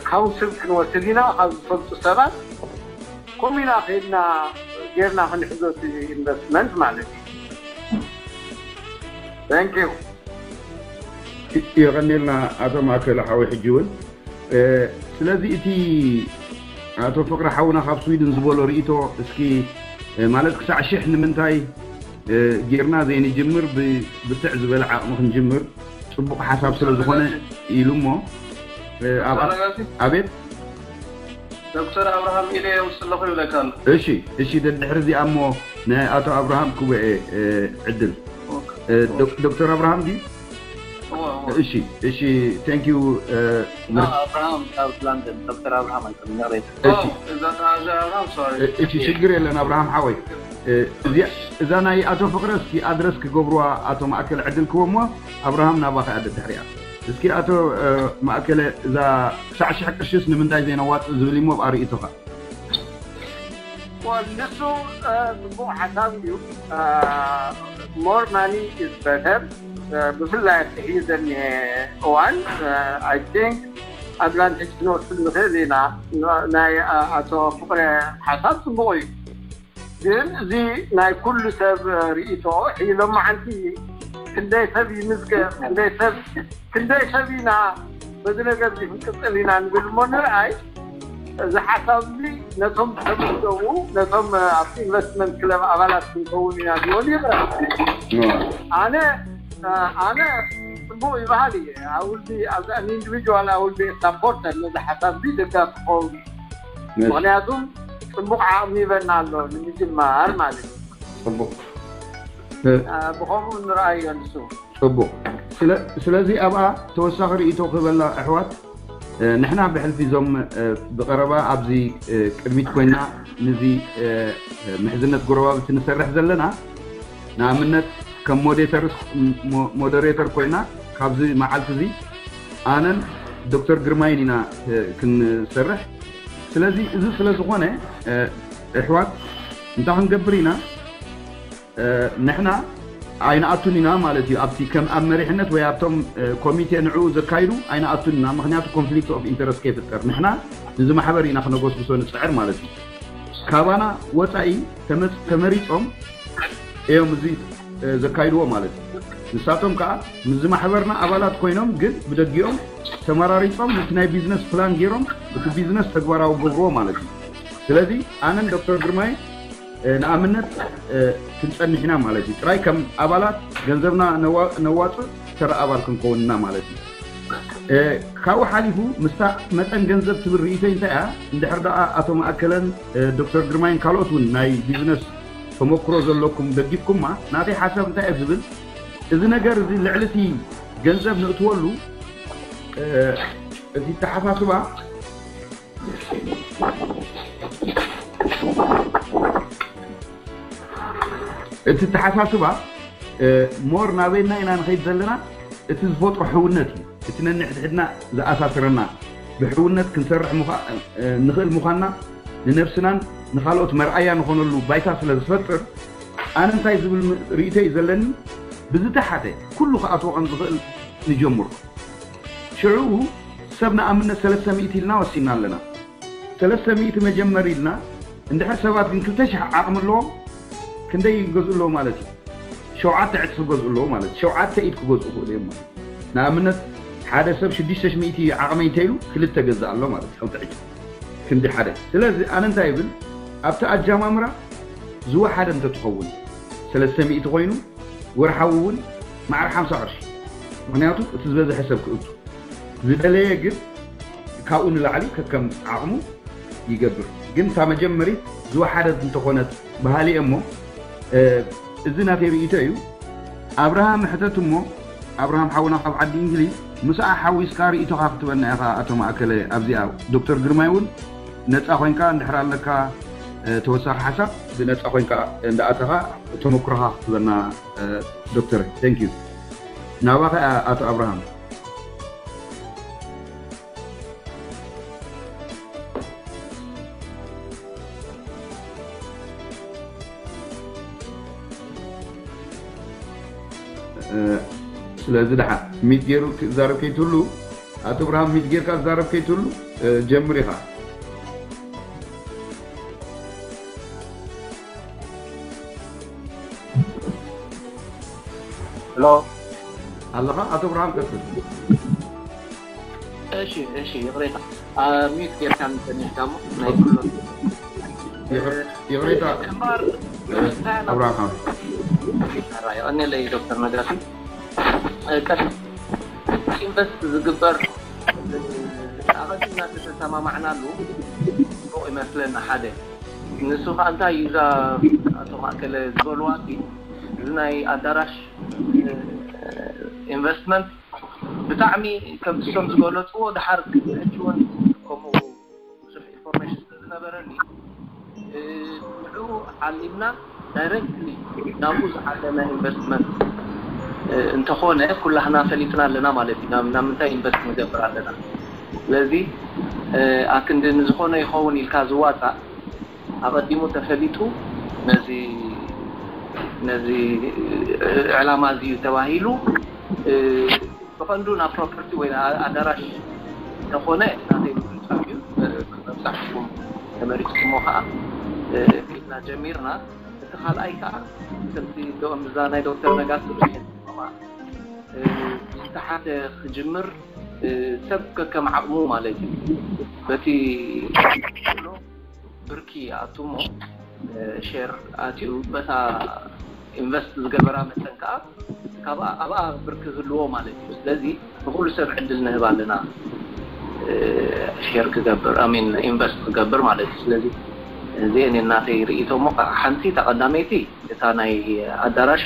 ካውንስል ክንወስድ ኢና ካብ ዝፈልጡ ሰባት። ከምኡ ኢና ከይድና ጌርና ክንሕዞ ኢንቨስትመንት ማለት እዩ። Thank you። የቐኔልና ኣቶ ማእከለ ሓወይ። ሕጂ እውን ስለዚ እቲ ኣቶ ፍቕሪ ሓውና ካብ ስዊድን ዝበሎ ርእቶ እስኪ ማለት ክሳዕ ሽሕ ንምንታይ ጌርና ዘይንጅምር፣ ብትዕ ዝበለ ዓቕሚ ክንጅምር ጽቡቕ ሓሳብ ስለ ዝኾነ ኢሉ እሞ ኣብኣ ኣቤት ዶክተር ኣብርሃም ኢለ የውፅእ ኣለኹ ይብለካ ኣሎ። እሺ እሺ፣ ደድሕሪ እዚኣ እሞ ናይ ኣቶ ኣብርሃም ክቡኤ ዕድል። ዶክተር ኣብርሃም ድዩ? እሺ እሺ፣ thank you። ኣብርሃም ካብ ላንደን ዶክተር ኣብርሃም ኣይኮነን፣ ይቕሬታ። እሺ እሺ፣ ሽግር የለን ኣብርሃም ሓወይ። እዛ ናይ ኣቶ ፍቕረ እስኪ ኣድረስ ክገብሩዋ ኣቶ ማእከል ዕድል ክቦ እሞ ኣብርሃም ናባኻ እያ ደድሕሪኣ። እስኪ ኣቶ ማእከለ እዛ ክሳዕ ሽሕ ቅርሽስ ንምንታይ ዘይነዋፅእ ዝብል እሞ ኣብኣ ርእይቶኻ። ንሱ ጽቡቕ ሓሳብ እዩ። More money is better። ብፍላይ ኣብቲ ሕዚ ዘኒሀ እዋን I think ኣድቫንቴጅ ክንወስድ ንኽእል ኢና። ናይ ኣቶ ፍቕረ ሓሳብ ጽቡቕ እዩ፣ ግን እዚ ናይ ኩሉ ሰብ ርእይቶ ሕጂ ሎማዓንቲ ክንደይ ሰብ ይምዝገብ፣ ክንደይ ሰብ ክንደይ ሰብ ኢና በዚ ነገር እዚ ክንቅጽል ኢና ንብል እሞ ንርኣይ። እዚ ሓሳብ እዚ ነቶም ዝተመዝገቡ ነቶም ኣብቲ ኢንቨስትመንት ክለብ ኣባላት ክንከውን ኢና ዝበሉ ይቕረ። ኣነ ኣነ ጽቡቕ ይበሃል እየ። ኣውልዲ ኢንዲቪጁዋል ኣውልዲ ሳፖርተር ነዚ ሓሳብ እዚ ደጋፊ ክኸውን እዩ። ምክንያቱም ጽቡቕ ዓቕሚ ይበና ኣሎ ንምጅማር ማለት እዩ። ጽቡቕ ብኸምኡ ንርኣዮ ንሱ። ጽቡቕ። ስለዚ ኣብኣ ተወሳኺ ርእይቶ ክህበላ ኣሕዋት፣ ንሕና ብሕልፊ እዞም ብቐረባ ኣብዚ ቅድሚት ኮይና ንዚ ምሕዝነት ጎረባብቲ ንሰርሕ ዘለና፣ ንኣብነት ከም ሞዴተር ኮይና ካብዚ መዓልቲ እዚ ኣነን ዶክተር ግርማይን ኢና ክንሰርሕ። ስለዚ እዚ ስለ ዝኾነ ኣሕዋት እንታይ ክንገብር ኢና? ንሕና ኣይንኣቱን ኢና ማለት እዩ። ኣብቲ ከም ኣብ መሪሕነት ወይ ኣብቶም ኮሚቴ ንዕኡ ዘካይዱ ኣይንኣቱን ኢና፣ ምክንያቱ ኮንፍሊክት ኦፍ ኢንተረስት ከይፍጠር። ንሕና ንዚ ማሕበር ኢና ክነጎስጉሶ ንፅዕር ማለት እዩ። ካባና ወፃኢ ተመሪፆም እዮም እዚ ዘካይድዎ ማለት እዩ። ንሳቶም ከዓ ምስዚ ማሕበርና ኣባላት ኮይኖም ግን ብደጊኦም ተመራሪፆም ነቲ ናይ ቢዝነስ ፕላን ገይሮም እቲ ቢዝነስ ተግባራዊ ገብርዎ ማለት እዩ። ስለዚ ኣነን ዶክተር ግርማይ ንኣብነት ክንፀንሕ ኢና ማለት እዩ። ጥራይ ከም ኣባላት ገንዘብና ነዋፅእ ተራ ኣባል ክንከውን ኢና ማለት እዩ። ካብኡ ሓሊፉ ምስታ መጠን ገንዘብ ትብል ርእይቶይ እንታይ እያ? እንድሕር ደኣ ኣቶ ማእከለን ዶክተር ግርማይን ካልኦት እውን ናይ ቢዝነስ ተመክሮ ዘለኩም ደጊፍኩማ፣ ናተይ ሓሳብ እንታይ እየ ዝብል፣ እዚ ነገር እዚ ልዕሊ እቲ ገንዘብ ንእትወሉ እቲ ተሓሳስባ እቲ ተሓሳስባ ሞር ናበይና ኢና ንኸይድ ዘለና፣ እቲ ዝፈጥሮ ሕውነት እዩ። እቲ ነንሕድሕድና ዝኣሳስረና፣ ብሕውነት ክንሰርሕ ንኽእል ምዃንና ንነብስናን ንኻልኦት መርኣያ ንኾነሉ ባይታ ስለ ዝፈጥር፣ ኣነ እንታይ ዝብል ርእይቶ እዩ ዘለኒ፣ ብዝተሓተ ኩሉ ክኣትዎ ከም ዝኽእል ንጀምሮ። ሽዑ ሰብ ንኣብነት ሰለስተ ሚእቲ ኢልና ወሲና ኣለና። ሰለስተ ሚእቲ መጀመሪ ኢልና፣ እንድሕር ሰባት ግን ክልተ ሽሕ ዓቕሚ ኣለዎም፣ ክንደይ ይገዝኡ ኣለዉ ማለት እዩ? ሸውዓተ ዕፅፊ ክገዝኡ ኣለዉ ማለት እዩ። ሸውዓተ ኢድ ክገዝኡ ይኽእሉ እዮም ማለት እዩ። ንኣብነት ሓደ ሰብ ሽዱሽተ ሚእቲ ዓቕመይ እንተኢሉ ክልተ ገዝእ ኣሎ ማለት እዩ። ሸውዓተ ዕፅፊ ክንዲ ሓደ። ስለዚ ኣነ እንታይ ይብል ኣብቲ ኣጃማምራ ዝወሓደ እንተትኸውን ሰለስተ ሚእቲ ኮይኑ ወርሓዊ እውን ማዕረ ሓምሳ ቅርሺ። ምክንያቱ እቲ ዝበዝሐ ሰብ ክእቱ ዝደለየ ግን ካብኡ ንላዕሊ ከከም ዓቕሙ ይገብር። ግን እታ መጀመሪት ዝወሓደት እንተኾነት በሃሊ እየ እሞ፣ እ፣ እዚ ናተይ ርእይቶ እዩ። ኣብርሃም ሕተት እሞ፣ ኣብርሃም ሓውና ካብ ዓዲ እንግሊዝ፣ ምስኣ ሓዊስካ ርእይቶኻ ክትበና ኢኻ። ኣቶ ማእከለ ኣብዚኣ፣ ዶክተር ግርማይ እውን ነፃ ኮይንካ እንድሕር ኣለካ፣ እ፣ ተወሳኺ ሓሳብ ብነፃ ኮይንካ እንዳኣተኻ ተመክሮኻ ክትበና፣ እ፣ ዶክተር። Thank you። ናባኻ ኣቶ ኣብርሃም። እ፣ ስለዚ ደሓ ሚት ገይሩ ክዛረብ ከይትህሉ፣ ኣቶ ብርሃን፣ ሚት ጌርካ ክዛረብ ከይትህሉ፣ እ፣ ጀምር ኢኻ። ሄሎ። ኣለኻ ኣቶ ብርሃን፣ ቀጽል። እሺ፣ እሺ፣ ይቕሬታ። አ፣ ሚት ጌርካ እንተኒሕካ እሞ ናይ ኩሎም ይቕር-፣ ይቕሬታ። እምበር ኣብርሃም። ራ፣ የቐንየለይ ዶክተር ነጋሲ። እ፣ ቀስ ኢንቨስት ዝግበር፣ እ፣ ኣቐዲምና ተተሰማማዕናሉ ጽቡቕ ይመስለና። ሓደ ንሱ ኸኣ እንታይ እዩ እዛ ኣቶ ማእከለ ዝበልዋ፣ እዚ ናይ ኣዳራሽ፣ እ፣ ኢንቨስትመንት ብጣዕሚ ከምቲ እሶም ዝገለፅዎ፣ ድሓር ሕጂ እውን ከምኡ ብዙሕ ኢንፎርሜሽን ስለዝነበረኒ፣ እ፣ ንዕኡ ዓሊምና ዳይሬክትሊ ናብኡ ዝዓለመ ኢንቨስትመንት፣ እ፣ እንተኾነ ኩላህና ፈሊጥና ኣለና ማለት እዩ። ናብ፣ ናብ ምንታይ ኢንቨስት ንገብር ኣለና። ስለዚ፣ እ፣ ኣክንዲ ንዝኾነ ይኸውን ኢልካ ዝዋፃእ ኣቐዲሙ ተፈሊጡ ነዚ፣ ነዚ ዕላማ እዚ እዩ ተባሂሉ፣ እ፣ ብቐንዱ ናብ ፕሮፐርቲ ወይ ኣ-፣ ኣዳራሽ እንተኾነ ናተይ ምርጫ እዩ። መብዛሕትኩም ተመሪፅኩሞ ከዓ፣ እ፣ ኢልና ጀሚርና። እቲ ካልኣይ ከዓ ከምቲ ዶ-፣ እዛ ናይ ዶክተር ነጋሲ ብዙሕ እ፣ ዝተሓተ ክጅምር፣ እ፣ ሰብ ከከም ዓቕሙ ማለት እዩ። በቲ ብርኪ ይኣቱ እሞ፣ እ፣ ሼር ኣትዩ በታ ኢንቨስት ዝገበራ መጠን ከዓ ካብኣ፣ ኣብኣ ብርኪ ክህልዎ ማለት እዩ። ስለዚ ንኩሉ ሰብ ዕድል ንህብ ኣለና፣ እ፣ ሼር ክገብር፣ ኣሚን ኢንቨስት ክገብር ማለት እዩ። ስለዚ እዚአን ናተይ ርእይቶ እሞ፣ ሓንቲ እታ ቀዳመይቲ እታ ናይ ኣዳራሽ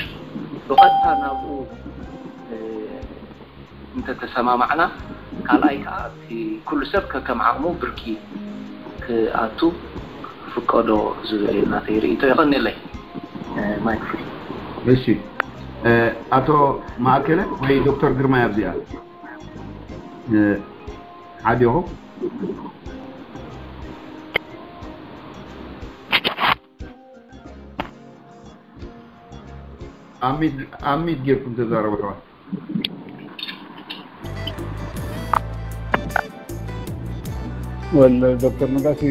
ብቐጥታ ናብኡ፣ እ፣ እንተተሰማማዕና፣ ካልኣይ ከዓ እቲ ኩሉ ሰብ ከከም ዓቕሙ ብርኪ ክኣቱ ክፍቀዶ ዝብል እዩ ናተይ ርእይቶ። የቐንየለይ። እ፣ ማይክ ፍሪ። እሺ፣ እ፣ ኣቶ ማእከለ ወይ ዶክተር ግርማይ ኣብዚኣ፣ እ፣ ሓዲኹም ኣሚት፣ ኣሚት ጌርኩም ተዛረቡ ኣሕዋት። ወል ዶክተር ነጋሲ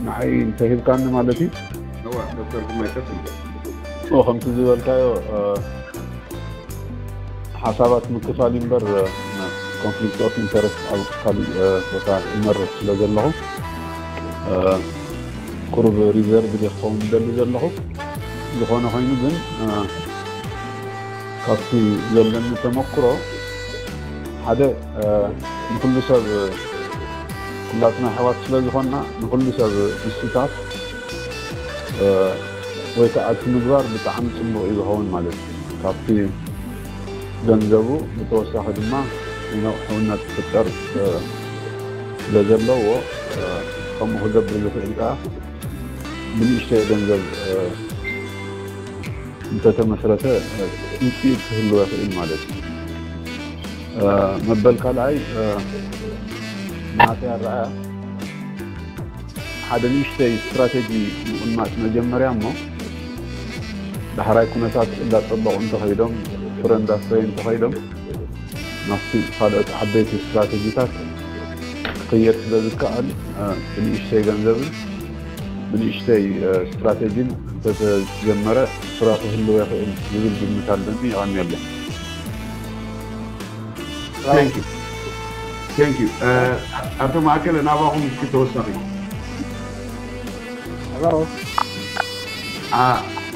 ንዓይ እንተሂብካኒ ማለት እዩ። እዋ፣ ዶክተር ግርማይ ቀጽል። ኦ፣ ከምቲ ዝበልካዮ፣ እ፣ ሓሳባት ምክፋል እምበር፣ እ፣ ኮንፍሊክት ኦፍ ኢንተረስት ኣብ ካሊእ፣ እ፣ ቦታ እመርሕ ስለ ዘለኹ፣ እ፣ ቁሩብ ሪዘርቭ ክኸውን ዝደሊ ዘለኹ። ዝኾነ ኮይኑ ግን፣ እ፣ ካብቲ ዘለኒ ተመክሮ ሓደ፣ እ፣ ንኹሉ ሰብ፣ ኩላትና ኣሕዋት ስለ ዝኾንና ንኹሉ ሰብ ምስታፍ፣ እ፣ ወይ ከዓ እቲ ምግባር ብጣዕሚ ጽቡቕ እዩ ዝኸውን ማለት እዩ። ካብቲ ገንዘቡ ብተወሳኺ ድማ ንነቕሑ እናተፈጠር፣ እ፣ ስለ ዘለዎ፣ እ፣ ከምኡ ክገብር ዝኽእል ከዓ ብንእሽተይ ገንዘብ፣ እ፣ እንተተመስረተ፣ እ፣ ውፅኢት ክህልዎ ይኽእል ማለት እዩ። እ፣ መበል ካልኣይ፣ እ፣ ናተይ ኣረኣያ ሓደ ንእሽተይ ስትራቴጂ ምቕማጥ መጀመርያ እሞ፣ ዳሕራይ ኩነታት እንዳጸበቑ እንተኸይዶም፣ ፍረ እንዳፍረዩ እንተኸይዶም፣ ናብቲ ካልኦት ዓበይቲ ስትራቴጂታት ክቕየር ስለ ዝከኣል፣ እ፣ ብንእሽተይ ገንዘብን ብንእሽተይ፣ እ፣ ስትራቴጂን እንተተጀመረ ፍረ ክህልዎ ይኽእል ዝብል ግምት ኣለኒ። የቐንየለይ። Thank you. Thank you. እ፣ ኣቶ ማእከለ፣ ናባኹም እስኪ ተወሳኺ። ሄሎ። ኣ፣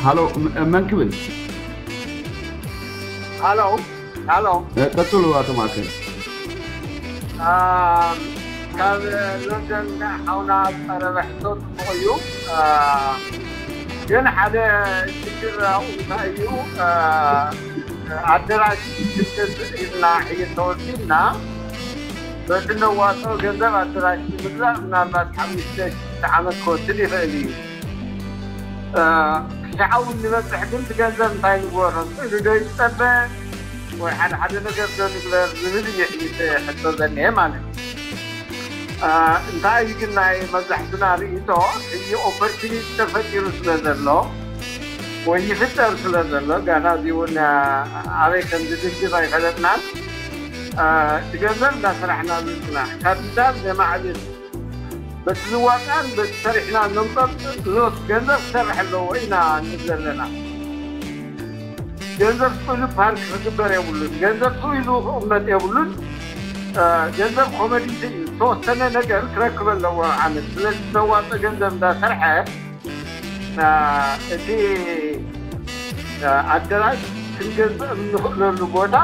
ሃሎ፣ ም-፣ መን ክብል? ሄሎ። ሄሎ። እ፣ ቀጽሉ ኣቶ ማእከለ። ኣም፣ ካብ ሎንደን ሓውና ዝቐረበ ሕቶ ጽቡቕ እዩ። እ፣ ግን ሓደ ችግር ኣብኡ እንታይ እዩ? እ፣ ኣደራሽ ክትገዝእ ኢልና ሕይል ተወሲድና፣ በቲ ነዋፅኦ ገንዘብ ኣደራሽ ንምግዛእ ምናልባት ሓሙሽተ ሽዱሽተ ዓመት ክወስድ ይኽእል እዩ። እ፣ ክሻዕ እውን ንበፅሕ ግን እቲ ገንዘብ እንታይ ንግበሮ? ስእሊ ዶ ይፀበ ወይ ሓደ ሓደ ነገር ዶ ንግበር ዝብል እዩ ሕይል ሕቶ ዘኒሀ ማለት እዩ። እ፣ እንታይ እዩ ግን ናይ መብዛሕትና ርእይቶ፣ ሕጂ ኦፖርቹኒቲ ተፈጢሩ ስለ ዘሎ ወይ ይፍጠር ስለ ዘሎ፣ ጋና እዚ እውን፣ እ፣ ኣበይ ከም ዝድርድር ኣይፈለጥናን። እ፣ እቲ ገንዘብ እንዳሰራሕናሉ ንጽናሕ። ካፒታል ዘማዕብል፣ በቲ ዝዋፅኣን በቲ ሰሪሕና ነምፀእ ሎስ ገንዘብ ክሰርሕ ኣለዎ ኢና ንብል ዘለና። ገንዘብ ስኢሉ ፓርክ ክግበር የብሉን። ገንዘብ ስኢሉ ክቕመጥ የብሉን። እ፣ ገንዘብ ኮሞዲቲ እዩ። ዝተወሰነ ነገር ክረክብ ኣለዎ ዓመት። ስለዚ ዘዋፀ ገንዘብ እንዳሰርሐ፣ እ፣ እቲ፣ እ፣ ኣደራሽ ክንገዝእ እንኽእለሉ ቦታ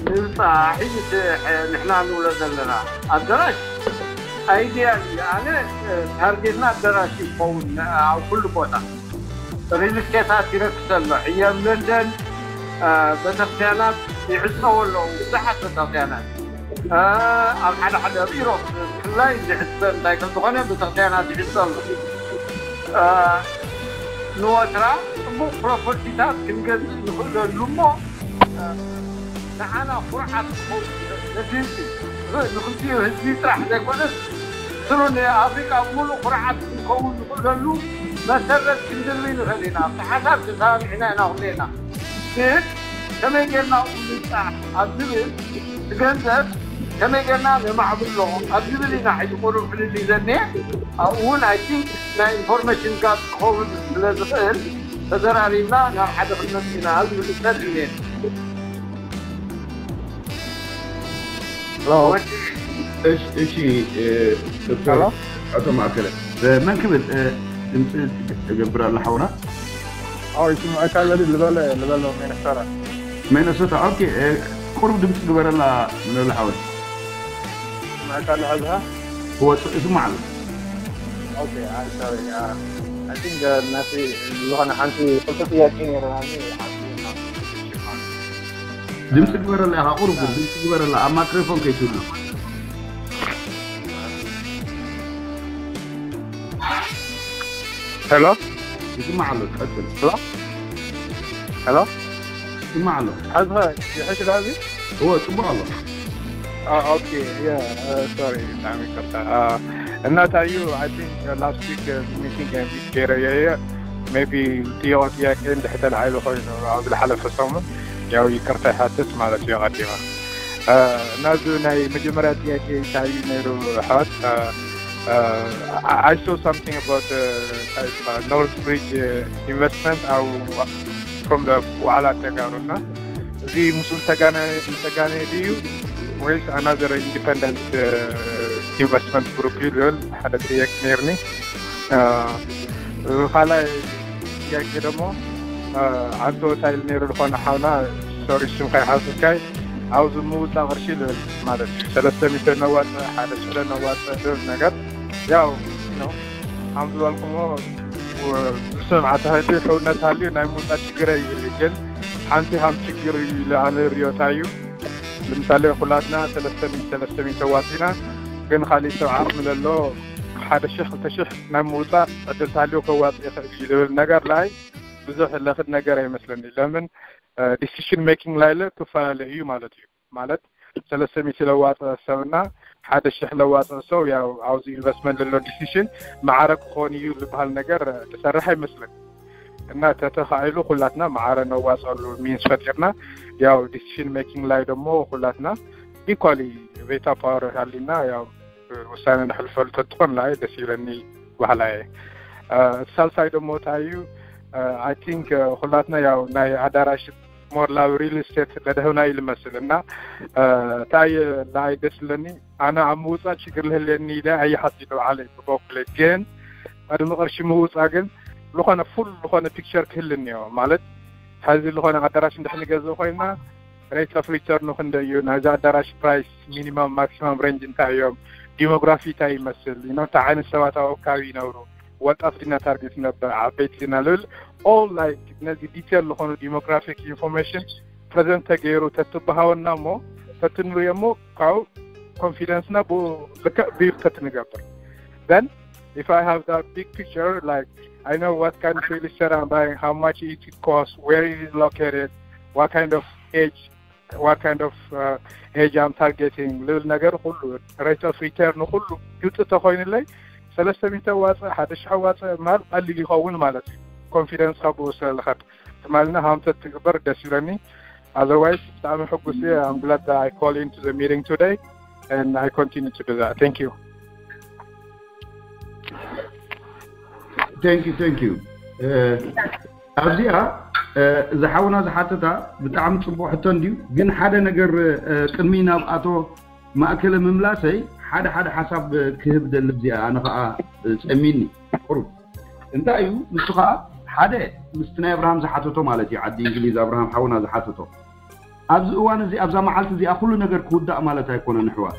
ንብፃሕ እዩ እቲ፣ እ፣ ንሕና ንብሎ ዘለና። ኣደራሽ ኣይድያ እዩ። ኣነ፣ እ፣ ታርጌትና ኣደራሽ ይኸውን ኣብ ኩሉ ቦታ። ሪል ስቴታት ይረክስ ኣሎ። ሕጂ ኣብ ለንደን፣ እ፣ ቤተክርስትያናት ይዕፀው ኣለዉ፣ ብዙሓት ቤተክርስትያናት። እ፣ ኣብ ሓደ ሓደ ኣብ ኢሮፕ ብፍላይ ዝዕፀ እንታይ ከም ዝኾነ ቤተክርስትያናት ይዕፀ ኣሎ። እ፣ ንወትራ ፅቡቕ ፕሮፐርቲታት ክንገዝእ ንኽእለሉ እሞ፣ እ፣ ንዓና ኩርዓት ክኸውን ነቲ ህዝቢ፣ ንኽልቲኡ ህዝቢ ጥራሕ ዘይኮነስ ስሩ ንኣፍሪቃ ብምሉእ ኩርዓት ክንከውን ንኽእለሉ መሰረት ክንድርቢ ንኽእል ኢና። ኣብቲ ሓሳብ ተሰማሚዕና ኢና ኩለና። ግን ከመይ ጌርና ኣብኡ ንብጻሕ ኣብ ዝብል፣ እቲ ገንዘብ ከመይ ጌርና ነማዕብሎ ኣብ ዝብል ኢና ሕጂ ቁሩብ ፍልልይ ዘኒሀ። ኣብኡ እውን ኣይ ቲንክ ናይ ኢንፎርሜሽን ጋፕ ክኸውን ስለ ዝኽእል ተዘራሪብና ናብ ሓደ ክንመጽእ ኢና ዝብል እምነት እኒኤኒ። እሺ፣ እሺ፣ እ፣ ዶክተር ሄሎ። ኣቶ ማእከለ፣ እ፣ መን ክብል፣ እ፣ ድምፂ እገብር ኣሎ ሓውና? ኣዎ፣ ይስምዐካ ኣሎ ድዩ? ልበለ፣ ልበለ ሚነሶታ። ሚነሶታ፣ ኦኬ፣ እ፣ ቁሩብ ድምፂ ግበረላ ንበለ ሓወይ። ይስምዐካ ኣሎ ሕዚ ኸ? እወ፣ ይስማዕ ኣሎ። ኦኬ፣ ኣይ፣ ሶሪ፣ ኣ፣ ኣይ ቲንክ፣ እ፣ ናቲ ዝኾነ ሓንቲ ክልተ ጥያቄ ነይረናኒ፣ ሓንቲ ድምፂ ግበረላ ኢኻ፣ ቁሩብ ግን ድምፂ ግበረላ፣ ኣብ ማይክሮፎን ከይትህሉ። ሄሎ፣ ይስማዕ ኣሎ፣ ቀፅል። ሄሎ፣ ሄሎ። ይስማዕ ኣሎ። ሕዚ ኸ ይሕሽ ዶ ሕዚ? እወ፣ ፅቡቕ ኣሎ። ኦ፣ ኦኬ፣ ያ፣ እ፣ ሶሪ፣ ብጣዕሚ ይቅርታ። እ፣ እና ታዩ፣ ኣይ ቲንክ ላስት ዊክ ሚቲንግ ገይረ እየ። ሜቢ ጥያቄ ጥያቄ እንድሕር ተላዒሉ ኮይኑ ኣብ ዝሓለፈ ሰሙን፣ ያው ይቅርታ ይሓትት ማለት እዩ ኣቐዲመ። እ፣ እና እዚ ናይ መጀመርያ ጥያቄ እንታይ እዩ ነይሩ ኣሕዋት? እ፣ እ፣ I saw something about, እ፣ ኖርዝ ብሪጅ ኢንቨስትመንት ኣብ from the ዋዕላ ተጋሩ እና እዚ ምስኡ ዝተጋነ-፣ ዝተጋነየ ድዩ ወይስ ኣናዘር ኢንዲፐንደንት ኢንቨስትመንት ግሩፕ እዩ ዝብል ሓደ ጥያቄ ነይርኒ። እ፣ ካልኣይ ጥያቄ ደሞ፣ እ፣ ኣንተ ወሳይል ነይሩ ዝኾነ ሓውና፣ ሶሪ ሽም ከይሓስብካይ፣ ኣብዚ ምውፃእ ቅርሺ ዝብል ማለት እዩ። ሰለስተ ሚእቲ ነዋፅእ፣ ሓደ ሽሕለ ነዋፅእ ዝብል ነገር፣ ያው፣ you know፣ ከም ዝበልኩሞ፣ እ፣ ብስም ዓዲ ሃይለ ሕውነት ሃልዩ ናይ ምውፃእ ችግር ኣይህል፣ ግን ሓንቲ ከም ችግር ኢለ ኣነ ሪኦታ እዩ። ለምሳሌ ኩላትና ሰለስተ ሚእቲ፣ ሰለስተ ሚእቲ ተዋፂና፣ ግን ካሊእ ሰብ ዓቕሚ ለሎ ሓደ ሽሕ፣ ክልተ ሽሕ ናይ ምውፃእ ዕድል ተሃልዮ ከዋፅእ ይኽእል እዩ ዝብል ነገር ላይ ብዙሕ ለኽድ ነገር ኣይመስለኒ። ለምን፣ እ፣ ዲሲሽን ሜኪንግ ላይ ለ ክፈላለ እዩ ማለት እዩ። ማለት ሰለስተ ሚእቲ ለዋፅእ ሰብና ሓደ ሽሕ ለዋፅእ ሰው ያው ኣብዚ ኢንቨስትመንት ለሎ ዲሲሽን ማዕረ ክኾን እዩ ዝበሃል ነገር ዝሰርሕ ኣይመስለኒ። እና ተተኻኢሉ ኩላትና ማዕረ ነዋፅኣሉ ሚንስ ፈጢርና ያው ዲሲሽን ሜኪንግ ላይ ደሞ ኩላትና ኢኳሊ ቬቶ ፓወር ሃሊና ያው ውሳነ ነሕልፈሉ ተትኾን ላይ ደስ ይብለኒ በሃላይ እየ። እ፣ ሳልሳይ ደሞ እንታይ እዩ፣ እ፣ ኣይ ቲንክ፣ እ፣ ኩላትና ያው ናይ ኣዳራሽ ሞር ላብ ሪል ስቴት ለደህብና እዩ ልመስል እና፣ እ፣ እንታይ፣ እ፣ ንዓይ ደስ ዝብለኒ ኣነ ኣብ ምውፃእ ችግር ልህልየኒ ኢለ ኣይሓስብ በዓለይ ብበኩለይ። ግን ቅድሚ ቅርሺ ምውፃእ ግን ዝኾነ ፉል ዝኾነ ፒክቸር ክህልኒ እዮ። ማለት ሕዚ ዝኾነ ኣዳራሽ እንድሕር ንገዝእ ኮይና ሬት ኦፍ ሪተርኑ ክንደይ እዩ? ናይዚ ኣዳራሽ ፕራይስ ሚኒማም ማክሲማም ሬንጅ እንታይ እዮም? ዲሞግራፊ እንታይ ይመስል፣ እንታይ ዓይነት ሰባት ኣብ ከባቢ ይነብሩ፣ ወጣት ዲና ታርጌት ነበር፣ ዓበይቲ ዲና ልብል all like ነዚ ዲቴል ዝኾኑ ዲሞግራፊክ ኢንፎርሜሽን ፕሬዘንት ተገይሩ ተትበሃወና እሞ ተትንሪኦ እሞ ካብኡ ኮንፊደንስና ብኡ ልክዕ ቢልድ ተትንገብር። Then if I have that big picture, like, I know what kind of real estate I'm buying, how much it costs, where it is located, what kind of age, what kind of uh, age I'm targeting, ልብል ነገር ኩሉ rate of return ኩሉ ግልፂ ተኮይኑለይ ሰለስተ ሚእቲ ዋፅእ ሓደ ሽሕ ዋፅእ ማል ቀሊል ይኸውን ማለት እዩ። ኮንፊደንስ ካብ ብኡ ስለልኸድ ትማልና ሃምተት ትግበር ደስ ይብለኒ። Otherwise ብጣዕሚ ሕጉስ እየ። I'm glad that I call into the meeting today and I continue to do that. Thank you. Thank you, thank you. ኣብዚኣ ዝሓውና ዝሓተታ ብጣዕሚ ፅቡቅ ሕቶ እንድዩ። ግን ሓደ ነገር ቅድሚ ናብ ኣቶ ማእከለ ምምላሰይ ሓደ ሓደ ሓሳብ ክህብ ደሊ። እዚኣ ኣነ ከዓ ፀሚኒ ቁሩብ እንታይ እዩ ንሱ ከዓ ሓደ ምስቲ ናይ ኣብርሃም ዝሓተቶ ማለት እዩ። ዓዲ እንግሊዝ ኣብርሃም ሓውና ዝሓተቶ ኣብዚ እዋን እዚ ኣብዛ መዓልቲ እዚኣ ኩሉ ነገር ክውዳእ ማለት ኣይኮነን ኣሕዋት።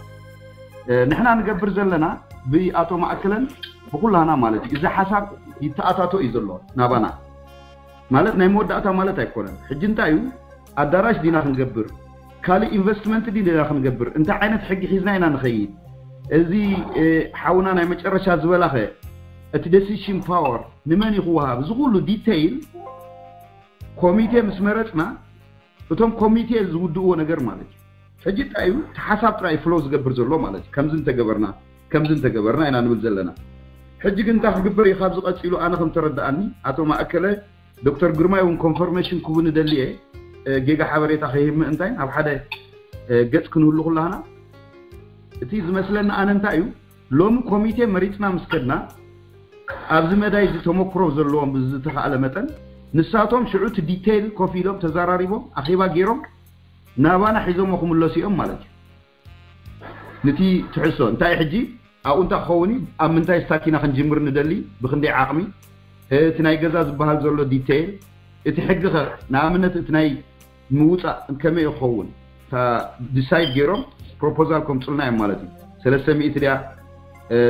ንሕና ንገብር ዘለና ብኣቶ ማእከለን ብኩላና ማለት እዩ። እዚ ሓሳብ ይተኣታቶ እዩ ዘሎ ናባና ማለት ናይ መወዳእታ ማለት ኣይኮነን። ሕጂ እንታይ እዩ ኣዳራሽ ዲና ክንገብር ካልእ ኢንቨስትመንት ዲና ክንገብር እንታይ ዓይነት ሕጊ ሒዝና ኢና ንኸይድ? እዚ ሓውና ናይ መጨረሻ ዝበላኸ እቲ decision power ንመን እዩ ክወሃብ? እዚ ኩሉ ዲተይል ኮሚቴ ምስ መረፅና እቶም ኮሚቴ ዝውድእዎ ነገር ማለት እዩ። ሕጂ እንታይ እዩ እቲ ሓሳብ ጥራይ ፍሎ ዝገብር ዘሎ ማለት እዩ። ከምዚ እንተገበርና ከምዚ እንተገበርና ኢና ንብል ዘለና። ሕጂ ግን እንታይ ክግበር እዩ? ካብዚ ቀፂሉ ኣነ ከም ተረድኣኒ ኣቶ ማእከለ ዶክተር ግርማይ እውን ኮንፈርሜሽን ክቡኒ ደልየ ጌጋ ሓበሬታ ከይህብ ምእንታይ ኣብ ሓደ ገፅ ክንህሉ ኩላህና እቲ ዝመስለኒ ኣነ እንታይ እዩ ሎሚ ኮሚቴ መሪፅና ምስ ከድና ኣብዚ መዳይ እዚ ተመክሮ ዘለዎም ብዝተኻእለ መጠን ንሳቶም ሽዑ እቲ ዲቴይል ኮፍ ኢሎም ተዘራሪቦም ኣኼባ ገይሮም ናባና ሒዞሞ ክምለሱ እዮም ማለት እዩ። ንቲ ትሕሶ እንታይ ሕጂ ኣብኡ እንታይ ክኸውን እዩ? ኣብ ምንታይ ስታኪና ክንጅምር ንደሊ? ብክንደይ ዓቕሚ? እቲ ናይ ገዛ ዝበሃል ዘሎ ዲቴይል እቲ ሕጊ ኸ ንኣብነት እቲ ናይ ምውፃእ ከመይ እዩ ክኸውን? ዲሳይድ ገይሮም ፕሮፖዛል ከምፁልና እዮም ማለት እዩ። ሰለስተ ሚእቲ ድያ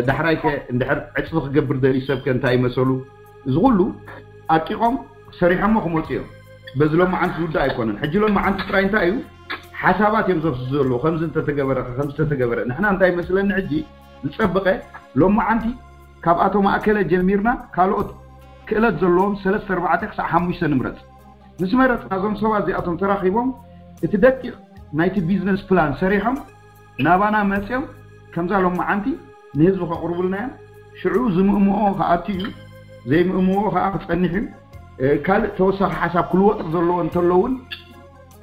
ዳሕራይ ከ እንድሕር ዕፅፊ ክገብር ደልዩ ሰብ ከ እንታይ ይመሰሉ? እዚ ኩሉ ኣቂቖም ሰሪሖሞ ክመፁ እዮም። በዚ ሎማዓንቲ ዝውዳእ ኣይኮነን። ሕጂ ሎማዓንቲ ጥራይ እንታይ እዩ ሓሳባት እዮም ዘፍስሱ ዘለዉ። ከምዚ እንተተገበረ ከምዚ እንተተገበረ ንሕና እንታይ ይመስለኒ ሕጂ ዝፀበቐ ሎማዓንቲ ካብ ኣቶ ማእከለ ጀሚርና ካልኦት ክእለት ዘለዎም ሰለስተ ኣርባዕተ ክሳዕ ሓሙሽተ ንምረፅ። ምስ መረፅና እዞም ሰባት እዚኣቶም ተራኺቦም እቲ ደቂቕ ናይቲ ቢዝነስ ፕላን ሰሪሖም ናባና መፅዮም ከምዛ ሎማዓንቲ ንህዝቢ ከቕርቡልና እዮም። ሽዑ ዝምእምኦ ክኣቱ እዩ፣ ዘይምእምኦ ከዓ ክፀንሕ እዩ። ካልእ ተወሳኺ ሓሳብ ክልወጥ ዘለዎ እንተሎ እውን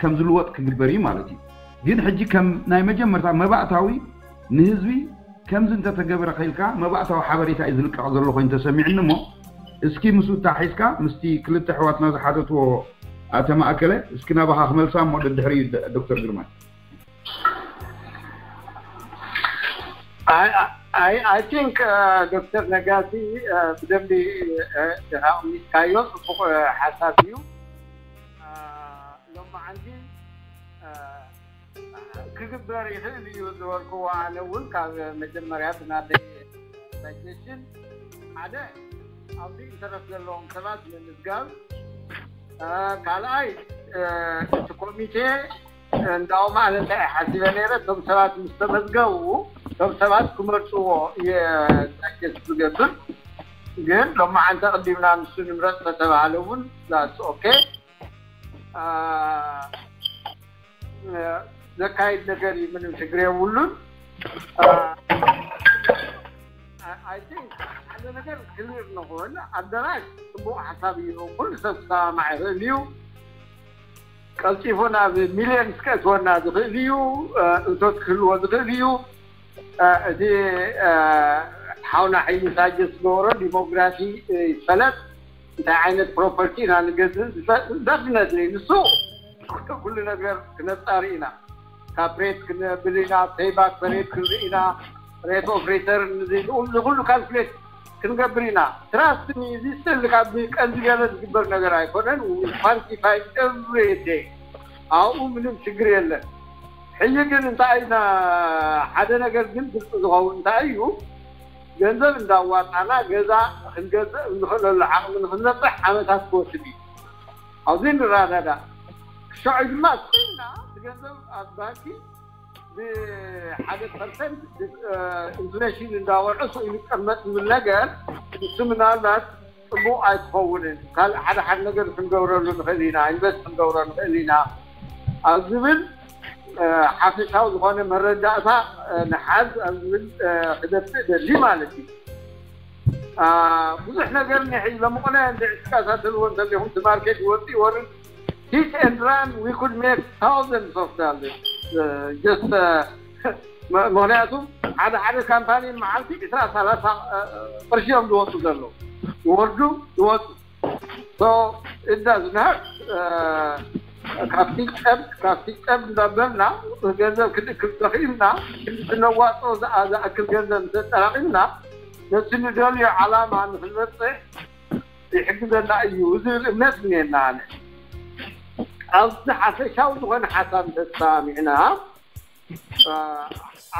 ከም ዝልወጥ ክግበር እዩ ማለት እዩ። ግን ሕጂ ከም ናይ መጀመርታ መባእታዊ ንህዝቢ ከምዚ እንተተገበረ ከኢልካ መባእታዊ ሓበሬታ እዩ ዝልቀቕ ዘሎ ኮይኑ ተሰሚዕኒ እሞ እስኪ ምስ ውታ ሒዝካ ምስቲ ክልተ ኣሕዋትና ዝሓተትዎ ኣተ ማእከለ እስኪ ናባኻ ክመልሳ እሞ ደድሕሪ እዩ ዶክተር ግርማይ። I think ዶክተር ነጋሲ ብደንቢ ኣቕሚጥካዮ፣ ፅቡቕ ሓሳብ እዩ። ሎማዓንቲ ክግበር ይኽእል እዩ ዝበልክዎ ኣነ እውን ካብ መጀመርያ ብናተይ ሳጀሽን ሓደ ኣብዚ ኢንተረስት ዘለዎም ሰባት ምምዝጋብ፣ ካልኣይ እቲ ኮሚቴ እንዳውም ኣነ እንታይ ሓሲበ ነይረ እቶም ሰባት ምስ ተመዝገቡ እቶም ሰባት ክመርፅዎ እየ ሳጀስት ዝገብር። ግን ሎማዓንቲ ኣቐዲምና ንሱ ንምረፅ ተተባሃለ እውን that's okay። ዘካይድ ነገር እዩ፣ ምንም ችግር የብሉን። I think ሓደ ነገር ክሊር ንኽእል ኣዳራሽ ፅቡቕ ሓሳብ እዩ፣ ኩሉ ሰብ ክሰማማዕ ይኽእል እዩ። ቀልጢፉ ናብ ሚልዮን እስከ እትወና ዝኽእል እዩ፣ እቶት ክህልዎ ዝኽእል እዩ። እቲ ሓውና ሓይሊ ሳጀስት ዝገበሮ ዲሞግራፊ ይፈለጥ፣ እንታይ ዓይነት ፕሮፐርቲ ኢና ንገዝእ፣ ደፍነት ንሱ ኩሉ ነገር ክነፃሪ ኢና። ካፕ ሬት ክንብል ኢና፣ ፔይባክ ፔሬድ ክንርኢ ኢና፣ ሬት ኦፍ ሪተርን ንኩሉ ካልኩሌት ክንገብር ኢና። ትራስት ሚ እዚ ስል ካብ ቀንዲ ገለ ዝግበር ነገር ኣይኮነን። ኳንቲፋይ ኤቭሪ ዴይ ኣብኡ ምንም ችግር የለን። ሕጂ ግን እንታይ ኢና ሓደ ነገር ግን ግልፂ ዝኸውን እንታይ እዩ? ገንዘብ እንዳዋጣና ገዛ ክንገዝእ እንኽእለሉ ዓቕሚ ንክንበፅሕ ዓመታት ክወስድ እዩ። ኣብዚ ንረዳዳ። ክሸዑ ድማ ስኢልና እቲ ገንዘብ ኣብ ባንኪ ብሓደ ፐርሰንት ኢንፍሌሽን እንዳወርዑ ስኢሉ ይቀመጥ ዝብል ነገር ንሱ ምናልባት ፅቡቕ ኣይትኸውንን። ካልእ ሓደ ሓደ ነገር ክንገብረሉ ንኽእል ኢና፣ ኢንቨስት ክንገብሮ ንኽእል ኢና ኣብ ዝብል ሓፈሻዊ ዝኾነ መረዳእታ ንሓዝ ኣብ ዝብል ክደፍእ ደሊ ማለት እዩ። ብዙሕ ነገር እኒሐ ሎምቕነ እንድዒ ትከታተልዎ እንተሊኹም እቲ ማርኬት ይወፅእ ይወርድ hit and run we could make thousands of dollars just ምክንያቱ ሓደ ሓደ ካምፓኒ መዓልቲ ዕስራ ሰላሳ ቅርሺ እዮም ዝወፁ ዘለዉ ይወርዱ ይወፁ። So it doesn't hurt ካብቲ ጨብ ካብቲ ጨብ እንዳበልና ገንዘብ ክንእክብ ተኽኢልና ክነዋፅኦ ዝኣክል ገንዘብ እንተጠራቒምና ነቲ ንደልዮ ዓላማ ንክንበፅሕ ይሕግዘና እዩ ዝብል እምነት እኒኤና። ኣነ ኣብዚ ሓፈሻዊ ዝኾነ ሓሳብ እንተተሰማሚዕና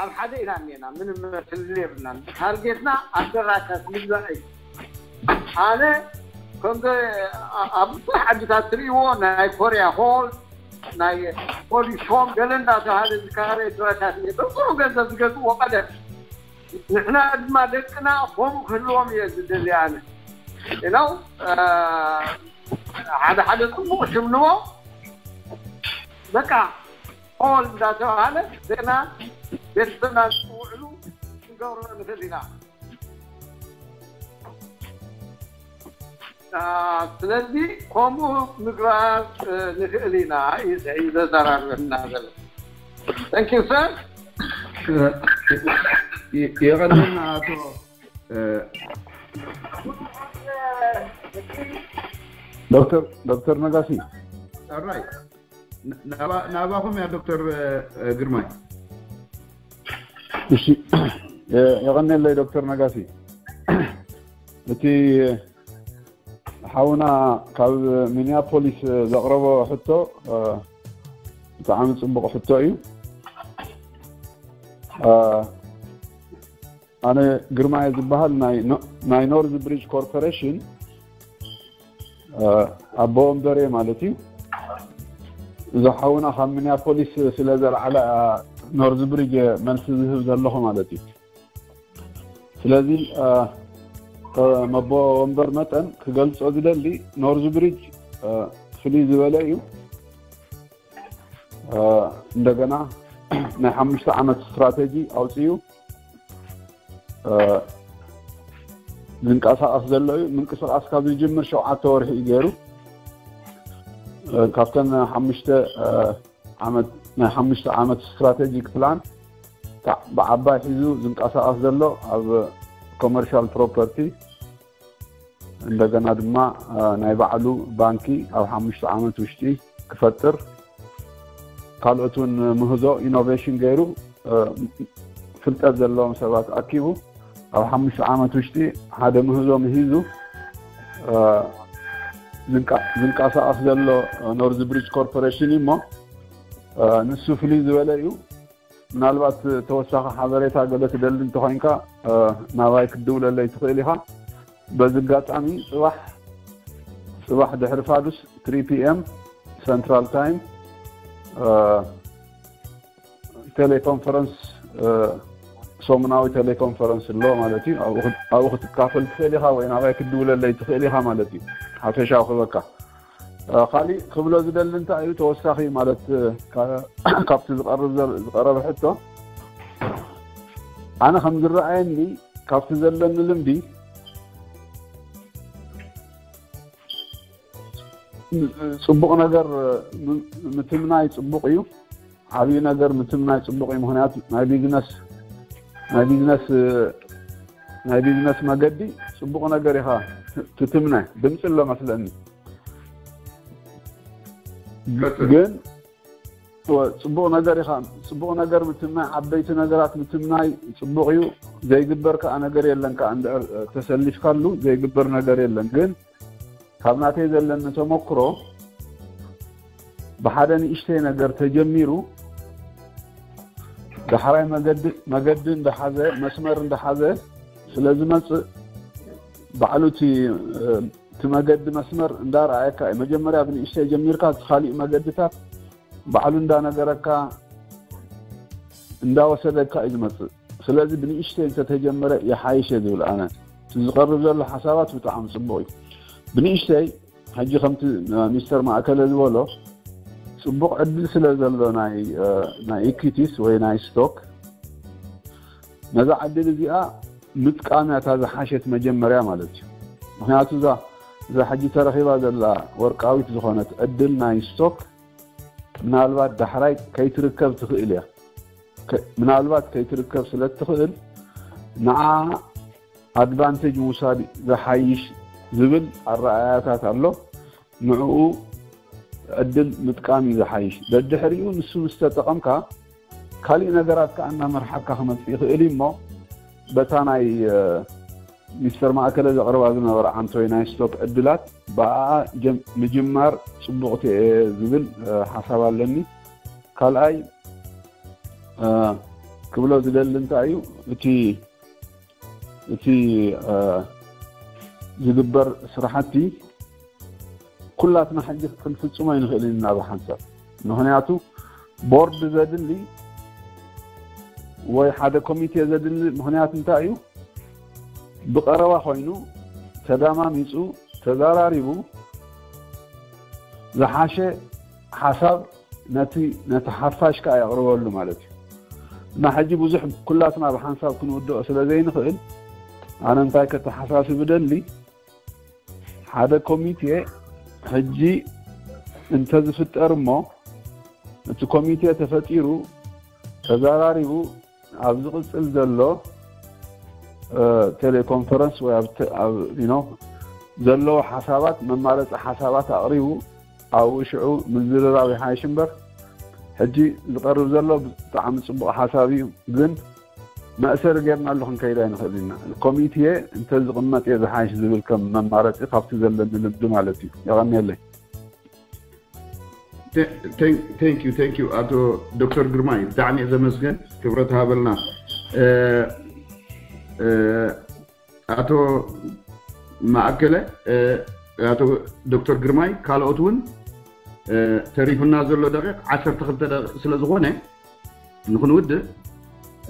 ኣብ ሓደ ኢና እኒኤና፣ ምንም ፍልልይ የብልናን። ታርጌትና ኣደራሻት ምግዛእ እዩ። ኣነ ከምዚ ኣብ ብዙሕ ዓድታት ትርእይዎ ናይ ኮርያ ሆል ናይ ፖሊሾም ገለ እንዳተባሃለ ዝካረ ድራሻት እየ ጥርጥሩ ገንዘብ ዝገዝእዎ ቀደም። ንሕና ድማ ደቅና ከምኡ ክህልዎም እየ ዝደሊ። ኣነ ነው ሓደ ሓደ ፅቡቕ ሽምንዎ በቃ ሆል እንዳተባሃለ ደቅና ቤተሰብና ዝውዕሉ ክንገብሮ ንኽእል ኢና። ስለዚ ከምኡ ምግባር ንኽእል ኢና እዩ ዘዘራርበና ዘሎ። Thank you sir። የቐንና ኣቶ ዶክተር ዶክተር ነጋሲ። ራይ ናባኹም እያ ዶክተር ግርማይ። እሺ የቐነለይ ዶክተር ነጋሲ። እቲ ሓውና ካብ ሚኒያፖሊስ ዘቕረቦ ሕቶ ብጣዕሚ ፅቡቕ ሕቶ እዩ። ኣነ ግርማየ ዝበሃል ናይ ኖርዝ ብሪጅ ኮርፖሬሽን ኣቦ ወንበሬ ማለት እዩ። እዛ ሓውና ካብ ሚኒያፖሊስ ስለ ዘልዓላ ኖርዝ ብሪጅ መልሲ ዝህብ ዘለኹ ማለት እዩ። ስለዚ መቦ ወንበር መጠን ክገልፆ ዝደሊ ኖርዝ ብሪጅ ፍልይ ዝበለ እዩ። እንደገና ናይ ሓሙሽተ ዓመት ስትራቴጂ ኣውፅኡ ዝንቀሳቐስ ዘሎ እዩ። ምንቅስቃስ ካብ ዝጅምር ሸውዓተ ወርሒ እዩ ገይሩ። ካብተን ሓሙሽተ ዓመት ናይ ሓሙሽተ ዓመት ስትራቴጂክ ፕላን ብዓባይ ሒዙ ዝንቀሳቐስ ዘሎ ኣብ ኮመርሻል ፕሮፐርቲ እንደገና ድማ ናይ ባዕሉ ባንኪ ኣብ ሓሙሽተ ዓመት ውሽጢ ክፈጥር ካልኦት እውን ምህዞ ኢኖቬሽን ገይሩ ፍልጠት ዘለዎም ሰባት ኣኪቡ ኣብ ሓሙሽተ ዓመት ውሽጢ ሓደ ምህዞ ምሂዙ ዝንቀሳቐስ ዘሎ ኖርዝ ብሪጅ ኮርፖሬሽን እዩ እሞ ንሱ ፍልይ ዝበለ እዩ። ምናልባት ተወሳኺ ሓበሬታ ገለ ትደሊ እንተኾይንካ ናባይ ክትድውለለይ ትኽእል ኢኻ። በዚ ኣጋጣሚ ፅባሕ ፅባሕ ድሕሪ ፋዱስ ትሪ ፒ ኤም ሰንትራል ታይም ቴሌኮንፈረንስ ሰሙናዊ ቴሌኮንፈረንስ ኣሎ ማለት እዩ። ኣብኡ ክትካፈል ትኽእል ኢኻ ወይ ናባይ ክትድውለለይ ትኽእል ኢኻ ማለት እዩ። ሓፈሻዊ ክበካ ካሊእ ክብሎ ዝደሊ እንታይ እዩ ተወሳኺ ማለት ካብቲ ዝቀርብ ዝቀረበ ሕቶ ኣነ ከም ዝረኣየኒ ካብቲ ዘለኒ ልምዲ ፅቡቕ ነገር ምትምናይ ፅቡቕ እዩ። ዓብዪ ነገር ምትምናይ ፅቡቕ እዩ። ምክንያቱ ናይ ቢዝነስ ናይ ቢዝነስ ናይ ቢዝነስ መገዲ ፅቡቕ ነገር ኢኻ ትትምነ ድምፂ ኣሎ መስለኒ። ግን ፅቡቕ ነገር ኢኻ ፅቡቕ ነገር ምትምናይ ዓበይቲ ነገራት ምትምናይ ፅቡቕ እዩ። ዘይግበር ከዓ ነገር የለን ከዓ እንድሕር ተሰሊፍካሉ ዘይግበር ነገር የለን። ግን ካብ ናተይ ዘለኒ ተመክሮ ብሓደ ንእሽተይ ነገር ተጀሚሩ ዳሕራይ መገዲ መገዲ እንዳሓዘ መስመር እንዳሓዘ ስለ ዝመጽእ ባዕሉ እቲ እቲ መገዲ መስመር እንዳረኣየካ እዩ። መጀመርያ ብንእሽተይ ጀሚርካ እቲ ካሊእ መገድታት ባዕሉ እንዳነገረካ እንዳወሰደካ እዩ ዝመጽእ። ስለዚ ብንእሽተይ እንተተጀመረ ይሓይሽ እየ ዝብል ኣነ። እቲ ዝቐርብ ዘሎ ሓሳባት ብጣዕሚ ጽቡቕ እዩ። ብንእሽተይ ሕጂ ከምቲ ሚስተር ማእከለ ዝበሎ ጽቡቕ ዕድል ስለ ዘሎ ናይ ኢኩዊቲስ ወይ ናይ ስቶክ ነዛ ዕድል እዚኣ ምጥቃም እያ እታ ዝሓሸት መጀመርያ ማለት እዩ። ምክንያቱ እዛ እዛ ሕጂ ተረኺባ ዘላ ወርቃዊት ዝኾነት ዕድል ናይ ስቶክ ምናልባት ዳሕራይ ከይትርከብ ትኽእል እያ። ምናልባት ከይትርከብ ስለ እትኽእል ንዓ ኣድቫንቴጅ ምውሳድ ዝሓይሽ ዝብል ኣረኣእያታት ኣሎ። ንዕኡ ዕድል ምጥቃም እዩ ዝሓይሽ። ደድሕሪኡ ንሱ ምስ ተጠቐምካ ካሊእ ነገራት ከዓ እናመርሓካ ክመፅእ ይኽእል እዩ እሞ በታ ናይ ሚስተር ማእከለ ዘቕርባ ዝነበረ ዓንቶይ ናይ ስቶክ ዕድላት ብኣኣ ምጅማር ፅቡቕቲ እየ ዝብል ሓሳብ ኣለኒ። ካልኣይ ክብሎ ዝደሊ እንታይ እዩ እቲ እቲ ዝግበር ስራሕቲ ኩላትና ሕጂ ክንፍፅሞ ኣይንኽእልን ኢና ብሓንሳብ። ምክንያቱ ቦርድ ዘድሊ ወይ ሓደ ኮሚቴ ዘድሊ ምክንያት እንታይ እዩ? ብቐረባ ኮይኑ ተዳማሚፁ ተዛራሪቡ ዝሓሸ ሓሳብ ነቲ ነቲ ሓፋሽ ከዓ የቕርበሉ ማለት እዩ። እና ሕጂ ብዙሕ ኩላትና ብሓንሳብ ክንውድኦ ስለ ዘይንኽእል ኣነ እንታይ ከተሓሳስብ ደሊ ሓደ ኮሚቴ ሕጂ እንተዝፍጠር እሞ እቲ ኮሚቴ ተፈጢሩ ተዛራሪቡ ኣብ ዝቕፅል ዘሎ ቴሌኮንፈረንስ ወይ ዘለዉ ሓሳባት መማረፂ ሓሳባት ኣቕሪቡ ኣብኡ ሽዑ ምዝርራብ ይሓይሽ እምበር ሕጂ ዝቐርብ ዘሎ ብጣዕሚ ፅቡቕ ሓሳብ እዩ። ግን መእሰሪ ጌርናሉ ክንከይድ ኣይንኽእል ኢና። ኮሚቴ እንተዝቕመጥ እየ ዝሓይሽ ዝብል ከም መማረፂ ካብቲ ዘለኒ ልምዲ ማለት እዩ። የቐንየለይ። Thank you, thank you ኣቶ ዶክተር ግርማይ ብጣዕሚ እየ ዘመስገን። ክብረት ሃበልና። ኣቶ ማእከለ፣ ኣቶ ዶክተር ግርማይ፣ ካልኦት እውን ተሪፉና ዘሎ ደቂቕ ዓሰርተ ክልተ ደቂቕ ስለ ዝኾነ ንክንውድእ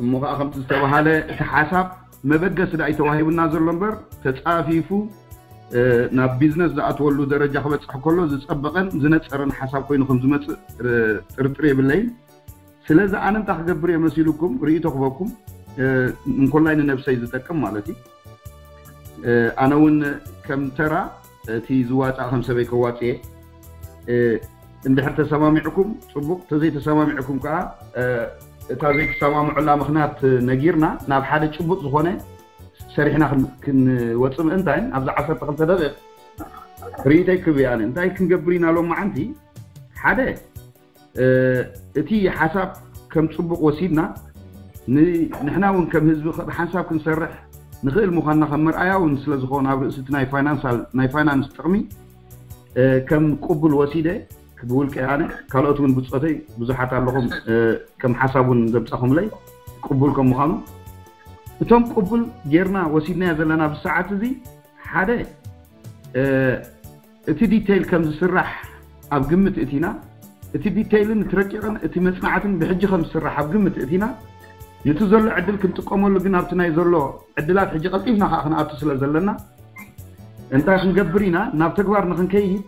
እሞ ከዓ ከምቲ ዝተባሃለ እቲ ሓሳብ መበገሲ ዳኣ ተዋሂቡና ዘሎ እምበር ተፃፊፉ ናብ ቢዝነስ ዝኣትወሉ ደረጃ ክበፅሕ ከሎ ዝፀበቐን ዝነፀረን ሓሳብ ኮይኑ ከም ዝመፅእ ጥርጥር የብለይን። ስለዚ ኣነ እንታይ ክገብር እየ መሲሉኩም ርእይቶ ክበኩም እንኮላይ ንነብሰይ ዝጠቅም ማለት እዩ። ኣነ እውን ከም ተራ እቲ ዝዋፃእ ከም ሰበይ ከዋፅእ እየ። እንድሕር ተሰማሚዕኩም ፅቡቅ፣ ተዘይተሰማሚዕኩም ከዓ እታ ዘይተሰማምዑላ ምክንያት ነጊርና ናብ ሓደ ጭቡጥ ዝኾነ ሰሪሕና ክንወፅእ ምእንታይን ኣብዚ ዓሰርተ ክልተ ደቂቕ ርእይተይ ክብ ኣነ እንታይ ክንገብር ኢና ሎም መዓንቲ ሓደ እቲ ሓሳብ ከም ፅቡቅ ወሲድና ንሕና እውን ከም ህዝቢ ሓንሳብ ክንሰርሕ ንኽእል ምዃንና ከም መርኣያ እውን ስለ ዝኾነ ኣብ ርእሲ እቲ ናይ ፋይናንስ ጥቕሚ ከም ቅቡል ወሲደ ብውልቀ ኣነ ካልኦት እውን ብፆተይ ብዙሓት ኣለኹም ከም ሓሳብ እውን ዘምፃኹምለይ ቅቡል ከም ምዃኑ እቶም ቅቡል ጌርና ወሲድናዮ ዘለና ብሰዓት እዚ ሓደ እቲ ዲቴይል ከም ዝስራሕ ኣብ ግምት እቲና እቲ ዲቴይልን እቲ ረቂቕን እቲ መፅናዕትን ብሕጂ ከም ዝስራሕ ኣብ ግምት እቲና ነቲ ዘሎ ዕድል ክንጥቀመሉ ግን ኣብቲ ናይ ዘሎ ዕድላት ሕጂ ቀልጢፍና ከዓ ክንኣቱ ስለ ዘለና እንታይ ክንገብር ኢና ናብ ተግባር ንክንከይድ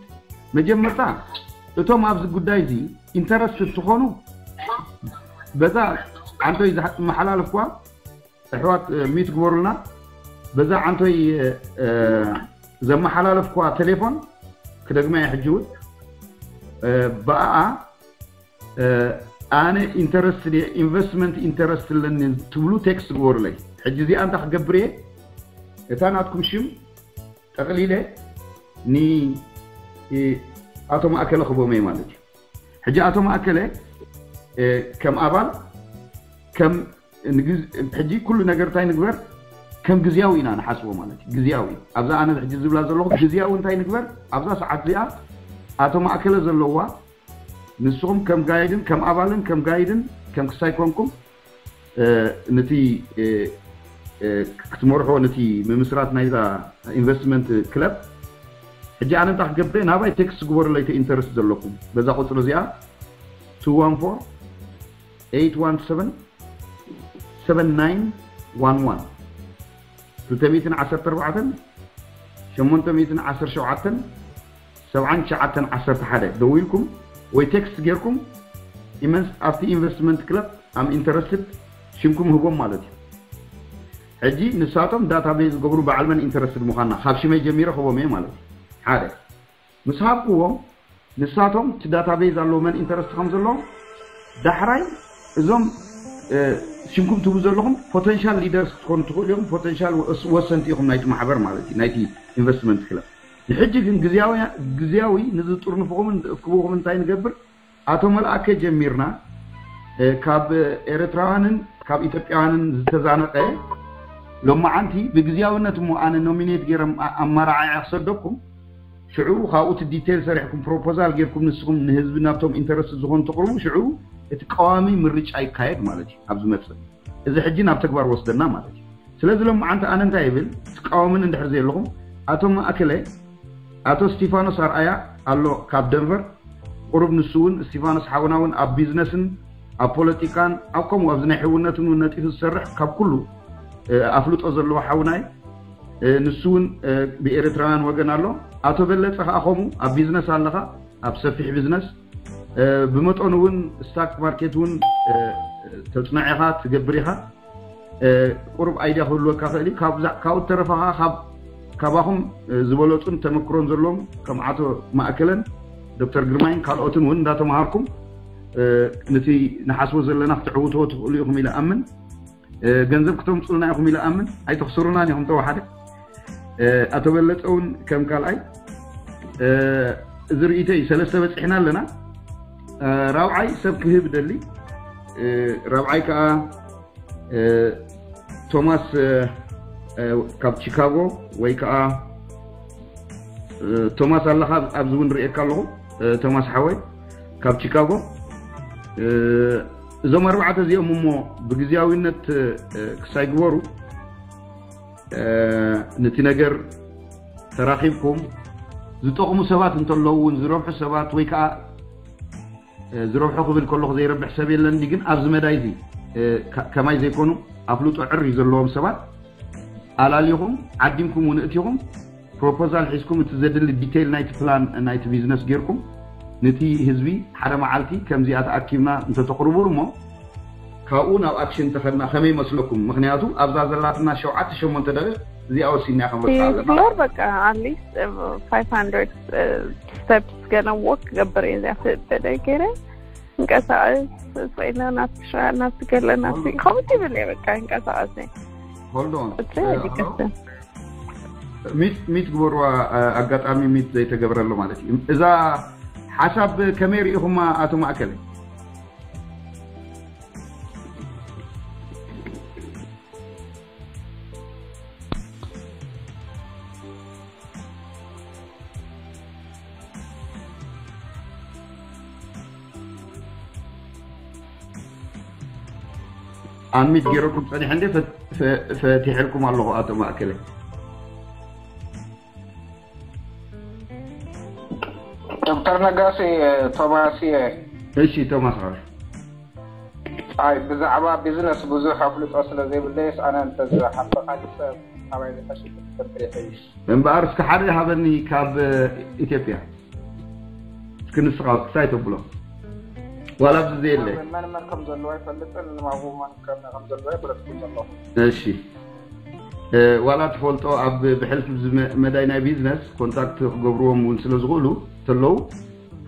መጀመርታ እቶም ኣብዚ ጉዳይ እዚ ኢንተረስት እንትኾኑ በዛ ዓንቶይ ዝመሓላለፍኳ ኣሕዋት ሚት ግበሩልና በዛ ዓንቶይ ዘመሓላለፍኳ ቴሌፎን ክደግማ እየ ሕጂ እውን ብኣኣ ኣነ ኢንተረስት ኢንቨስትመንት ኢንተረስት ኣለኒ ትብሉ ቴክስት ግበሩለይ ሕጂ እዚኣ እንታይ ክገብር እየ እታ ናትኩም ሽም ጠቕሊለ ንኣቶ ማእከለ ክቦም እየ ማለት እዩ ሕጂ ኣቶ ማእከለ ከም ኣባል ከም ሕጂ ኩሉ ነገር እንታይ ንግበር ከም ግዝያዊ ኢና ንሓስቦ ማለት እዩ ግዝያዊ ኣብዛ ኣነ ሕጂ ዝብላ ዘለኹ ግዝያዊ እንታይ ንግበር ኣብዛ ሰዓት እዚኣ ኣቶ ማእከለ ዘለዋ ንስኹም ከም ጋይድን ከም ኣባልን ከም ጋይድን ከም ክሳይ ኮንኩም ነቲ ክትመርሖ ነቲ ምምስራት ናይዛ ኢንቨስትመንት ክለብ ሕጂ ኣነ እንታይ ክገብር ናባይ ቴክስት ግበሩለይ ኢንተረስት ዘለኩም በዛ ቁፅሪ እዚኣ two one four eight one seven seven nine one one ክልተ ሚእትን ዓሰርተ ኣርባዕተን ሸሞንተ ሚእትን ዓሰርተ ሸውዓተን ሰብዓን ትሽዓተን ዓሰርተ ሓደ ደዊልኩም ወይ ቴክስት ጌርኩም ኢመንስ ኣብቲ ኢንቨስትመንት ክለብ ኣም ኢንተረስትድ ሽምኩም ህቦም ማለት እዩ። ሕጂ ንሳቶም ዳታቤዝ ዝገብሩ በዓል መን ኢንተረስትድ ምዃንና ካብ ሽመይ ጀሚረ ክቦም እየ ማለት እዩ። ሓደ ምስ ሃብኩዎም ንሳቶም እቲ ዳታቤዝ ኣለዎ መን ኢንተረስት ከም ዘለዎም ዳሕራይ እዞም ሽምኩም ትቡ ዘለኹም ፖቴንሻል ሊደርስ ክትኮኑ ትኽእሉ እዮም። ፖቴንሻል ወሰንቲ ኢኹም ናይቲ ማሕበር ማለት እዩ ናይቲ ኢንቨስትመንት ክለብ። ንሕጂ ግን ግዝያዊ ግዝያዊ ንዝጥርንፍኹምን ዝእክብኹም እንታይ ንገብር? ኣቶ መልኣከ ጀሚርና ካብ ኤርትራውያንን ካብ ኢትዮጵያውያንን ዝተዛነቀ ሎማዓንቲ ብግዝያውነት እሞ ኣነ ኖሚኔት ገይሮም ኣመራዓያ ክሰደኩም ሽዑ ካብኡ እቲ ዲቴል ሰሪሕኩም ፕሮፖዛል ጌርኩም ንስኹም ንህዝቢ ናብቶም ኢንተረስት ዝኾኑ ተቕርቡ ሽዑ እቲ ቀዋሚ ምርጫ ይካየድ ማለት እዩ ኣብ ዝመፅእ። እዚ ሕጂ ናብ ተግባር ወስደና ማለት እዩ። ስለዚ ሎማዓንቲ ኣነ እንታይ ይብል ትቃወምን እንድሕር ዘየለኹም ኣቶ ማእከለ ኣቶ ስቲፋኖስ ኣርኣያ ኣሎ ካብ ደንቨር ቁሩብ ንሱ እውን ስቲፋኖስ ሓውና እውን ኣብ ቢዝነስን ኣብ ፖለቲካን ኣብ ከምኡ ኣብዚ ናይ ሕውነትን እውን ነጢፉ ዝሰርሕ ካብ ኩሉ ኣፍልጦ ዘለዎ ሓውናይ ንሱ እውን ብኤርትራውያን ወገን ኣሎ። ኣቶ በለፀ ከዓ ከምኡ ኣብ ቢዝነስ ኣለኻ ኣብ ሰፊሕ ቢዝነስ ብመጠኑ እውን ስታክ ማርኬት እውን ተፅናዕ ኢኻ ትገብር ኢኻ። ቁሩብ ኣይድያ ክህልወካ ክእል እዩ። ካብኡ ተረፈ ከዓ ካባኹም ዝበለፁን ተመክሮን ዘለዎም ከም ዓቶ ማእከለን ዶክተር ግርማይን ካልኦትን እውን እንዳተምሃርኩም ነቲ ንሓስቦ ዘለና ክትዕውትዎ ትኽእሉ ኢኹም ኢለ ኣምን። ገንዘብ ክተምፁልና ኢኹም ኢለ ኣምን። ኣይተኽስሩናን ኢኹም ተወሓደ። ኣቶ በለፀ እውን ከም ካልኣይ እዚ ርእይቶ እዩ። ሰለስተ በፂሕና ኣለና። ራብዓይ ሰብ ክህብ ደሊ ራብዓይ ከዓ ቶማስ ካብ ቺካጎ ወይ ከዓ ቶማስ ኣለካ ኣብዚ እውን ርእየካ ኣለኹ። ቶማስ ሓወይ ካብ ቺካጎ እዞም ኣርባዕተ እዚኦም እሞ ብግዜያዊነት ክሳይ ግበሩ ነቲ ነገር ተራኺብኩም ዝጠቕሙ ሰባት እንተለዉ እውን ዝረብሑ ሰባት ወይ ከዓ ዝረብሑ ክብል ከለኹ ዘይረብሕ ሰብ የለን ግን ኣብዚ መዳይ እዚ ከማይ ዘይኮኑ ኣፍልጦ ዕር እዩ ዘለዎም ሰባት ኣላሊኹም ዓዲምኩም እውን እቲኹም ፕሮፖዛል ሒዝኩም እቲ ዘድሊ ዲቴይል ናይቲ ፕላን ናይቲ ቢዝነስ ጌርኩም ነቲ ህዝቢ ሓደ መዓልቲ ከምዚኣ ተኣኪብና እንተተቕርቡሉ እሞ ካብኡ ናብ ኣክሽን ተኸድና ከመይ ይመስለኩም? ምክንያቱ ኣብዛ ዘላትና ሸውዓተ ሸሞንተ ደቂቕ እዚኣ ወሲንና ክንበፅሕ ኣለና። Floor በቃ at least five hundred steps ገና walk ክገብር እየ እዚኣ ፍደደ ገይረ እንቀሳቀስ ስቆይና ናብቲ ሸራ ናብቲ ገለ ናብቲ ከምኡ ይብል እየ በቃ እንቀሳቀስ እየ። Hold on. እሱ ይከፍተን ሚት ሚት ግበርዋ ኣጋጣሚ ሚት ዘይተገብረ ኣሎ ማለት እዩ። እዛ ሓሳብ ከመይ ርኢኹማ ኣቶ ማእከል? ኣንሚት ገይረኩም ጸኒሐ እንዴ ፈቲሐልኩም ኣለኹ ኣቶ ማእከለ። ዶክተር ነጋሲ ቶማስ እየ። እሺ ቶማስ ሓወይ። ኣይ ብዛዕባ ቢዝነስ ብዙሕ ኣፍልጦ ስለ ዘይብለይስ ኣነ እንተዝሓፍረካ ሰብ ኣባይ ዝሐሽ ክትገብር ይሐይሽ። እምበኣር እስኪ ሓደ ሃበኒ ካብ ኢትዮጵያ እስኪ ንስኻ ክሳይ ተብሎ ዋላ ኣብዚ ዘየለ መን መን ከም ዘለዎ ኣይፈልጥን ንማቡ መን ከም ከም ዘለዎ ኣይፈለጥኩን ዘለኹ። እሺ ዋላ ትፈልጦ ኣብ ብሕልፊ መዳይ ናይ ቢዝነስ ኮንታክት ክገብርዎም እውን ስለ ዝኽእሉ ተለዉ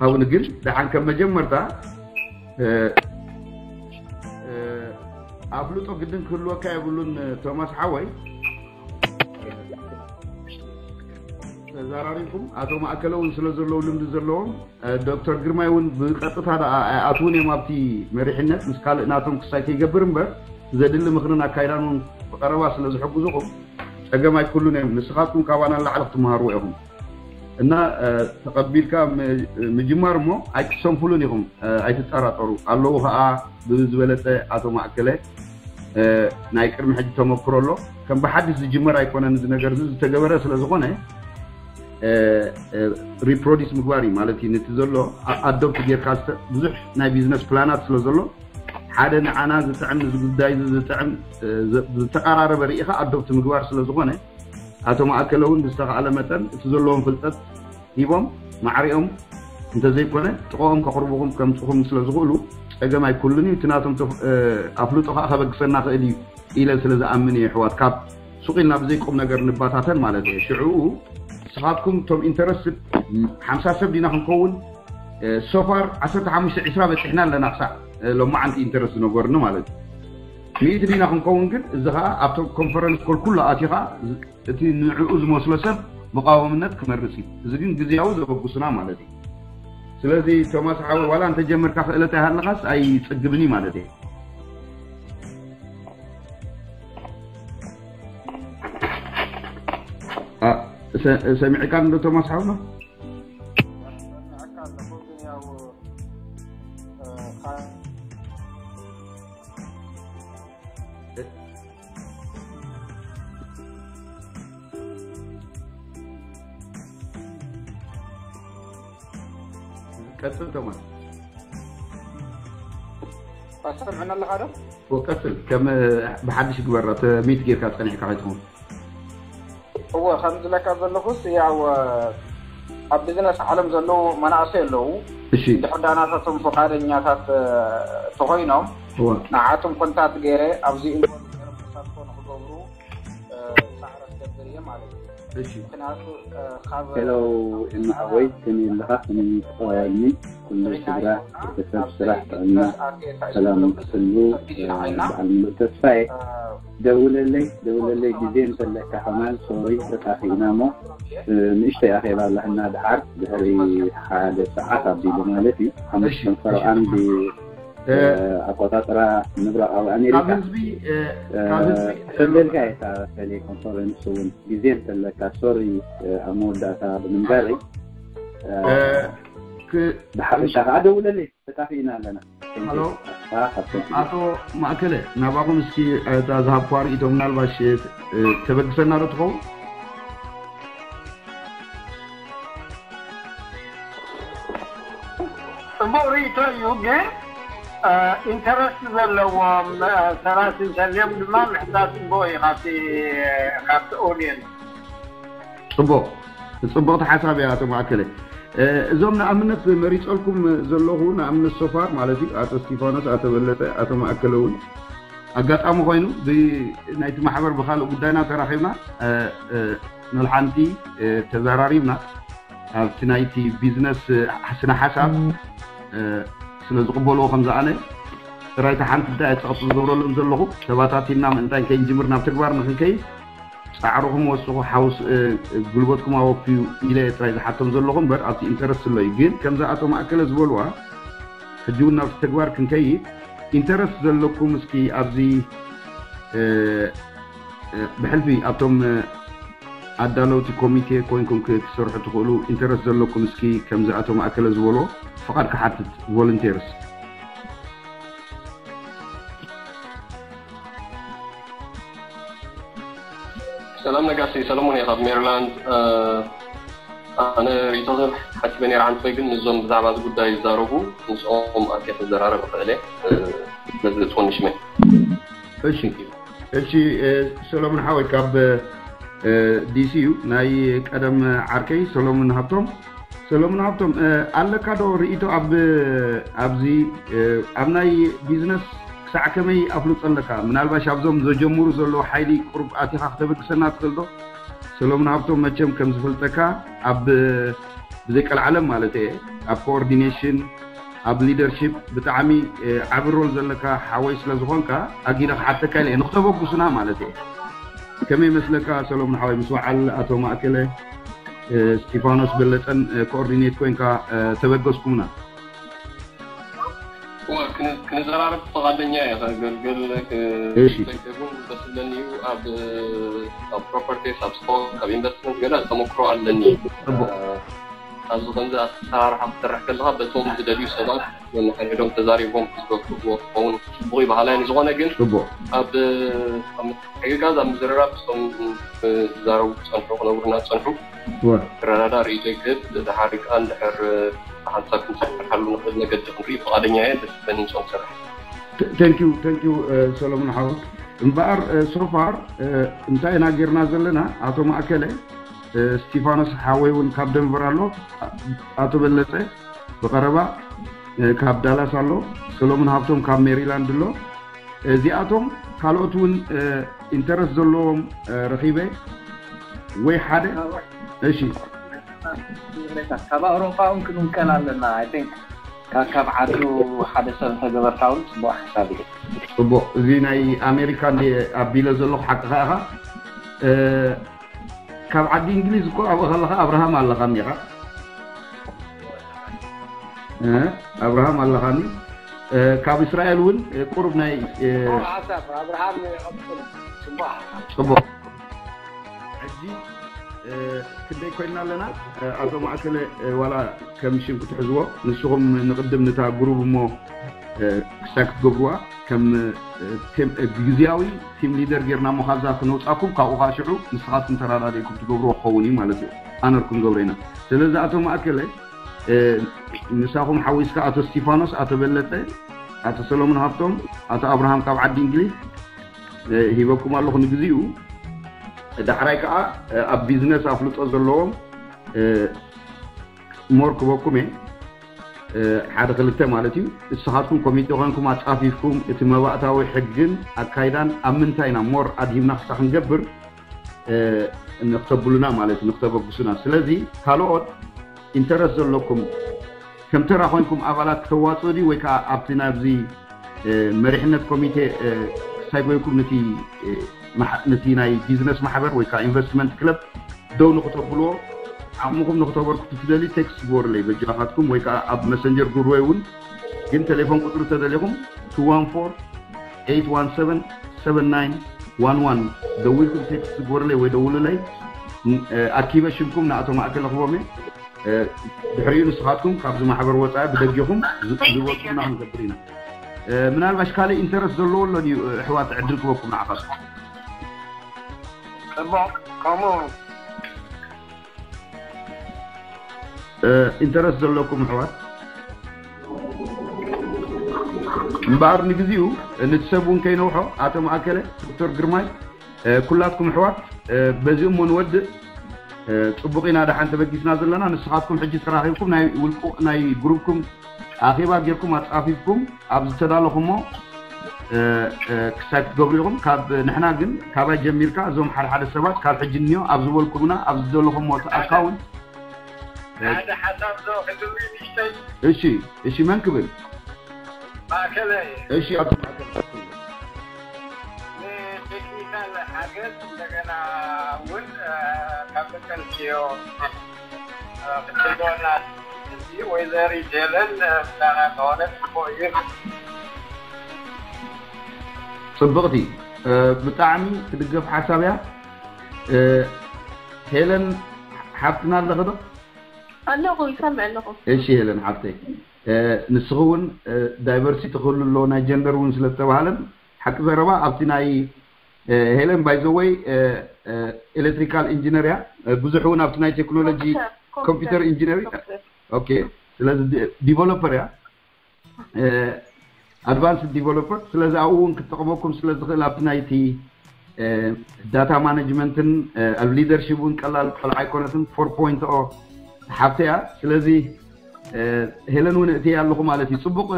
ሃብኒ ግን ደሓን ከም መጀመርታ ኣፍልጦ ግድን ክህልወካ የብሉን ቶማስ ሓወይ ተዛራሪኩም ኣቶ ማእከለ እውን ስለ ዘለዉ ልምዲ ዘለዎም ዶክተር ግርማይ እውን ብቀጥታ ደኣ ኣይኣትውን እዮም ኣብቲ መሪሕነት ምስ ካልእ ናቶም ክሳይ ከይገብር እምበር ዘድሊ ምኽርን ኣካይዳን እውን ብቀረባ ስለ ዝሕግዙኹም ጸገም ኣይክህሉን እዮም ንስኻትኩም ካባና ንላዕሊ ክትመሃርዎ ኢኹም እና ተቐቢልካ ምጅማር እሞ ኣይትሰንፉሉን ኢኹም ኣይትጠራጠሩ ኣለዉ ከዓ ብዝበለፀ ኣቶ ማእከለ ናይ ቅድሚ ሕጂ ተመክሮ ኣሎ። ከም ብሓድሽ ዝጅመር ኣይኮነን። እዚ ነገር እዚ ዝተገበረ ስለ ዝኾነ ሪፕሮዲስ ምግባር እዩ ማለት እዩ። ነቲ ዘሎ ኣዶፕት ጌርካ ብዙሕ ናይ ቢዝነስ ፕላናት ስለ ዘሎ ሓደ ንዓና ዝጥዕም፣ እዚ ጉዳይ እዚ ዝጥዕም ዝተቀራረበ ርኢኻ ኣዶፕት ምግባር ስለ ዝኾነ ኣቶ ማእከለ እውን ብዝተኻእለ መጠን እቲ ዘለዎም ፍልጠት ሂቦም ማዕሪኦም እንተዘይኮነ ጥቕኦም ከቕርቡኹም ከምፅኹም ስለ ዝኽእሉ ፀገም ኣይኩሉን እዩ። እቲ ናቶም ኣፍልጦ ከዓ ከበግሰና ክእል እዩ ኢለ ስለ ዝኣምን እየ። ኣሕዋት ካብ ሱቕ ኢልና ብዘይ ቁም ነገር ንባታተን ማለት እየ። ሽዕኡ ንስኻትኩም እቶም ኢንተረስትድ ሓምሳ ሰብ ዲና ክንከውን ሶፋር ዓሰርተ ሓሙሽተ ዒስራ በፂሕና ኣለና ክሳዕ ሎማዓንቲ ኢንተረስት ዝነበርኒ ማለት እዩ። ሚእቲ ዲና ክንከውን ግን እዚ ከዓ ኣብቶም ኮንፈረንስ ኮል ኩሉ ኣቲኻ እቲ ንዕኡ ዝመስሎ ሰብ ብቃወምነት ክመርፅ እዩ። እዚ ግን ግዜያዊ ዘበጉስና ማለት እዩ። ስለዚ ቶማስ ሓወ ዋላ እንተጀመርካ ክእለት ኣይሃለኻስ ኣይፅግብን እዩ ማለት እዩ። ሰሚዕካ እንዶ ቶማስ ሓውና? ቀፅል ተማን። ኣሰምዕና ኣለኻ ዶ? ቀፅል፣ ከም ብሓድሽ ግበራ፣ ሚት ጌርካ ፀኒሕካ ከይትኸውን። እወ፣ ከም ዝለካ ዘለኹስ ያው ኣብ ቢዝነስ ዓለም ዘለዉ መናእሰይ ኣለዉ። እሺ። ድሕር ዳናታቶም ፈቃደኛታት ተኾይኖም ንዓቶም ኮንታት ገይረ ኣብዚ ኢንቮልቭ ገይሮም ተሳትፎ ንክገብሩ ፃዕረ ክገብር እየ ማለት እዩ። እሺ። ምክንያቱ ካብ ሄሎ፣ እማ ሓወይ፣ ከመይ ኣለኻ? ከመይ ትቐዋልኒ? ኩሉ ስድራ፣ ቤተሰብ፣ ስራሕ፣ ጥዕና፣ ሰላም ክትህሉ በዓል ምሉእ ተስፋ እየ። ደውለለይ፣ ደውለለይ ግዜ እንተለካ ከማን። ሶሪ፣ ተጣፊእና እሞ ንእሽተይ ኣኼባ ኣለና ደሓር ድሕሪ ሓደ ሰዓት ኣቢሉ ማለት እዩ። ሓሙሽተ ሰዓት ኣቆጻጽራ ምብራቓዊ ኣሜሪካ። ካብ ህዝቢ፣ ካብ ህዝቢ ተበልካ እየ፣ እታ ቴሌኮንፈረንስ እውን ግዜ እንተለካ። ሶሪ፣ ኣብ መወዳእታ ብምንባረይ። ብሓፈሻ ከዓ ደውለለይ፣ ተጣፊእና ኣለና። ሃሎ፣ ኣቶ ማእከለ፣ ናባኹም እስኪ እታ ዝሃብኳ ርእይቶ ምናልባሽ ተበግሰና ዶ ትኸውን? ፅቡቅ ርእይቶ እዩ፣ ግን ኢንተረስት ዘለዎም ሰባት እንተልዮም ድማ ምሕታት ፅቡቅ እዩ ካብቲ ኦድየንስ። ፅቡቅ፣ ፅቡቅቲ ሓሳብ እያ ኣቶ ማእከለ። እዞም ንኣብነት መሪፀልኩም ዘለኹ ንኣብነት ሶፋር ማለት እዩ ኣቶ እስቲፋኖስ፣ ኣቶ በለጠ፣ ኣቶ ማእከለ እውን ኣጋጣሚ ኮይኑ ናይቲ ማሕበር ብካልእ ጉዳይና ተራኺብና ንልሓንቲ ተዘራሪብና ኣብቲ ናይቲ ቢዝነስ ስነ ሓሳብ ስለ ዝቕበልዎ ከም ዝኣነ ጥራይ እታ ሓንቲ እንታይ ፀቕጢ ዝገብረሎም ዘለኹ ተባታቲና ምእንታይ ከይንጅምር ናብ ተግባር ንክንከይድ ፃዕርኹም ወስኹ ሓውስ ጉልበትኩም ኣወፍዩ ኢለ ጥራይ ዝሓቶም ዘለኹ እምበር ኣብቲ ኢንተረስት ኣሎ እዩ። ግን ከምዛ ኣቶ ማእከለ ዝበልዋ ሕጂ እውን ናብቲ ተግባር ክንከይድ ኢንተረስት ዘለኩም እስኪ ኣብዚ ብሕልፊ ኣብቶም ኣዳለውቲ ኮሚቴ ኮይንኩም ክትሰርሑ ትኽእሉ ኢንተረስት ዘለኩም እስኪ ከምዚ ኣቶ ማእከለ ዝበሎ ፍቓድ ክሓትት ቮለንቴርስ። ሰላም ነጋሲ ሰለሞን እየ ካብ ሜሪላንድ። ኣነ ርእይቶ ሰብ ሓሲበ ነይረ ሓንቲ ወይ ግን ምስዞም ብዛዕባ እዚ ጉዳይ ይዛረቡ ምስኦም ኣትየ ክዘራረብ እኽእል እየ። ነዚ ትኹን ሽመ እሺ እሺ ሰሎሞን ሓወይ ካብ ዲሲ እዩ ናይ ቀደም ዓርከይ ሰሎሞን ሃብቶም። ሰሎሞን ሃብቶም ኣለካ ዶ ርእይቶ ኣብ ኣብዚ ኣብ ናይ ቢዝነስ ክሳዕ ከመይ ኣፍልጦ ኣለካ? ምናልባሽ ኣብዞም ዘጀምሩ ዘለዉ ሓይሊ ቁሩብ ኣቲኻ ክተበግሰና ትኽእል ዶ? ሰሎሞን ሃብቶም መቸም ከም ዝፈልጠካ ኣብ ብዘይ ቀልዓለም ማለት እየ ኣብ ኮኦርዲኔሽን ኣብ ሊደርሺፕ ብጣዕሚ ዓቢ ሮል ዘለካ ሓወይ ስለ ዝኾንካ ኣጊደ ክሓተካ ኢለ እየ ንክተበጉሱና ማለት እየ። ከመይ መስለካ ሰሎሞን ሓወይ ምስ በዓል ኣቶ ማእከለ እስቲፋኖስ በለጠን ኮኦርዲኔት ኮይንካ ተበገስኩምና? ክንዘራረብ ፍቓደኛ እየ። ከገልግል እሺ። ክደግፍ እውን ደስ ዝብለኒ እዩ። ኣብ ኣብ ፕሮፐርቲስ ኣብ ስቶክ ኣብ ኢንቨስትመንት ገለ ተመክሮ ኣለኒ። ጽቡቕ። ኣብዚ ከምዚ ኣሰራርሓ ክትሰርሕ ከለካ በቶም ዝደልዩ ሰባት ነንሕድሕዶም ተዛሪቦም ዝገብርዎ ክኸውን ጽቡቕ ይበሃል። ዝኾነ ግን ጽቡቕ ኣብ ኣብ ምትሕግጋዝ ኣብ ምዝርራብ ምስቶም ዝዛረቡ ክጸንሑ ክነብሩና ዝጸንሑ ክረዳዳ ርእይቶ ይክህብ። ድሓር ከኣ እንድሕር ብሓንሳብ ክንሰርሓሉ ንኽእል መገዲ ክንርኢ ፍቓደኛ እየ። ደስ በኒ ንሶም ሰራሕ Thank you, thank you ሰሎሞን ሓወት። እምበኣር ሶፋር እንታይ ኢና ጌርና ዘለና? ኣቶ ማእከለ፣ ስቲፋኖስ ሓወይ እውን ካብ ደንቨር ኣሎ፣ ኣቶ በለጸ ብቐረባ ካብ ዳላስ ኣሎ፣ ሰሎሞን ሃብቶም ካብ ሜሪላንድ ኣሎ። እዚኣቶም ካልኦት እውን ኢንተረስት ዘለዎም ረኺበ ወይ ሓደ እሺ ካብ ኣውሮፓ እውን ክንውከል ኣለና። I think ካብ ዓዱ ሓደ ሰብ እንተገበርካ እውን ፅቡቅ ሓሳብ እዩ። ፅቡቅ። እዚ ናይ ኣሜሪካ እንዲ ኣቢለ ዘለኹ ሓቅኻ ኢኻ። ካብ ዓዲ እንግሊዝ እኮ ኣብኡ ከለኻ ኣብርሃም ኣለኻ እኒኻ። ኣብርሃም ኣለኻኒ። ካብ እስራኤል እውን ቁሩብ ናይ ሓሳብ ኣብርሃም ይቐፅል። ፅቡቅ ሓሳብ። ፅቡቅ። ሕጂ ክንደይ ኮይንና ኣለና? ኣቶ ማእከለ ዋላ ከም ሽም ክትሕዝዎ ንስኹም ንቕድም ንታ ግሩብ እሞ ክሳይ ክትገብርዋ ከም ግዝያዊ ቲም ሊደር ጌርና እሞ ካብዛ ክነውፃኩም ካብኡ ከዓ ሽዑ ንስኻትኩም ተራዳዲእኩም ትገብርዎ ክኸውን እዩ ማለት እዩ። ኣነር ክንገብሮ ኢና። ስለዚ ኣቶ ማእከለ ምሳኹም ሓዊስካ ኣቶ እስቲፋኖስ፣ ኣቶ በለጠ፣ ኣቶ ሰሎሞን ሃብቶም፣ ኣቶ ኣብርሃም ካብ ዓዲ እንግሊዝ ሂበኩም ኣለኹ ንግዚኡ። ዳሕራይ ከዓ ኣብ ቢዝነስ ኣፍልጦ ዘለዎም ሞር ክበኩም እየ። ሓደ ክልተ ማለት እዩ። እስኻትኩም ኮሚቴ ኮይንኩም ኣፃፊፍኩም እቲ መባእታዊ ሕግን ኣካይዳን ኣብ ምንታይ ኢና ሞር ኣድሂብና ክሳ ክንገብር ንክተብሉና ማለት እዩ፣ ንክተበግሱና። ስለዚ ካልኦት ኢንተረስት ዘለኩም ከም ተራ ኮይንኩም ኣባላት ክተዋፅኡ ድዩ ወይ ከዓ ኣብቲ ናብዚ መሪሕነት ኮሚቴ ክሳይ ኮይንኩም ነቲ ናይ ቢዝነስ ማሕበር ወይ ከዓ ኢንቨስትመንት ክለብ ደው ንክተብልዎ ዓቕምኹም ንክተበርክቱ ትደልዩ ቴክስት ግበሩለይ በጃኻትኩም ወይ ከዓ ኣብ መሰንጀር ግሩወይ እውን ግን ቴሌፎን ቁፅሪ ተደሊኹም two one four eight one seven seven nine one one ደዊልኩም ቴክስት ግበሩለይ ወይ ደውሉለይ። ኣኪበ ሽምኩም ንኣቶ ማእከለ ክቦም ድሕሪኡ ንስኻትኩም ካብዚ ማሕበር ወፃኢ ብደጊኹም ዝበልኩምና ክንገብር ኢና። ምናልባሽ ካልእ ኢንተረስት ዘለዎ ኣሎ ድዩ ኣሕዋት ዕድል ክበኩም ንዓኻትኩም። ፅቡቕ ከምኡ ኢንተረስት ዘለኩም ኣሕዋት እምበኣር ንግዚኡ ንቲ ሰብ እውን ከይነውሖ ኣቶ ማእከለ ዶክተር ግርማይ ኩላትኩም ኣሕዋት በዚ እሞ ንወድእ። ፅቡቕ ኢና ደሓን ተበጊስና ዘለና። ንስኻትኩም ሕጂ ተራኺብኩም ናይ ውልቁ ናይ ግሩፕኩም ኣኼባ ጌርኩም ኣፃፊፍኩም ኣብ ዝተዳለኹሞ ክሳይ ክትገብሩ ኢኹም። ካብ ንሕና ግን ካባይ ጀሚርካ እዞም ሓደ ሓደ ሰባት ካብ ሕጂ እኒኦ ኣብ ዝበልኩምና ኣብ ዝደለኹሞ እቲ ኣካውንት ሓደ ሓሳብ ዶ ክግብሪ ንሽተይ እሺ እሺ መን ክብል ማእከለ እሺ ኣቶ ማእከለ ንቴክኒካል ሓገዝ እንደገና እውን ካብ ደቂ ኣንስትዮ ክትህልወና ወይዘሪት ሄለን ምስጋና ከሆነ ጽቡቅ እዩ። ጽብቕቲ ብጣዕሚ ትድገፍ ሓሳብ እያ። ሄለን ሓፍትና ኣለኺ ዶ? ኣለኹ ይሰምዕ ኣለኹ። እሺ ሄለን ሓፍተይ ንስኺ እውን ዳይቨርሲቲ ክህሉ ኣለዎ ናይ ጀንደር እውን ስለ ዝተባሃለን ሓቂ ዘረባ ኣብቲ ናይ ሄለን ባይዘወይ ኤሌክትሪካል ኢንጂነር እያ ብዙሕ እውን ኣብቲ ናይ ቴክኖሎጂ ኮምፒውተር ኢንጂነር ኦኬ ስለዚ ዲቨሎፐር እያ ኣድቫንስድ ዲቨሎፐር ስለዚ ኣብኡ እውን ክጠቕመኩም ስለ ዝኽእል ኣብቲ ናይቲ ዳታ ማኔጅመንትን ኣብ ሊደርሽፕ እውን ቀላል ቆልዓ ኣይኮነትን ፎር ፖይንት ኦ ሓፍተ እያ ስለዚ ሄለን እውን እእትየ ኣለኹ ማለት እዩ ፅቡቕ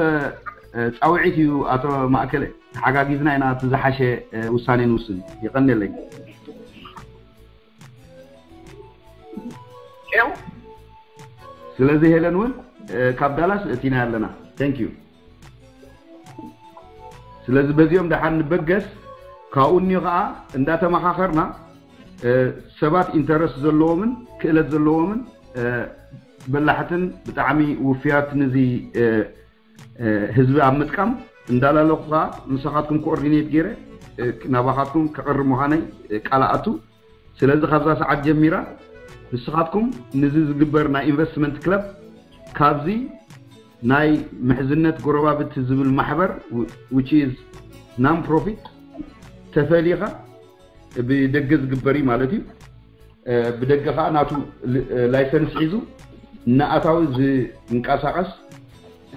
ፃውዒት እዩ ኣቶ ማእከለ ተሓጋጊዝና ኢና እቲ ዝሓሸ ውሳኔ ንውስን የቐንየለይ ስለዚ ሄለን እውን ካብ ዳላስ እቲና ኣለና thank you ስለዚ በዚኦም ደሓን ንበገስ ካብኡ እኒኦ ከዓ እንዳተመኻኸርና ሰባት ኢንተረስት ዘለዎምን ክእለት ዘለዎምን በላሕትን ብጣዕሚ ውፍያት ንዚ ህዝቢ ኣብ ምጥቃም እንዳላለኹ ከዓ ምሳኻትኩም ኮኦርዲኔት ገይረ ናባኻትኩም ክቕርብ ምዃነይ ቃል ኣቱ ስለዚ ካብዛ ሰዓት ጀሚራ ንስኻትኩም ንዚ ዝግበር ናይ ኢንቨስትመንት ክለብ ካብዚ ናይ ምሕዝነት ጎረባብቲ ዝብል ማሕበር which is non profit ተፈሊኻ ብደገ ዝግበር እዩ ማለት እዩ። ብደገ ከዓ ናቱ ላይሰንስ ሒዙ እናኣታዊ ዝንቀሳቀስ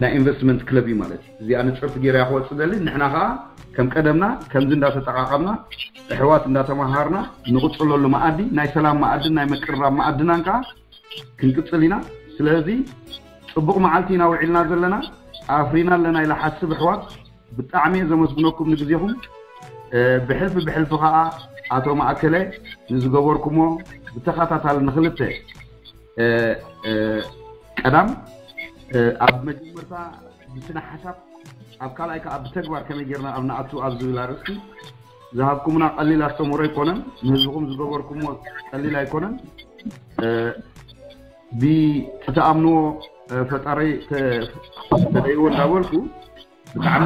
ናይ ኢንቨስትመንት ክለብ እዩ ማለት እዩ። እዚኣ ንፅርቲ ገይረ ክወፅእ ዘሊ ንሕና ከዓ ከም ቀደምና ከምዚ እንዳተጠቃቀምና ኣሕዋት እንዳተመሃርና ንቕፅለሉ መኣዲ ናይ ሰላም መኣድን ናይ ምቅርራብ መኣድናን ከዓ ክንቅፅል ኢና። ስለዚ ፅቡቅ መዓልቲ ኢና ውዒልና ዘለና። ኣፍሪና ኣለና ኢለ ሓስብ ኣሕዋት። ብጣዕሚ እየ ዘመስግነኩም ንግዜኹም። ብሕልፊ ብሕልፊ ከዓ ኣቶ ማእከለ ንዝገበርኩሞ ብተኸታታሊ ንክልተ ቀዳም ኣብ መጀመርታ ብስነ ሓሳብ ኣብ ካልኣይ ከዓ ብተግባር ከመይ ጌርና ኣብ ንኣቱ ኣብ ዝብል ኣርእስቲ ዝሃብኩምና ቀሊል ኣስተምህሮ ኣይኮነን። ንህዝብኹም ዝገበርኩሞ ቀሊል ኣይኮነን። ብትኣምንዎ ፈጣሪ ተደይዎ እንዳበልኩ ብጣዕሚ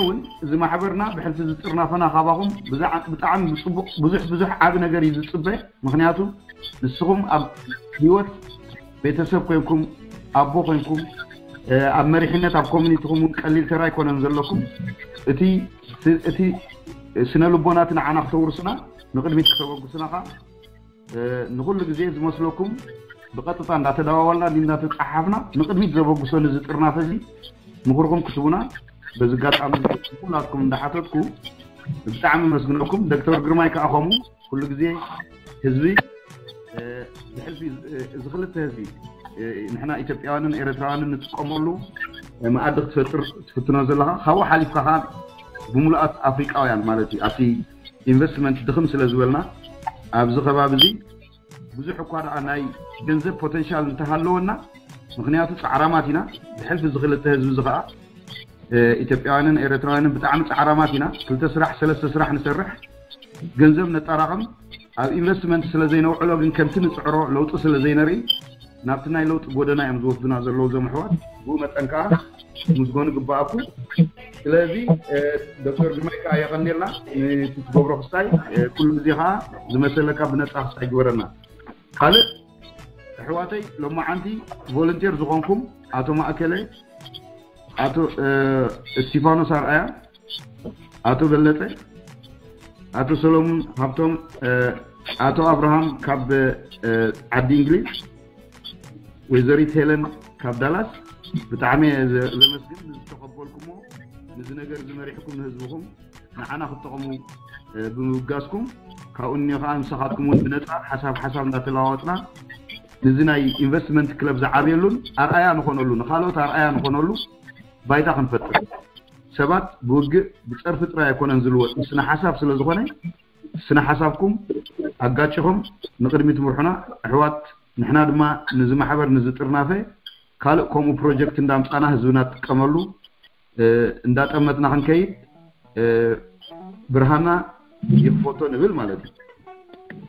እውን እዚ ማሕበርና ብሕልፊ ዝጥርናፈና ካባኹም ብጣዕሚ ብፅቡቅ ብዙሕ ብዙሕ ዓቢ ነገር እዩ ዝፅበ። ምክንያቱ ንስኹም ኣብ ህይወት ቤተሰብ ኮይንኩም ኣቦ ኮይንኩም ኣብ መሪሕነት ኣብ ኮሚኒቲኹም እውን ቀሊል ተራ ኣይኮነን ዘለኩም። እቲ እቲ ስነ ልቦና እቲ ንዓና ክተውርሱና ንቅድሚት ክተበግሱና ከዓ ንኩሉ ግዜ ዝመስለኩም ብቐጥታ እንዳተደዋወልና እንዳተፀሓፍና ንቅድሚት ዘበግሶ ንዚ ጥርናፈ እዚ ምኽርኩም ክትቡና በዚ ኣጋጣሚ ኩላትኩም እንዳሓተትኩ ብጣዕሚ መስግነኩም። ዶክተር ግርማይ ከዓ ከምኡ ኩሉ ግዜ ህዝቢ ብሕልፊ እዚ ክልተ ህዝቢ ንሕና ኢትዮጵያውያንን ኤርትራውያንን ንጥቀመሉ መኣዲ ክትፈጥር ትፍትኖ ዘለካ ካብኡ ሓሊፍካ ከዓ ብምሉኣት ኣፍሪቃውያን ማለት እዩ ኣብቲ ኢንቨስትመንት ድኽም ስለ ዝበልና ኣብዚ ከባቢ እዚ ብዙሕ እኳ ደኣ ናይ ገንዘብ ፖተንሻል እንተሃለወና ምክንያቱ ፃዕራማት ኢና ብሕልፊ እዚ ክልተ ህዝቢ እዚ ከዓ ኢትዮጵያውያንን ኤርትራውያንን ብጣዕሚ ፃዕራማት ኢና ክልተ ስራሕ ሰለስተ ስራሕ ንሰርሕ ገንዘብ ነጠራቕም ኣብ ኢንቨስትመንት ስለ ዘይነውዕሎ ግን ከምቲ ንፅዕሮ ለውጢ ስለ ዘይነርኢ ናብቲ ናይ ለውጢ ጎደና እዮም ዝወስዱና ዘለዉ እዞም ኣሕዋት ብኡ መጠን ከዓ ምስጎኑ ግባኣኩም ስለዚ ዶክተር ግርማይ ከዓ የቐንየልና ነቲ ትገብሮ ክስታይ ኩሉ ግዜ ከዓ ዝመሰለካ ብነፃ ክስታይ ግበረና ካልእ ኣሕዋተይ ሎማዓንቲ ቮለንቴር ዝኾንኩም ኣቶ ማእከለ ኣቶ እስቲፋኖስ ኣርኣያ ኣቶ በለጠ ኣቶ ሰሎሙን ሃብቶም ኣቶ ኣብርሃም ካብ ዓዲ እንግሊዝ ወይዘሪት ሄለን ካብ ዳላስ ብጣዕሚ ዘመስግን ንዝተቐበልኩሞ ንዚ ነገር ዝመሪሕኩም ንህዝብኹም ንዓና ክትጠቐሙ ብምብጋስኩም ካብኡ እኒ ከዓ ንስኻትኩም እውን ብነፃ ሓሳብ ሓሳብ እንዳተለዋወጥና ንዚ ናይ ኢንቨስትመንት ክለብ ዝዓብየሉን ኣርኣያ ንኾነሉ ንካልኦት ኣርኣያ ንኾነሉ ባይታ ክንፈጥር ሰባት ብውግእ ብፀርፊ ጥራይ ኣይኮነን ዝልወጥ ስነ ሓሳብ ስለ ዝኾነ ስነ ሓሳብኩም ኣጋጭኹም ንቅድሚት ምርሑና ኣሕዋት ንሕና ድማ ንዚ ማሕበር ንዚ ጥርናፈ ካልእ ከምኡ ፕሮጀክት እንዳምፃና ህዝብና ትጥቀመሉ እንዳጠመትና ክንከይድ ብርሃና ይክፈቶ ንብል ማለት እዩ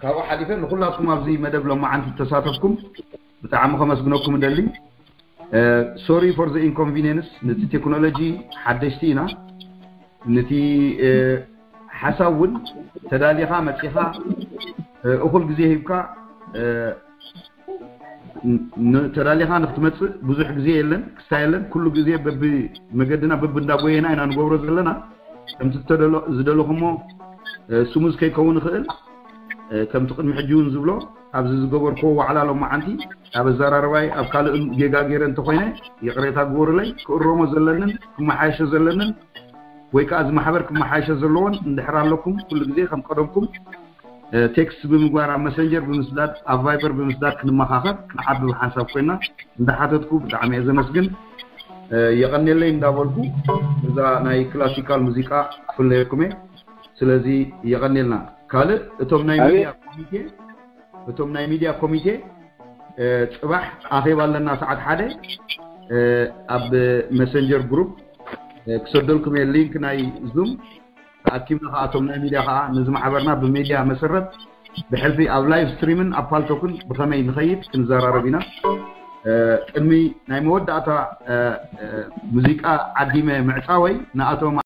ካብኡ ሓሊፈ ንኩላትኩም ኣብዚ መደብ ሎማዓንቲ ተሳተፍኩም ብጣዕሚ ከመስግነኩም እደሊ sorry for the inconvenience ነቲ ቴክኖሎጂ ሓደሽቲ ኢና ነቲ ሓሳብ እውን ተዳሊኻ መፂኻ እኹል ግዜ ሂብካ ተዳሊኻ ንክትመፅእ ብዙሕ ግዜ የለን ክስታ የለን ኩሉ ግዜ በቢ መገድና በቢ እንዳጎየና ኢና ንገብሮ ዘለና ከምቲ ዝደለኹሞ ስሙዝ ከይከውን ይኽእል ከምቲ ቅድሚ ሕጂ እውን ዝብሎ ኣብዚ ዝገበርክዎ ዋዕላ ሎማዓንቲ ኣብ ኣዘራርባይ ኣብ ካልእ ጌጋ ገይረ እንተኮይነ ይቕሬታ ግበሩለይ ክእረሞ ዘለንን ክመሓየሾ ዘለንን ወይ ከዓ እዚ ማሕበር ክመሓየሾ ዘለዎን እንድሕር ኣለኩም ኩሉ ግዜ ከም ቀደምኩም ቴክስት ብምግባር ኣብ መሰንጀር ብምስዳድ ኣብ ቫይበር ብምስዳድ ክንመኻኸር ክንዓቢ ብሓንሳብ ኮይና እንዳሓተትኩ ብጣዕሚ እየ ዘመስግን የቐንየለይ እንዳበልኩ እዛ ናይ ክላሲካል ሙዚቃ ክፍለየኩም እየ ስለዚ የቐንየልና ካልእ እቶም ናይ ሚድያ ኮሚቴ እቶም ናይ ሚድያ ኮሚቴ ፅባሕ ኣኼባ ኣለና ሰዓት ሓደ ኣብ መሰንጀር ግሩፕ ክሰደልኩም እየ ሊንክ ናይ ዙም ተኣኪብና ከዓ እቶም ናይ ሚድያ ከዓ ነዚ ማሕበርና ብሚድያ መሰረት ብሕልፊ ኣብ ላይቭ ስትሪምን ኣብ ፓልቶክን ብኸመይ ንኸይድ ክንዘራረብ ኢና ቅድሚ ናይ መወዳእታ ሙዚቃ ዓዲመ ምዕፃወይ ንኣቶም